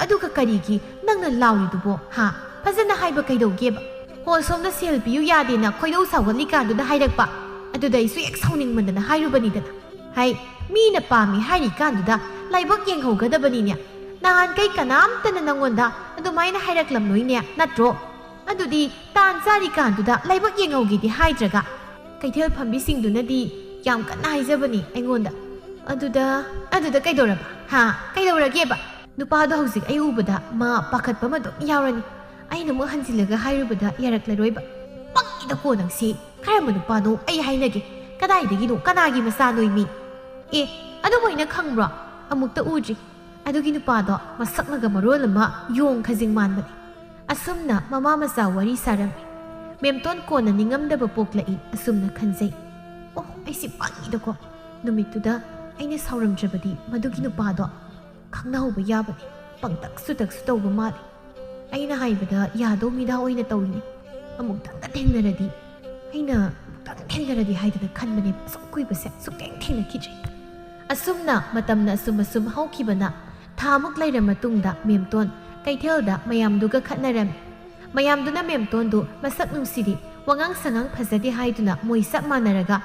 ꯑꯗꯨꯒ ꯀꯔꯤꯒꯤ ꯅꯪꯅ ꯂꯥꯎꯔꯤꯗꯨꯕꯣ? ꯍꯥ? ꯐꯖꯅ ꯍꯥꯏꯕ ꯀꯩꯗꯧꯒꯦꯕ? ꯍꯣ, ꯁꯣꯝꯗ ꯁꯦꯜ ꯄꯤꯌꯨ ꯌꯥꯗꯦꯅ ꯈꯣꯏꯗꯧ ꯁꯥꯎꯒꯠꯂꯤꯀꯥꯟꯗꯨꯗ ꯍꯥꯏꯔꯛꯄ꯫ ꯑꯗꯨꯗ ꯑꯩꯁꯨ ꯍꯦꯛ ꯁꯥꯎꯅꯤꯡꯃꯟꯗꯅ ꯍꯥꯏꯔꯨꯕꯅꯤꯗꯅ꯫ ꯍꯥꯏ, ꯃꯤꯅ ꯄꯥꯝꯃꯤ ꯍꯥꯏꯔꯤꯀꯥꯟꯗꯨꯗ ꯂꯥꯏꯕꯛ ꯌꯦꯡꯍꯧꯒꯗꯕꯅꯤꯅꯦ꯫ ꯅꯍꯥꯟꯈꯩ ꯀꯅꯥꯝꯇꯅ ꯅꯪꯉꯣꯟꯗ ꯑꯗꯨꯃꯥꯏꯅ ꯍꯥꯏꯔꯛꯂꯝꯂꯣꯏꯅꯦ, ꯅꯠꯇ꯭ꯔꯣ? ꯑꯗꯨꯗꯤ ꯇꯥꯟ ꯆꯥꯔꯤꯀꯥꯟꯗꯨꯗ ꯂꯥꯏꯕꯛ ꯌꯦꯡꯍꯧꯒꯦꯗꯤ ꯍꯥꯏꯗ꯭ꯔꯒ꯫ ꯀꯩꯊꯦꯜ ꯐꯝꯕꯤꯁꯤꯡꯗꯨꯅꯗꯤ ꯌꯥꯝ ꯀꯟꯅ ꯍꯥꯏꯖꯕꯅꯤ ꯑꯩꯉꯣꯟꯗ꯫ ꯑꯗꯨꯗ, ꯑꯗꯨꯗ ꯀꯩꯗꯧꯔꯕ? ꯍꯥ? ꯀꯩꯗꯧꯔꯒꯦꯕ? ꯅꯨꯄꯥꯗꯣ ꯍꯧꯖꯤꯛ ꯑꯩ ꯎꯕꯗ ꯃꯥ ꯄꯥꯈꯠꯄ ꯑꯃ ꯑꯗꯨꯝ ꯌꯥꯎꯔꯅꯤ꯫ ꯑꯩꯅ ꯑꯃꯨꯛ ꯍꯟꯖꯤꯜꯂꯒ ꯍꯥꯏꯔꯨꯕꯗ ꯌꯥꯔꯛꯂꯔꯣꯏꯕ꯫ "ꯄꯪꯉꯤꯗꯀꯣ ꯅꯪꯁꯤ꯫ ꯀꯔꯝꯕ ꯅꯨꯄꯥꯅꯣ ꯑꯩ ꯍꯥꯏꯅꯒꯦ? ꯀꯗꯥꯏꯗꯒꯤꯅꯣ? ꯀꯅꯥꯒꯤ ꯃꯆꯥꯅꯣ ꯃꯤ? ꯑꯦ, ꯑꯗꯨꯕꯨ ꯑꯩꯅ ꯈꯪꯕ꯭ꯔꯣ?" "ꯑꯃꯨꯛꯇ ꯎꯗ꯭ꯔꯤ꯫ ꯑꯗꯨꯒꯤ ꯅꯨꯄꯥꯗꯣ ꯃꯁꯛꯅꯒ ꯃꯔꯣꯜ ꯑꯃ ꯌꯣꯡ ꯈꯖꯤꯡ ꯃꯥꯟꯕꯅꯤ"꯫ ꯑꯁꯨꯝꯅ ꯃꯃꯥ ꯃꯆꯥ ꯋꯥꯔꯤ ꯁꯥꯔꯝꯃꯤ꯫ ꯃꯦꯝꯇꯣꯟ ꯀꯣꯟꯅ ꯅꯤꯡꯉꯝꯗꯕ ꯄꯣꯛꯂꯛꯏ ꯑꯁꯨꯝꯅ ꯈꯟꯖꯩ꯫ "ꯑꯣ, ꯑꯩꯁꯤ ꯄꯪꯉꯤꯗꯀꯣ꯫ ꯅꯨꯃꯤꯠꯇꯨꯗ ꯑꯩꯅ ꯁꯥꯎꯔꯝꯗ꯭ꯔꯕꯗꯤ ꯃꯗꯨꯒꯤ ꯅꯨꯄꯥꯗꯣ ꯈꯪꯅꯍꯧꯕ ꯌꯥꯕꯅꯤ꯫ ꯄꯪꯇꯛꯁꯨ ꯇꯛꯁꯨ ꯇꯧꯕ ꯃꯥꯜꯂꯤ꯫ ꯑꯩꯅ ꯍꯥꯏꯕꯗ ꯌꯥꯗꯧ ꯃꯤꯗꯥ ꯑꯣꯏꯅ ꯇꯧꯏꯅꯤ꯫ ꯑꯃꯨꯛꯇꯪꯒ ꯊꯦꯡꯅꯔꯗꯤ, ꯑꯩꯅ ꯑꯃꯨꯛꯇꯪ ꯊꯦꯡꯅꯔꯗꯤ ꯍꯥꯏꯗꯅ ꯈꯟꯕꯅꯦꯕ꯫ ꯑꯁꯨꯛ ꯀꯨꯏꯕꯁꯦ ꯁꯨꯛꯊꯦꯡ ꯊꯦꯡꯅꯈꯤꯗ꯭ꯔꯤ"꯫ ꯑꯁꯨꯝꯅ ꯃꯇꯝꯅ ꯑꯁꯨꯝ ꯑꯁꯨꯝ ꯍꯧꯈꯤꯕꯅ ꯊꯥꯃꯨꯛ ꯂꯩꯔ ꯃꯇꯨꯡꯗ ꯃꯦꯝꯇꯣꯟ ꯀꯩꯊꯦꯜꯗ ꯃꯌꯥꯝꯗꯨꯒ ꯈꯠꯅꯔꯝꯃꯤ꯫ ꯃꯌꯥꯝꯗꯨꯅ ꯃꯦꯝꯇꯣꯟꯗꯨ ꯃꯁꯛ ꯅꯨꯡꯁꯤꯗꯦ, ꯋꯥꯉꯥꯡ ꯁꯉꯥꯡ ꯐꯖꯗꯦ ꯍꯥꯏꯗꯨꯅ ꯃꯣꯏ ꯆꯞ ꯃꯥꯟꯅꯔꯒ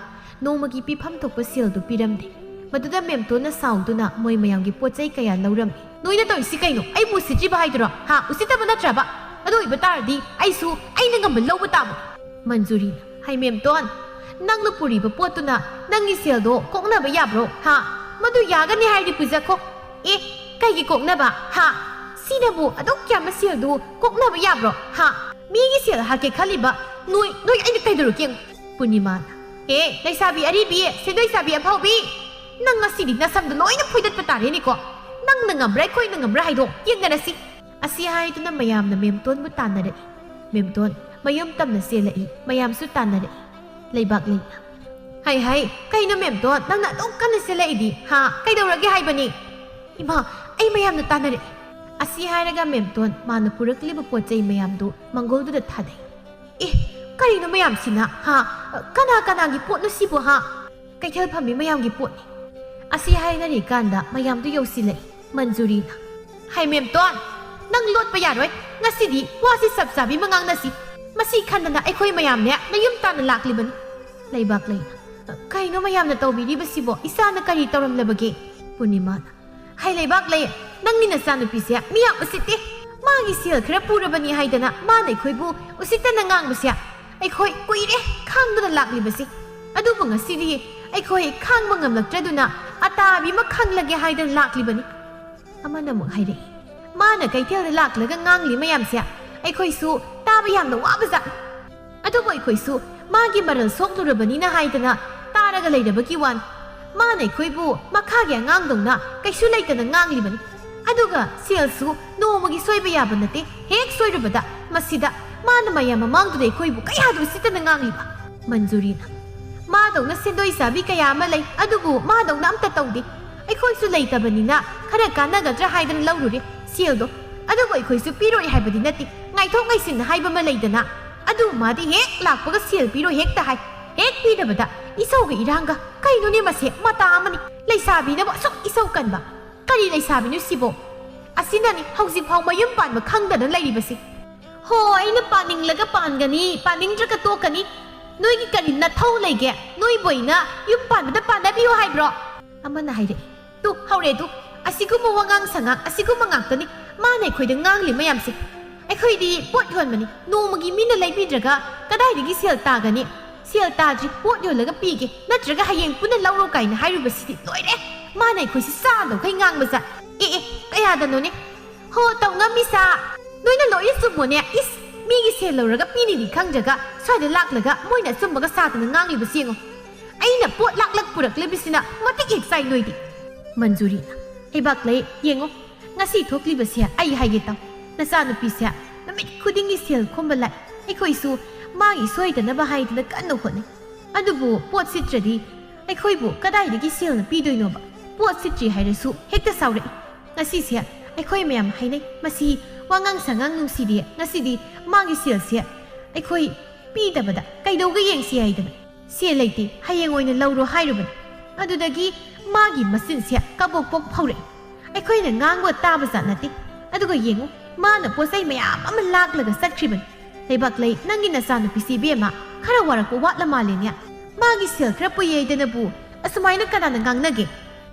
ꯅꯣꯡꯃꯒꯤ ꯄꯤꯐꯝ ꯊꯣꯛꯄ ꯁꯦꯜꯗꯨ ꯄꯤꯔꯝꯗꯦ꯫ ꯃꯗꯨꯗ ꯃꯦꯝꯇꯣꯟꯅ ꯁꯥꯎꯗꯨꯅ ꯃꯣꯏ ꯃꯌꯥꯝꯒꯤ ꯄꯣꯠ ꯆꯩ ꯀꯌꯥ ꯂꯧꯔꯝꯃꯤ꯫ "ꯅꯣꯏꯅ ꯇꯧꯔꯤꯁꯤ ꯀꯩꯅꯣ? ꯑꯩꯕꯨ ꯎꯁꯤꯠꯇ꯭ꯔꯤꯕ ꯍꯥꯏꯗꯨꯔꯣ? ꯍꯥ? ꯎꯁꯤꯠꯇꯕ ꯅꯠꯇ꯭ꯔꯕ? ꯑꯗꯨ ꯑꯣꯏꯕ ꯇꯥꯔꯗꯤ ꯑꯩꯁꯨ ꯑꯩꯅ ꯉꯝꯕ ꯂꯧꯕ ꯇꯥꯕ"꯫ ꯃꯟꯖꯨꯔꯤꯅ, "ꯍꯩ ꯃꯦꯝꯇꯣꯟ, ꯅꯪꯅ ꯄꯨꯔꯤꯕ ꯄꯣꯠꯇꯨꯅ ꯅꯪꯒꯤ ꯁꯦꯜꯗꯣ ꯀꯣꯛꯅꯕ ꯌꯥꯕ꯭ꯔꯣ? ꯍꯥ? ꯃꯗꯨ ꯌꯥꯒꯅꯤ ꯍꯥꯏꯔꯗꯤ ꯄꯨꯖꯈꯣ"꯫ "ꯑꯦ, ꯀꯩꯒꯤ ꯀꯣꯛꯅꯕ? ꯍꯥ? ꯁꯤꯅꯕꯨ ꯑꯗꯨꯛ ꯌꯥꯝꯕ ꯁꯦꯜꯗꯨ ꯀꯣꯛꯅꯕ ꯌꯥꯕ꯭ꯔꯣ? ꯍꯥ? ꯃꯤꯒꯤ ꯁꯦꯜ ꯍꯥꯠꯀꯦ ꯈꯜꯂꯤꯕ ꯅꯣꯏ, ꯅꯣꯏ ꯑꯩꯅ ꯀꯩꯗꯧꯔꯒꯦ ꯌꯦꯡꯉꯨ"꯫ ꯄꯨꯔꯅꯤꯃꯥꯅ, "ꯑꯦ, ꯂꯩꯁꯥꯕꯤ ꯑꯔꯤꯕꯤ, ꯁꯦꯟꯗꯣꯏ ꯆꯥꯕꯤ ꯑꯐꯥꯎꯕꯤ, ꯅꯪ ꯉꯁꯤꯗꯤ ꯅꯁꯝꯗꯣ ꯂꯣꯏꯅ ꯐꯣꯏꯗꯠꯄ ꯇꯥꯔꯦꯅꯦꯀꯣ꯫ ꯅꯪꯅ ꯉꯝꯕ꯭ꯔꯥ, ꯑꯩꯈꯣꯏꯅ ꯉꯝꯕ꯭ꯔꯥ ꯍꯥꯏꯗꯣ ꯌꯦꯡꯅꯔꯁꯤ"꯫ ꯑꯁꯤ ꯍꯥꯏꯗꯨꯅ ꯃꯌꯥꯝꯅ ꯃꯦꯝꯇꯣꯟꯕꯨ ꯇꯥꯟꯅꯔꯛꯏ꯫ ꯃꯦꯝꯇꯣꯟ ꯃꯌꯨꯝ ꯇꯝꯅ ꯆꯦꯜꯂꯛꯏ꯫ ꯃꯌꯥꯝꯁꯨ ꯇꯥꯟꯅꯔꯛꯏ꯫ ꯂꯩꯕꯥꯛ ꯂꯩꯅ, "ꯍꯩ ꯍꯩ, ꯀꯩꯅꯣ ꯃꯦꯝꯇꯣꯟ, ꯅꯪꯅ ꯑꯗꯨꯛ ꯀꯟꯅ ꯆꯦꯜꯂꯛꯏꯗꯤ? ꯍꯥ? ꯀꯩꯗꯧꯔꯒꯦ ꯍꯥꯏꯕꯅꯤ?" "ꯏꯃꯥ, ꯑꯩ ꯃꯌꯥꯝꯅ ꯇꯥꯟꯅꯔꯛꯏ"꯫ ꯑꯁꯤ ꯍꯥꯏꯔꯒ ꯃꯦꯝꯇꯣꯟ ꯃꯥꯅ ꯄꯨꯔꯛꯂꯤꯕ ꯄꯣꯠ ꯆꯩ ꯃꯌꯥꯝꯗꯨ ꯃꯪꯒꯣꯜꯗꯨꯗ ꯊꯥꯗꯩ꯫ "ꯑꯦ, ꯀꯔꯤꯅꯣ ꯃꯌꯥꯝꯁꯤꯅ? ꯍꯥ? ꯀꯅꯥ ꯀꯅꯥꯒꯤ ꯄꯣꯠꯅꯣ ꯁꯤꯕꯨ, ꯍꯥ?" "ꯀꯩꯊꯦꯜ ꯐꯝꯃꯤ ꯃꯌꯥꯝꯒꯤ ꯄꯣꯠꯅꯤ"꯫ ꯑꯁꯤ ꯍꯥꯏꯅꯔꯤꯀꯥꯟꯗ ꯃꯌꯥꯝꯗꯨ ꯌꯧꯁꯤꯜꯂꯛꯏ꯫ ꯃꯟꯖꯨꯔꯤꯅ, "ꯍꯩ ꯃꯦꯝꯇꯣꯟ, ꯅꯪ ꯂꯣꯠꯄ ꯌꯥꯔꯣꯏ꯫ ꯉꯁꯤꯗꯤ ꯋꯥꯁꯤ ꯆꯞ ꯆꯥꯕꯤ ꯑꯃ ꯉꯥꯡꯅꯁꯤ꯫ ꯃꯁꯤ ꯈꯟꯗꯅ ꯑꯩꯈꯣꯏ ꯃꯌꯥꯝꯅꯦ ꯅꯌꯨꯝ ꯇꯥꯟꯅ ꯂꯥꯛꯂꯤꯕꯅꯤ"꯫ ꯂꯩꯕꯥꯛ ꯂꯩꯅ, "ꯀꯩꯅꯣ ꯃꯌꯥꯝꯅ ꯇꯧꯕꯤꯔꯤꯕꯁꯤꯕꯣ? ꯏꯆꯥꯅ ꯀꯔꯤ ꯇꯧꯔꯝꯂꯕꯒꯦ?" ꯄꯨꯔꯅꯤꯃꯥꯅ, "ꯍꯩ ꯂꯩꯕꯥꯛ ꯂꯩ, ꯅꯪꯒꯤ ꯅꯆꯥꯅꯨꯄꯤꯁꯦ ꯃꯤ ꯌꯥꯝ ꯎꯁꯤꯠꯇꯦ꯫ ꯃꯥꯒꯤ ꯁꯦꯜ ꯈꯔ ꯄꯨꯔꯕꯅꯤ ꯍꯥꯏꯗꯅ ꯃꯥꯅ ꯑꯩꯈꯣꯏꯕꯨ ꯎꯁꯤꯠꯇꯅ ꯉꯥꯡꯕꯁꯦ ꯑꯩꯈꯣꯏ ꯀꯨꯏꯔꯦ ꯈꯥꯡꯗꯨꯅ ꯂꯥꯛꯂꯤꯕꯁꯦ꯫ ꯑꯗꯨꯕꯨ ꯉꯁꯤꯗꯤ ꯑꯩꯈꯣꯏ ꯈꯥꯡꯕ ꯉꯝꯂꯛꯇ꯭ꯔꯗꯨꯅ ꯑꯇꯥꯕꯤ ꯑꯃ ꯈꯪꯂꯒꯦ ꯍꯥꯏꯗꯅ ꯂꯥꯛꯂꯤꯕꯅꯤ"꯫ ꯑꯃꯅ ꯑꯃꯨꯛ ꯍꯥꯏꯔꯛꯏ, "ꯃꯥꯅ ꯀꯩꯊꯦꯜꯗ ꯂꯥꯛꯂꯒ ꯉꯥꯡꯂꯤ ꯃꯌꯥꯝꯁꯦ ꯑꯩꯈꯣꯏꯁꯨ ꯇꯥꯕ ꯌꯥꯝꯅ ꯋꯥꯕꯖꯥꯠꯅꯤ꯫ ꯑꯗꯨꯕꯨ ꯑꯩꯈꯣꯏꯁꯨ ꯃꯥꯒꯤ ꯃꯔꯜ ꯁꯣꯛꯂꯨꯔꯕꯅꯤꯅ ꯍꯥꯏꯗꯅ ꯇꯥꯔꯒ ꯂꯩꯔꯕꯒꯤ ꯋꯥꯅꯤ꯫ ꯃꯥꯅ ꯑꯩꯈꯣꯏꯕꯨ ꯃꯈꯥꯒꯤ ꯑꯉꯥꯡꯗꯧꯅ ꯀꯩꯁꯨ ꯂꯩꯇꯅ ꯉꯥꯡꯂꯤꯕꯅꯤ꯫ ꯑꯗꯨꯒ ꯁꯦꯜꯁꯨ ꯅꯣꯡꯃꯒꯤ ꯁꯣꯏꯕ ꯌꯥꯕ ꯅꯠꯇꯦ꯫ ꯍꯦꯛ ꯁꯣꯏꯔꯨꯕꯗ ꯃꯁꯤꯗ ꯃꯥꯅ ꯃꯌꯥꯝ ꯃꯃꯥꯡꯗꯨꯗ ꯑꯩꯈꯣꯏꯕꯨ ꯀꯌꯥꯗ ꯎꯁꯤꯠꯇꯅ ꯉꯥꯡꯂꯤꯕ꯫ ꯃꯟꯖꯨꯔꯤꯅ, ꯃꯥꯗꯧꯅ ꯁꯦꯟꯗꯣꯏ ꯆꯥꯕꯤ ꯀꯌꯥ ꯑꯃ ꯂꯩ, ꯑꯗꯨꯕꯨ ꯃꯥꯗꯧꯅ ꯑꯝꯇ ꯇꯧꯗꯦ꯫ ꯑꯩꯈꯣꯏꯁꯨ ꯂꯩꯇꯕꯅꯤꯅ ꯈꯔ ꯀꯥꯟꯅꯒꯗ꯭ꯔꯥ ꯍꯥꯏꯗꯅ ꯂꯧꯔꯨꯔꯦ ꯁꯦꯜꯗꯣ꯫ ꯑꯗꯨꯕꯨ ꯑꯩꯈꯣꯏꯁꯨ ꯄꯤꯔꯣꯏ ꯍꯥꯏꯕꯗꯤ ꯅꯠꯇꯦ꯫ ꯉꯥꯏꯊꯣꯛ ꯉꯥꯏꯁꯤꯟ ꯍꯥꯏꯕ ꯑꯃ ꯂꯩꯗꯅ꯫ ꯑꯗꯨ ꯃꯥꯗꯤ ꯍꯦꯛ ꯂꯥꯛꯄꯒ ꯁꯦꯜ ꯄꯤꯔꯣꯏ ꯍꯦꯛꯇ ꯍꯥꯏ꯫ ꯍꯦꯛ ꯄꯤꯗꯕꯗ ꯏꯁꯧꯒ ꯏꯔꯥꯡꯒ꯫ ꯀꯩꯅꯣꯅꯦ ꯃꯁꯦ, ꯃꯇꯥ ꯑꯃꯅꯤ꯫ ꯂꯩꯁꯥꯕꯤꯅꯕꯨ ꯑꯁꯨꯛ ꯏꯁꯧ ꯀꯟꯕ꯫ ꯀꯔꯤ ꯂꯩꯁꯥꯕꯤꯅꯣ ꯁꯤꯕꯣ? ꯑꯁꯤꯅꯅꯤ ꯍꯧꯖꯤꯛꯐꯥꯎ ꯃꯌꯨꯝ ꯄꯥꯟꯕ ꯈꯪꯗꯅ ꯂꯩꯔꯤꯕꯁꯤ꯫ ꯍꯣ, ꯑꯩꯅ ꯄꯥꯅꯤꯡꯂꯒ ꯄꯥꯟꯒꯅꯤ, ꯄꯥꯅꯤꯡꯗ꯭ꯔꯒ ꯇꯣꯛꯀꯅꯤ꯫ ꯅꯣꯏꯒꯤ ꯀꯔꯤ ꯅꯊꯧ ꯂꯩꯒꯦ? ꯅꯣꯏꯕꯨ ꯑꯩꯅ ꯌꯨꯝ ꯄꯥꯟꯕꯗ ꯄꯥꯟꯅꯕꯤꯌꯨ ꯍꯥꯏꯕ꯭ꯔꯣ? ꯑꯃꯅ ꯍꯥꯏꯔꯛꯏ꯫ ꯇꯨ, ꯍꯧꯔꯦ ꯇꯨ꯫ ꯑꯁꯤꯒꯨꯝꯕ ꯋꯥꯉꯥꯡ ꯁꯉꯥꯡ ꯑꯁꯤꯒꯨꯝꯕ ꯉꯥꯛꯇꯅꯤ ꯃꯥꯅ ꯑꯩꯈꯣꯏꯗ ꯉꯥꯡꯂꯤ ꯃꯌꯥꯝꯁꯦ꯫ ꯑꯩꯈꯣꯏꯗꯤ ꯄꯣꯠ ꯌꯣꯟꯕꯅꯤ, ꯅꯣꯡꯃꯒꯤ ꯃꯤꯅ ꯂꯩꯕꯤꯗ꯭ꯔꯒ ꯀꯗꯥꯏꯗꯒꯤ ꯁꯦꯜ ꯇꯥꯒꯅꯤ? ꯁꯦꯜ ꯇꯥꯗ꯭ꯔꯤ, ꯄꯣꯠ ꯌꯣꯜꯂꯒ ꯄꯤꯒꯦ, ꯅꯠꯇ꯭ꯔꯒ ꯍꯌꯦꯡ ꯄꯨꯟꯅ ꯂꯧꯔꯣ ꯀꯥꯏꯅ ꯍꯥꯏꯔꯨꯕꯁꯤꯗꯤ ꯂꯣꯏꯔꯦ꯫ ꯃꯥꯅ ꯑꯩꯈꯣꯏꯁꯤ ꯆꯥꯗꯧꯈꯩ ꯉꯥꯡꯕ ꯖꯥꯠ꯫ ꯑꯦ ꯑꯦ, ꯀꯌꯥꯗꯅꯣꯅꯦ? ꯍꯣ, ꯇꯧꯉꯝ ꯏꯆꯥ, ꯅꯣꯏꯅ ꯂꯣꯏꯅ ꯆꯨꯝꯃꯣꯅꯦ꯫ ꯏꯁ, ꯃꯤꯒꯤ ꯁꯦꯜ ꯂꯧꯔꯒ ꯄꯤꯅꯤꯗꯤ ꯈꯪꯗ꯭ꯔꯒ ꯁ꯭ꯋꯥꯏꯗ ꯂꯥꯛꯂꯒ ꯃꯣꯏꯅ ꯑꯆꯨꯝꯕꯒ ꯁꯥꯗꯅ ꯉꯥꯡꯂꯤꯕꯁꯤ ꯌꯦꯡꯉꯣ꯫ ꯑꯩꯅ ꯄꯣꯠ ꯂꯥꯛꯂꯛ ꯄꯨꯔꯛꯂꯤꯕꯁꯤꯅ ꯃꯇꯤꯛ ꯍꯦꯛ ꯆꯥꯏ ꯅꯣꯏꯗꯤ꯫ ꯃꯟꯖꯨꯔꯤꯅ, ꯍꯩꯕꯥꯛꯂꯩ, ꯌꯦꯡꯉꯣ, ꯉꯁꯤ ꯊꯣꯛꯂꯤꯕꯁꯦ ꯑꯩ ꯍꯥꯏꯒꯦ ꯇꯥꯎ꯫ ꯅꯆꯥꯅꯨꯄꯤꯁꯦ ꯅꯨꯃꯤꯠ ꯈꯨꯗꯤꯡꯒꯤ ꯁꯦꯜ ꯈꯣꯝꯕ ꯂꯥꯛꯏ꯫ ꯑꯩꯈꯣꯏꯁꯨ ꯃꯥꯒꯤ ꯁꯣꯏꯗꯅꯕ ꯍꯥꯏꯗꯅ ꯀꯟꯅ ꯍꯣꯠꯅꯩ꯫ ꯑꯗꯨꯕꯨ ꯄꯣꯠ ꯁꯤꯠꯇ꯭ꯔꯗꯤ ꯑꯩꯈꯣꯏꯕꯨ ꯀꯗꯥꯏꯗꯒꯤ ꯁꯦꯜꯅ ꯄꯤꯗꯣꯏꯅꯣꯕ? ꯄꯣꯠ ꯁꯤꯠꯇ꯭ꯔꯤ ꯍꯥꯏꯔꯁꯨ ꯍꯦꯛꯇ ꯁꯥꯎꯔꯛꯏ꯫ ꯉꯁꯤꯁꯦ ꯑꯩꯈꯣꯏ ꯃꯌꯥꯝ ꯍꯥꯏꯅꯩ, ꯃꯁꯤ ꯋꯥꯉꯥꯡ ꯁꯉꯥꯡ ꯅꯨꯡꯁꯤꯗꯦ, ꯉꯁꯤꯗꯤ ꯃꯥꯒꯤ ꯁꯦꯜꯁꯦ ꯑꯩꯈꯣꯏ ꯄꯤꯗꯕꯗ ꯀꯩꯗꯧꯒ ꯌꯦꯡꯁꯤ ꯍꯥꯏꯗꯅ꯫ ꯁꯦꯜ ꯂꯩꯇꯦ, ꯍꯌꯦꯡ ꯑꯣꯏꯅ ꯂꯧꯔꯣ ꯍꯥꯏꯔꯨꯕꯅꯤ꯫ ꯑꯗꯨꯗꯒꯤ ꯃꯥꯒꯤ ꯃꯆꯤꯟꯁꯦ ꯀꯕꯣꯛ ꯄꯣꯛ ꯐꯧꯔꯛꯏ꯫ ꯑꯩꯈꯣꯏꯅ ꯉꯥꯡꯕ ꯇꯥꯕ ꯖꯥꯠ ꯅꯠꯇꯦ꯫ ꯑꯗꯨꯒ ꯌꯦꯡꯉꯨ, ꯃꯥꯅ ꯄꯣꯠ ꯆꯩ ꯃꯌꯥꯝ ꯑꯃ ꯂꯥꯛꯂꯒ ꯆꯠꯈ꯭ꯔꯤꯕꯅꯤ꯫ ꯂꯩꯕꯥꯛꯂꯩ, ꯅꯪꯒꯤ ꯅꯆꯥꯅꯨꯄꯤꯁꯤ ꯏꯕꯦꯝꯃ ꯈꯔ ꯋꯥꯔꯛꯄ ꯋꯥꯠꯂ ꯃꯥꯜꯂꯦꯅꯦ꯫ ꯃꯥꯒꯤ ꯁꯦꯜ ꯈꯔ ꯄꯨꯏ ꯍꯥꯏꯗꯅꯕꯨ ꯑꯁꯨꯃꯥꯏꯅ ꯀꯅꯥꯅ ꯉꯥꯡꯅꯒꯦ?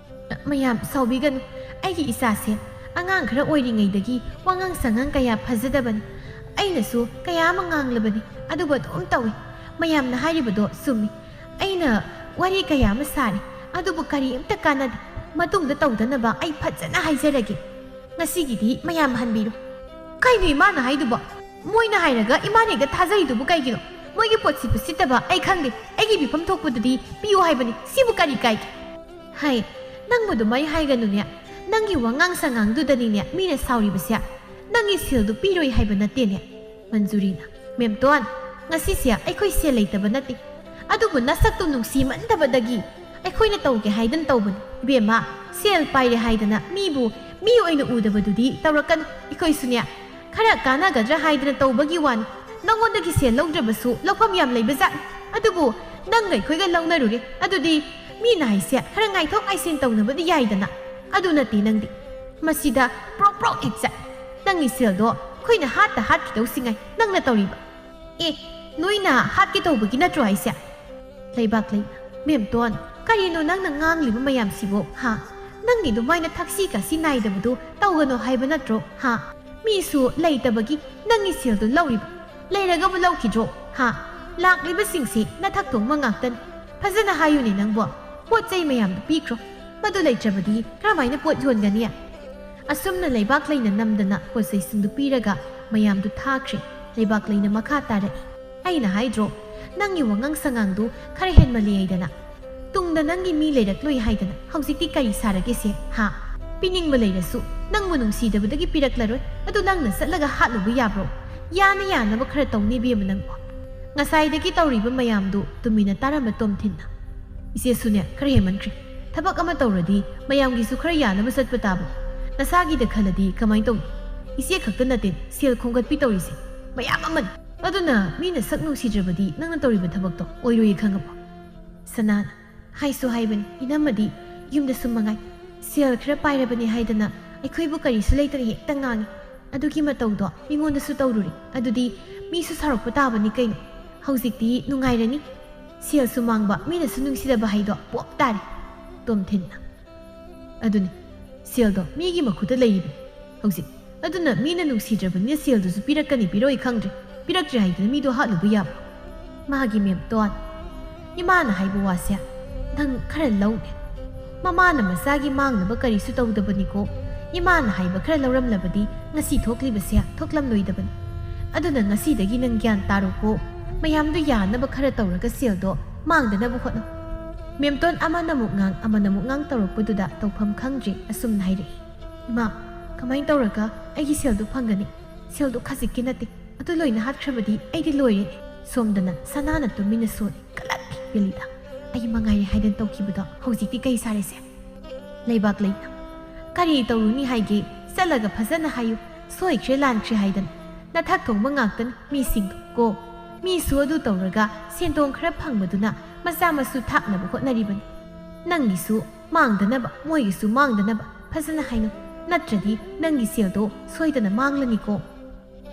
ꯃꯌꯥꯝ ꯁꯥꯎꯕꯤꯒꯅꯨ꯫ ꯑꯩꯒꯤ ꯏꯆꯥꯁꯦ ꯑꯉꯥꯡ ꯈꯔ ꯑꯣꯏꯔꯤꯉꯩꯗꯒꯤ ꯋꯥꯉꯥꯡ ꯁꯉꯥꯡ ꯀꯌꯥ ꯐꯖꯗꯕꯅꯤ꯫ ꯑꯩꯅꯁꯨ ꯀꯌꯥ ꯑꯃ ꯉꯥꯡꯂꯕꯅꯤ, ꯑꯗꯨꯕꯨ ꯑꯗꯨꯝ ꯇꯧꯏ꯫ ꯃꯌꯥꯝꯅ ꯍꯥꯏꯔꯤꯕꯗꯣ ꯆꯨꯝꯃꯤ꯫ ꯑꯩꯅ ꯋꯥꯔꯤ ꯀꯌꯥ ꯑꯃ ꯁꯥꯔꯤ, ꯑꯗꯨꯕꯨ ꯀꯔꯤꯝꯇ ꯀꯥꯟꯅꯗꯦ꯫ ꯃꯇꯨꯡꯗ ꯇꯧꯗꯅꯕ ꯑꯩ ꯐꯖꯅ ꯍꯥꯏꯖꯔꯒꯦ꯫ ꯉꯁꯤꯒꯤꯗꯤ ꯃꯌꯥꯝ ꯍꯟꯕꯤꯔꯣ꯫ ꯀꯩꯅꯣ ꯏꯃꯥꯅ ꯍꯥꯏꯗꯨꯕꯣ? ꯃꯣꯏꯅ ꯍꯥꯏꯔꯒ ꯏꯃꯥꯅ ꯍꯦꯛꯇ ꯊꯥꯖꯔꯤꯗꯨꯕꯨ ꯀꯩꯒꯤꯅꯣ? ꯃꯣꯏꯒꯤ ꯄꯣꯠꯁꯤꯠꯄꯨ ꯁꯤꯠꯇꯕ ꯑꯩ ꯈꯪꯗꯦ꯫ ꯑꯩꯒꯤ ꯄꯤꯐꯝ ꯊꯣꯛꯄꯗꯨꯗꯤ ꯄꯤꯌꯨ ꯍꯥꯏꯕꯅꯤ꯫ ꯁꯤꯕꯨ ꯀꯔꯤ ꯀꯥꯏꯒꯦ? ꯍꯥꯏ, ꯅꯪꯕꯨ ꯑꯗꯨꯃꯥꯏ ꯍꯥꯏꯒꯅꯨꯅꯦ꯫ ꯅꯪꯒꯤ ꯋꯥꯉꯥꯡ ꯁꯉꯥꯡꯗꯨꯗꯅꯤꯅꯦ ꯃꯤꯅ ꯁꯥꯎꯔꯤꯕꯁꯦ꯫ ꯅꯪꯒꯤ ꯁꯦꯜꯗꯨ ꯄꯤꯔꯣꯏ ꯍꯥꯏꯕ ꯅꯠꯇꯦꯅꯦ꯫ ꯃꯟꯖꯨꯔꯤꯅ, ꯃꯦꯝꯇꯣꯟ, ꯉꯁꯤꯁꯦ ꯑꯩꯈꯣꯏ ꯁꯦꯜ ꯂꯩꯇꯕ ꯅꯠꯇꯦ꯫ ꯑꯗꯨꯕꯨ ꯅꯁꯛꯇꯨ ꯅꯨꯡꯁꯤꯃꯟꯗꯕꯗꯒꯤ ꯑꯩꯈꯣꯏꯅ ꯇꯧꯒꯦ ꯍꯥꯏꯗꯅ ꯇꯧꯕꯅꯤ꯫ ꯏꯕꯦꯝꯃ, ꯁꯦꯜ ꯄꯥꯏꯔꯦ ꯍꯥꯏꯗꯅ ꯃꯤꯕꯨ ꯃꯤ ꯑꯣꯏꯅ ꯎꯗꯕꯗꯨꯗꯤ ꯇꯧꯔꯛꯀꯅꯨ꯫ ꯑꯩꯈꯣꯏꯁꯨꯅꯦ, ꯈꯔ ꯀꯥꯟꯅꯒꯗ꯭ꯔꯥ ꯍꯥꯏꯗꯅ ꯇꯧꯕꯒꯤ ꯋꯥꯅꯤ꯫ ꯅꯉꯣꯟꯗꯒꯤ ꯁꯦꯜ ꯂꯧꯗ꯭ꯔꯕꯁꯨ ꯂꯧꯐꯝ ꯌꯥꯝ ꯂꯩꯕꯖꯥꯠꯅꯤ꯫ ꯑꯗꯨꯕꯨ ꯅꯪꯒ ꯑꯩꯈꯣꯏꯒ ꯂꯧꯅꯔꯨꯔꯦ꯫ ꯑꯗꯨꯗꯤ ꯃꯤꯅ ꯍꯥꯏꯁꯦ ꯈꯔ ꯉꯥꯏꯊꯣꯛ ꯉꯥꯏꯁꯤꯟ ꯇꯧꯅꯕꯗꯤ ꯌꯥꯏꯗꯅ꯫ ꯑꯗꯨ ꯅꯠꯇꯦ ꯅꯪꯗꯤ꯫ ꯃꯁꯤꯗ ꯄ꯭ꯔꯣꯛ ꯄ꯭ꯔꯣꯛ ꯍꯦꯛ ꯆꯠ꯫ ꯅꯪꯒꯤ ꯁꯦꯜꯗꯣ ꯑꯩꯈꯣꯏꯅ ꯍꯥꯠꯇ ꯍꯥꯠꯈꯤꯗꯧꯁꯤ ꯉꯥꯏ ꯅꯪꯅ ꯇꯧꯔꯤꯕ꯫ ꯑꯦ, ꯅꯣꯏꯅ ꯍꯥꯠꯀꯦ ꯇꯧꯕꯒꯤ ꯅꯠꯇ꯭ꯔꯣ ꯍꯥꯏꯁꯦ? ꯂꯩꯕꯥꯛꯂꯩ, ꯃꯦꯝꯇꯣꯟ, ꯀꯔꯤꯅꯣ ꯅꯪꯅ ꯉꯥꯡꯂꯤꯕ ꯃꯌꯥꯝꯁꯤꯕꯣ, ꯍꯥ? ꯅꯪꯒꯤ ꯑꯗꯨꯃꯥꯏꯅ ꯊꯛꯁꯤ ꯈꯥꯁꯤ ꯅꯥꯏꯗꯕꯗꯣ ꯇꯧꯒꯅꯣ ꯍꯥꯏꯕ ꯅꯠꯇ꯭ꯔꯣ, ꯍꯥ? ꯃꯤꯁꯨ ꯂꯩꯇꯕꯒꯤ ꯅꯪꯒꯤ ꯁꯦꯜꯗꯣ ꯂꯧꯔꯤꯕ꯫ ꯂꯩꯔꯒꯕꯨ ꯂꯧꯈꯤꯗ꯭ꯔꯣ, ꯍꯥ? ꯂꯥꯛꯂꯤꯕꯁꯤꯡꯁꯦ ꯅꯊꯛ ꯊꯣꯡꯕ ꯉꯥꯛꯇꯅꯤ꯫ ꯐꯖꯅ ꯍꯥꯏꯌꯨꯅꯦ ꯅꯪꯕꯣ꯫ ꯄꯣꯠ ꯆꯩ ꯃꯌꯥꯝꯗꯣ ꯄꯤꯈ꯭ꯔꯣ꯫ ꯃꯗꯨ ꯂꯩꯇ꯭ꯔꯕꯗꯤ ꯀꯔꯝꯍꯥꯏꯅ ꯄꯣꯠ ꯌꯣꯟꯒꯅꯤ? ꯑꯁꯨꯝꯅ ꯂꯩꯕꯥꯛꯂꯩꯅ ꯅꯝꯗꯅ ꯄꯣꯠ ꯆꯩꯁꯤꯡꯗꯨ ꯄꯤꯔꯒ ꯃꯌꯥꯝꯗꯨ ꯊꯥꯈ꯭ꯔꯦ꯫ ꯂꯩꯕꯥꯛꯂꯩꯅ ꯃꯈꯥ ꯇꯥꯔꯛꯏ, ꯑꯩꯅ ꯍꯥꯏꯗ꯭ꯔꯣ, ꯅꯪꯒꯤ ꯋꯥꯉꯥꯡ ꯁꯉꯥꯡꯗꯨ ꯈꯔ ꯍꯦꯟꯃꯜꯂꯤ ꯍꯥꯏꯗꯅ꯫ ꯇꯨꯡꯗ ꯅꯪꯒꯤ ꯃꯤ ꯂꯩꯔꯛꯂꯣꯏ ꯍꯥꯏꯗꯅ ꯍꯧꯖꯤꯛꯇꯤ ꯀꯔꯤ ꯁꯥꯔꯒꯦꯁꯦ, ꯍꯥ? ꯄꯤꯅꯤꯡꯕ ꯂꯩꯔꯁꯨ ꯅꯪꯕꯨ ꯅꯨꯡꯁꯤꯗꯕꯗꯒꯤ ꯄꯤꯔꯛꯂꯔꯣꯏ꯫ ꯑꯗꯨ ꯅꯪꯅ ꯆꯠꯂꯒ ꯍꯥꯠꯂꯨꯕ ꯌꯥꯕ꯭ꯔꯣ? ꯌꯥꯅ ꯌꯥꯅꯕ ꯈꯔ ꯇꯧꯅꯦ ꯏꯕꯦꯝꯃ ꯅꯪꯕꯣ꯫ ꯉꯁꯥꯏꯗꯒꯤ ꯇꯧꯔꯤꯕ ꯃꯌꯥꯝꯗꯨ ꯇꯨꯃꯤꯟꯅ ꯇꯥꯔꯝꯕ ꯇꯣꯝꯊꯤꯟꯅ, "ꯏꯆꯦꯁꯨꯅꯦ, ꯈꯔ ꯍꯦꯟꯃꯟꯈ꯭ꯔꯦ꯫ ꯊꯕꯛ ꯑꯃ ꯇꯧꯔꯗꯤ ꯃꯌꯥꯝꯒꯤꯁꯨ ꯈꯔ ꯌꯥꯅꯕ ꯆꯠꯄ ꯇꯥꯕꯅꯤ꯫ ꯅꯁꯥꯒꯤꯗ ꯈꯜꯂꯗꯤ ꯀꯃꯥꯏꯅ ꯇꯧꯅꯤ? ꯏꯆꯦ ꯈꯛꯇ ꯅꯠꯇꯦ ꯁꯦꯜ ꯈꯣꯝꯒꯠꯄꯤ ꯇꯧꯔꯤꯁꯦ, ꯃꯌꯥꯝ ꯑꯃꯅꯤ꯫ ꯑꯗꯨꯅ ꯃꯤꯅ ꯁꯛ ꯅꯨꯡꯁꯤꯗ꯭ꯔꯕꯗꯤ ꯅꯪꯅ ꯇꯧꯔꯤꯕ ꯊꯕꯛꯇꯣ ꯑꯣꯏꯔꯣꯏꯌꯦ ꯈꯪꯉꯕꯣ?" ꯁꯅꯥꯅ, "ꯍꯥꯏꯁꯨ ꯍꯥꯏꯕꯅꯤ, ꯏꯅꯝꯃꯗꯤ ꯌꯨꯝꯗ ꯁꯨꯝ ꯃꯉꯥꯏ꯫ ꯁꯦꯜ ꯈꯔ ꯄꯥꯏꯔꯕꯅꯤ ꯍꯥꯏꯗꯅ ꯑꯩꯈꯣꯏꯕꯨ ꯀꯔꯤꯁꯨ ꯂꯩꯇꯅ ꯍꯦꯛꯇ ꯉꯥꯡꯉꯤ꯫ ꯑꯗꯨꯒꯤ ꯃꯇꯧꯗꯣ ꯃꯤꯉꯣꯟꯗꯁꯨ ꯇꯧꯔꯨꯔꯦ꯫ ꯑꯗꯨꯗꯤ ꯃꯤꯁꯨ ꯁꯥꯎꯔꯛꯄ ꯇꯥꯕꯅꯤ ꯀꯩꯅꯣ꯫ ꯍꯧꯖꯤꯛꯇꯤ ꯅꯨꯡꯉꯥꯏꯔꯅꯤ꯫ ꯁꯦꯜꯁꯨ ꯃꯥꯡꯕ, ꯃꯤꯅꯁꯨ ꯅꯨꯡꯁꯤꯗꯕ ꯍꯥꯏꯗꯣ ꯄꯣꯞ ꯇꯥꯔꯦ꯫" ꯇꯣꯝꯊꯤꯟꯅ, "ꯑꯗꯨꯅꯤ, ꯁꯦꯜꯗꯣ ꯃꯤꯒꯤ ꯃꯈꯨꯠꯇ ꯂꯩꯔꯤꯕꯅꯤ ꯍꯧꯖꯤꯛ꯫ ꯑꯗꯨꯅ ꯃꯤꯅ ꯅꯨꯡꯁꯤꯗ꯭ꯔꯕꯅꯤꯅ ꯁꯦꯜꯗꯨꯁꯨ ꯄꯤꯔꯛꯀꯅꯤ ꯄꯤꯔꯛꯑꯣꯏ ꯈꯪꯗ꯭ꯔꯦ꯫ ꯄꯤꯔꯛꯇ꯭ꯔꯦ ꯍꯥꯏꯗꯅ ꯃꯤꯗꯣ ꯍꯥꯠꯂꯨꯕ ꯌꯥꯕ꯭ꯔꯣ?" ꯃꯥꯒꯤ ꯃꯦꯝꯇꯣꯟ, ꯏꯃꯥꯅ ꯍꯥꯏꯕ ꯋꯥꯁꯦ ꯅꯪ ꯈꯔ ꯂꯧꯅꯦ꯫ ꯃꯃꯥꯅ ꯃꯆꯥꯒꯤ ꯃꯥꯡꯅꯕ ꯀꯔꯤꯁꯨ ꯇꯧꯗꯕꯅꯤꯀꯣ꯫ ꯏꯃꯥꯅ ꯍꯥꯏꯕ ꯈꯔ ꯂꯧꯔꯝꯂꯕꯗꯤ ꯉꯁꯤ ꯊꯣꯛꯂꯤꯕꯁꯦ ꯊꯣꯛꯂꯝꯂꯣꯏꯗꯕꯅꯤ꯫ ꯑꯗꯨꯅ ꯉꯁꯤꯗꯒꯤ ꯅꯪ ꯒ꯭ꯌꯥꯟ ꯇꯥꯔꯣꯀꯣ꯫ ꯃꯌꯥꯝꯗꯨ ꯌꯥꯅꯕ ꯈꯔ ꯇꯧꯔꯒ ꯁꯦꯜꯗꯣ ꯃꯥꯡꯗꯅꯕ ꯍꯣꯠꯅꯧ꯫ ꯃꯦꯝꯇꯣꯟ ꯑꯃꯅ ꯑꯃꯨꯛ ꯉꯥꯡ, ꯑꯃꯅ ꯑꯃꯨꯛ ꯉꯥꯡ ꯇꯧꯔꯛꯄꯗꯨꯗ ꯇꯧꯐꯝ ꯈꯪꯗ꯭ꯔꯦ ꯑꯁꯨꯝꯅ ꯍꯥꯏꯔꯛꯏ꯫ "ꯏꯃꯥ, ꯀꯃꯥꯏꯅ ꯇꯧꯔꯒ ꯑꯩꯒꯤ ꯁꯦꯜꯗꯣ ꯐꯪꯒꯅꯤ? ꯁꯦꯜꯗꯣ ꯈꯖꯤꯛꯀꯤ ꯅꯠꯇꯦ꯫ ꯑꯗꯨ ꯂꯣꯏꯅ ꯍꯥꯠꯈ꯭ꯔꯕꯗꯤ ꯑꯩꯗꯤ ꯂꯣꯏꯔꯦ꯫" ꯁꯣꯝꯗꯅ ꯁꯅꯥꯅ ꯇꯨꯃꯤꯟꯅ ꯁꯣꯜꯂꯤ꯫ "ꯀꯂꯛ ꯕꯦꯂꯤꯗ꯫ ꯑꯩ ꯃꯉꯥꯏꯔꯦ ꯍꯥꯏꯗꯅ ꯇꯧꯈꯤꯕꯗꯣ ꯍꯧꯖꯤꯛꯇꯤ ꯀꯩ ꯁꯥꯔꯦꯁꯦ?" ꯂꯩꯕꯥꯛ ꯂꯩꯅ꯫ "ꯀꯔꯤ ꯇꯧꯔꯨꯅꯤ ꯍꯥꯏꯒꯦ? ꯆꯠꯂꯒ ꯐꯖꯅ ꯍꯥꯏꯌꯨ꯫ ꯁꯣꯏꯈ꯭ꯔꯦ ꯂꯥꯟꯈ꯭ꯔꯦ ꯍꯥꯏꯗꯅ꯫ ꯅꯊꯛ ꯊꯣꯡꯕ ꯉꯥꯛꯇꯅꯤ ꯃꯤꯁꯤꯡꯗꯣ ꯀꯣ꯫ ꯃꯤꯁꯨ ꯑꯗꯨ ꯇꯧꯔꯒ ꯁꯦꯟꯗꯣꯡ ꯈꯔ ꯐꯪꯕꯗꯨꯅ ꯃꯆꯥ ꯃꯁꯨ ꯊꯥꯛꯅꯕ ꯍꯣꯠꯅꯔꯤꯕꯅꯤ꯫ ꯅꯪꯒꯤꯁꯨ ꯃꯥꯡꯗꯅꯕ, ꯃꯣꯏꯒꯤꯁꯨ ꯃꯥꯡꯗꯅꯕ ꯐꯖꯅ ꯍꯥꯏꯅꯧ꯫ ꯅꯠꯇ꯭ꯔꯗꯤ ꯅꯪꯒꯤ ꯁꯦꯜꯗꯣ ꯁꯣꯏꯗꯅ ꯃꯥꯡꯂꯅꯤꯀꯣ꯫"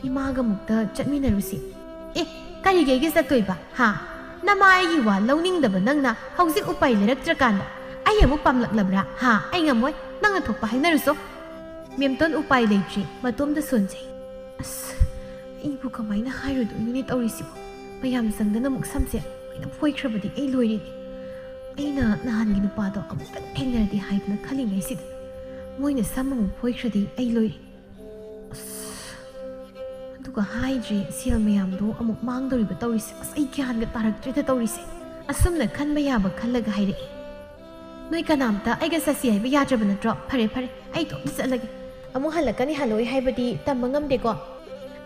"ꯏꯃꯥꯒ ꯑꯃꯨꯛꯇ ꯆꯠꯃꯤꯟꯅꯔꯨꯁꯤ꯫" "ꯑꯦ, ꯀꯔꯤꯒꯤ ꯑꯩꯒ ꯆꯠꯇꯣꯏꯕ? ꯍꯥ? ꯅꯃꯥ ꯑꯩꯒꯤ ꯋꯥ ꯂꯧꯅꯤꯡꯗꯕ ꯅꯪꯅ ꯍꯧꯖꯤꯛ ꯎꯄꯥꯏ ꯂꯩꯔꯛꯇ꯭ꯔꯀꯥꯟꯗ ꯑꯩ ꯑꯃꯨꯛ ꯄꯥꯝꯂꯛꯂꯕ꯭ꯔꯥ? ꯍꯥ? ꯑꯩ ꯉꯝꯃꯣꯏ꯫ ꯅꯪꯅ ꯊꯣꯛꯄ ꯍꯥꯏꯅꯔꯨꯆꯣ꯫" ꯃꯦꯝꯇꯣꯟ ꯎꯄꯥꯏ ꯂꯩꯇ꯭ꯔꯤ, ꯃꯇꯣꯝꯇ ꯁꯣꯟꯖꯩ꯫ "ꯑꯁ, ꯑꯩꯕꯨ ꯀꯃꯥꯏꯅ ꯍꯥꯏꯔꯨꯗꯣꯏꯅꯣꯅꯦ ꯇꯧꯔꯤꯁꯤꯕꯣ? ꯃꯌꯥꯝ ꯆꯪꯗꯅ ꯑꯃꯨꯛ ꯁꯝꯁꯦ ꯂꯣꯏꯅ ꯐꯣꯏꯈ꯭ꯔꯕꯗꯤ ꯑꯩ ꯂꯣꯏꯔꯦꯅꯦ꯫ ꯑꯩꯅ ꯅꯍꯥꯟꯒꯤ ꯅꯨꯄꯥꯗꯣ ꯑꯃꯨꯛꯇꯪ ꯊꯦꯡꯅꯔꯗꯤ ꯍꯥꯏꯗꯅ ꯈꯜꯂꯤꯉꯩꯁꯤꯗ ꯃꯣꯏꯅ ꯁꯝ ꯑꯃꯨꯛ ꯐꯣꯏꯈ꯭ꯔꯗꯤ ꯑꯩ ꯂꯣꯏꯔꯦ꯫ ꯑꯁ, ꯑꯗꯨꯒ ꯍꯥꯏꯗ꯭ꯔꯦ, ꯁꯦꯜ ꯃꯌꯥꯝꯗꯣ ꯑꯃꯨꯛ ꯃꯥꯡꯗꯧꯔꯤꯕ ꯇꯧꯔꯤꯁꯦ꯫ ꯑꯁ, ꯑꯩ ꯒ꯭ꯌꯥꯟꯒ ꯇꯥꯔꯛꯇ꯭ꯔꯦꯗ ꯇꯧꯔꯤꯁꯦ꯫" ꯑꯁꯨꯝꯅ ꯈꯟꯕ ꯌꯥꯕ ꯈꯜꯂꯒ ꯍꯥꯏꯔꯛꯏ꯫ "ꯅꯣꯏ ꯀꯅꯥꯝꯇ ꯑꯩꯒ ꯆꯠꯁꯤ ꯍꯥꯏꯕ ꯌꯥꯗ꯭ꯔꯕ ꯅꯠꯇ꯭ꯔꯣ? ꯐꯔꯦ, ꯐꯔꯦ, ꯑꯩ ꯏꯇꯣꯝꯇ ꯆꯠꯂꯒꯦ꯫ ꯑꯃꯨꯛ ꯍꯜꯂꯛꯀꯅꯤ ꯍꯜꯂꯛꯑꯣꯏ ꯍꯥꯏꯕꯗꯤ ꯇꯝꯕ ꯉꯝꯗꯦꯀꯣ꯫"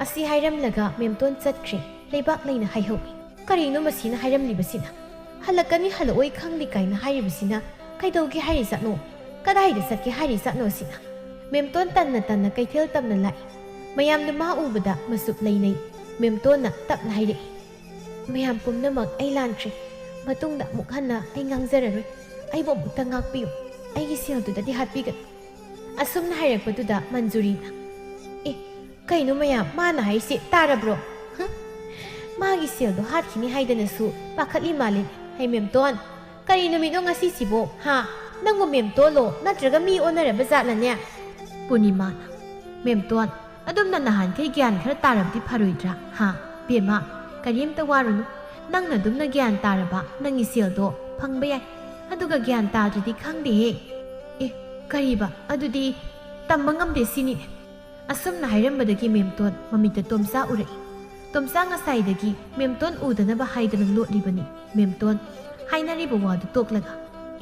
ꯑꯁꯤ ꯍꯥꯏꯔꯝꯂꯒ ꯃꯦꯝꯇꯣꯟ ꯆꯠꯈ꯭ꯔꯦ꯫ ꯂꯩꯕꯥꯛ ꯂꯩꯅ ꯍꯥꯏꯍꯧꯏ꯫ "ꯀꯔꯤꯅꯣ ꯃꯁꯤꯅ ꯍꯥꯏꯔꯝꯂꯤꯕꯁꯤꯅ? ꯍꯜꯂꯛꯀꯅꯤ ꯍꯜꯂꯛꯑꯣꯏ ꯈꯪꯗꯦ ꯀꯥꯏꯅ ꯍꯥꯏꯔꯤꯕꯁꯤꯅ ꯀꯩꯗꯧꯒꯦ ꯍꯥꯏꯔꯤꯖꯥꯠꯅꯣ? ꯀꯗꯥꯏꯗ ꯆꯠꯀꯦ ꯍꯥꯏꯔꯤꯖꯥꯠꯅꯣ ꯑꯁꯤꯅ?" ꯃꯦꯝꯇꯣꯟ ꯇꯟꯅ ꯇꯟꯅ ꯀꯩꯊꯦꯜ ꯇꯝꯅ ꯂꯥꯛꯏ꯫ ꯃꯌꯥꯝꯗꯨ ꯃꯥ ꯎꯕꯗ ꯃꯆꯨꯞ ꯂꯩꯅꯩ꯫ ꯃꯦꯝꯇꯣꯟꯅ ꯇꯞꯅ ꯍꯥꯏꯔꯛꯏ꯫ "ꯃꯌꯥꯝ ꯄꯨꯝꯅꯃꯛ ꯑꯩ ꯂꯥꯟꯈ꯭ꯔꯦ꯫ ꯃꯇꯨꯡꯗ ꯑꯃꯨꯛ ꯍꯟꯅ ꯑꯩ ꯉꯥꯡꯖꯔꯔꯣꯏ꯫ ꯑꯩꯕꯨ ꯑꯃꯨꯛꯇ ꯉꯥꯛꯄꯤꯌꯨ꯫ ꯑꯩꯒꯤ ꯁꯦꯜꯗꯨꯗꯗꯤ ꯍꯥꯠꯄꯤꯒꯅꯨ꯫" ꯑꯁꯨꯝꯅ ꯍꯥꯏꯔꯛꯄꯗꯨꯗ ꯃꯟꯖꯨꯔꯤꯅ, "ꯑꯦ, ꯀꯩꯅꯣ ꯃꯌꯥꯝ, ꯃꯥꯅ ꯍꯥꯏꯁꯤ ꯇꯥꯔꯕ꯭ꯔꯣ? ꯍꯨꯝ? ꯃꯥꯒꯤ ꯁꯦꯜꯗꯣ ꯍꯥꯠꯈꯤꯅꯤ ꯍꯥꯏꯗꯅꯁꯨ ꯄꯥꯈꯠꯂꯤ ꯃꯥꯜꯂꯤ꯫ ꯍꯩ ꯃꯦꯝꯇꯣꯟ, ꯀꯔꯤ ꯅꯨꯃꯤꯠꯅꯣ ꯉꯁꯤꯁꯤꯕꯣ? ꯍꯥ? ꯅꯪꯕꯨ ꯃꯦꯝꯇꯣꯟꯂꯣ? ꯅꯠꯇ꯭ꯔꯒ ꯃꯤ ꯑꯣꯟꯅꯔꯕ ꯖꯥꯠꯂꯅꯦ?" ꯄꯨꯔꯅꯤꯃꯥꯅ, "ꯃꯦꯝꯇꯣꯟ, ꯑꯗꯨꯝꯅ ꯅꯍꯥꯟꯈꯩ ꯒ꯭ꯌꯥꯟ ꯈꯔ ꯇꯥꯔꯕꯗꯤ ꯐꯔꯣꯏꯗ꯭ꯔꯥ? ꯍꯥ? ꯕꯦꯝꯃ, ꯀꯔꯤꯝꯇ ꯋꯥꯔꯨꯅꯨ꯫ ꯅꯪꯅ ꯑꯗꯨꯝꯅ ꯒ꯭ꯌꯥꯟ ꯇꯥꯔꯕ ꯅꯪꯒꯤ ꯁꯦꯜꯗꯣ ꯐꯪꯕ ꯌꯥꯏ꯫ ꯑꯗꯨꯒ ꯒ꯭ꯌꯥꯟ ꯇꯥꯗ꯭ꯔꯗꯤ ꯈꯪꯗꯦꯍꯦ꯫" "ꯑꯦ, ꯀꯔꯤꯕ? ꯑꯗꯨꯗꯤ ꯇꯝꯕ ꯉꯝꯗꯦ ꯁꯤꯅꯤ?" ꯑꯁꯨꯝꯅ ꯍꯥꯏꯔꯝꯕꯗꯒꯤ ꯃꯦꯝꯇꯣꯟ ꯃꯃꯤꯠꯇ ꯇꯣꯝꯆꯥ ꯎꯔꯛꯏ꯫ ꯇꯣꯝꯆꯥ ꯉꯁꯥꯏꯗꯒꯤ ꯃꯦꯝꯇꯣꯟ ꯎꯗꯅꯕ ꯍꯥꯏꯗꯅ ꯂꯣꯠꯂꯤꯕꯅꯤ꯫ ꯃꯦꯝꯇꯣꯟ ꯍꯥꯏꯅꯔꯤꯕ ꯋꯥꯗꯨ ꯇꯣꯛꯂꯒ,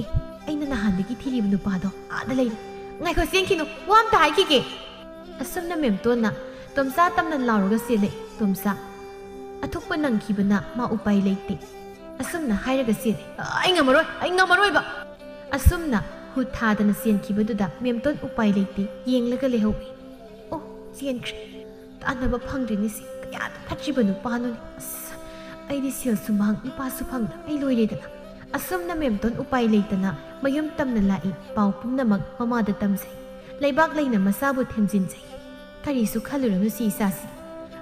"ꯑꯦ, ꯑꯩꯅ ꯅꯍꯥꯟꯗꯒꯤ ꯊꯤꯔꯤꯕ ꯅꯨꯄꯥꯗꯣ ꯑꯥꯗ ꯂꯩꯔꯦ꯫ ꯉꯥꯏꯈꯣ, ꯆꯦꯟꯈꯤꯅꯨ, ꯋꯥ ꯑꯝꯇ ꯍꯥꯏꯈꯤꯒꯦ!" ꯑꯁꯨꯝꯅ ꯃꯦꯝꯇꯣꯟꯅ ꯇꯣꯝꯆꯥ ꯇꯝꯅ ꯂꯥꯎꯔꯒ ꯆꯦꯜꯂꯛꯏ꯫ ꯇꯣꯝꯆꯥ ꯑꯊꯨꯞꯄ ꯅꯪꯈꯤꯕꯅ ꯃꯥ ꯎꯄꯥꯏ ꯂꯩꯇꯦ꯫ ꯑꯁꯨꯝꯅ ꯍꯥꯏꯔꯒ ꯆꯦꯜꯂꯤ꯫ "ꯑꯩ ꯉꯝꯃꯔꯣꯏ, ꯑꯩ ꯉꯝꯃꯔꯣꯏꯕ!" ꯑꯁꯨꯝꯅ ꯍꯨ ꯊꯥꯗꯅ ꯆꯦꯟꯈꯤꯕꯗꯨꯗ ꯃꯦꯝꯇꯣꯟ ꯎꯄꯥꯏ ꯂꯩꯇꯦ, ꯌꯦꯡꯂꯒ ꯂꯩꯍꯧꯏ꯫ "ꯑꯣ, ꯆꯦꯟꯈ꯭ꯔꯦ꯫ ꯇꯥꯟꯅꯕ ꯐꯪꯗ꯭ꯔꯤꯅꯤ ꯁꯤ꯫ ꯀꯌꯥꯗ ꯐꯠꯇ꯭ꯔꯤꯕ ꯅꯨꯄꯥꯅꯣꯅꯦ꯫ ꯑꯁ, ꯑꯩꯗꯤ ꯁꯦꯜꯁꯨ ꯃꯥꯡ, ꯅꯨꯄꯥꯁꯨ ꯐꯪꯗ꯫ ꯑꯩ ꯂꯣꯏꯔꯦꯗꯅ!" ꯑꯁꯨꯝꯅ ꯃꯦꯝꯇꯣꯟ ꯎꯄꯥꯏ ꯂꯩꯇꯅ ꯃꯌꯨꯝ ꯇꯝꯅ ꯂꯥꯛꯏ꯫ ꯄꯥꯎ ꯄꯨꯝꯅꯃꯛ ꯃꯃꯥꯗ ꯇꯝꯖꯩ꯫ ꯂꯩꯕꯥꯛ ꯂꯩꯅ ꯃꯆꯥꯕꯨ ꯊꯦꯝꯖꯤꯟꯖꯩ꯫ "ꯀꯔꯤꯁꯨ ꯈꯜꯂꯨꯔꯅꯨ ꯁꯤ ꯏꯆꯥꯁꯤ꯫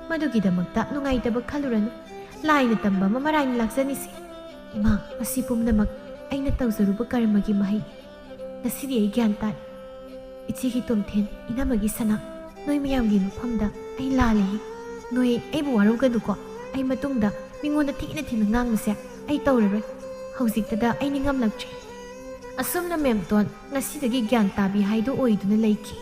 ꯃꯗꯨꯒꯤꯗꯃꯛꯇ ꯅꯨꯡꯉꯥꯏꯇꯕ ꯈꯜꯂꯨꯔꯅꯨ꯫ ꯂꯥꯏꯅ ꯇꯝꯕ ꯑꯃ ꯃꯔꯥꯏꯅ ꯂꯥꯛꯆꯅꯤꯁꯤ꯫ ꯏꯃꯥ, ꯃꯁꯤ ꯄꯨꯝꯅꯃꯛ ꯑꯩꯅ ꯇꯧꯖꯔꯨꯕ ꯀꯔꯃꯒꯤ ꯃꯍꯩꯅꯤ꯫ ꯉꯁꯤꯗꯤ ꯑꯩ ꯒ꯭ꯌꯥꯟ ꯇꯥꯔꯦ꯫ ꯏꯆꯦꯒꯤ ꯇꯣꯝꯊꯤꯟ, ꯏꯅꯝꯃꯒꯤ ꯁꯅꯥ, ꯅꯣꯏ ꯃꯌꯥꯝꯒꯤ ꯃꯐꯝꯗ ꯑꯩ ꯂꯥꯜꯂꯦꯍꯦ꯫ ꯅꯣꯏ ꯑꯩꯕꯨ ꯋꯥꯔꯧꯒꯅꯨꯀꯣ꯫ ꯑꯩ ꯃꯇꯨꯡꯗ ꯃꯤꯉꯣꯟꯗ ꯊꯤꯅ ꯊꯤꯅ ꯉꯥꯡꯕꯁꯦ ꯑꯩ ꯇꯧꯔꯔꯣꯏ꯫ ꯍꯧꯖꯤꯛꯇꯗ ꯑꯩ ꯅꯤꯡꯉꯝꯂꯛꯇ꯭ꯔꯦ꯫" ꯑꯁꯨꯝꯅ ꯃꯦꯝꯇꯣꯟ ꯉꯁꯤꯗꯒꯤ ꯒ꯭ꯌꯥꯟ ꯇꯥꯕꯤ ꯍꯥꯏꯗꯨ ꯑꯣꯏꯗꯨꯅ ꯂꯩꯈꯤ꯫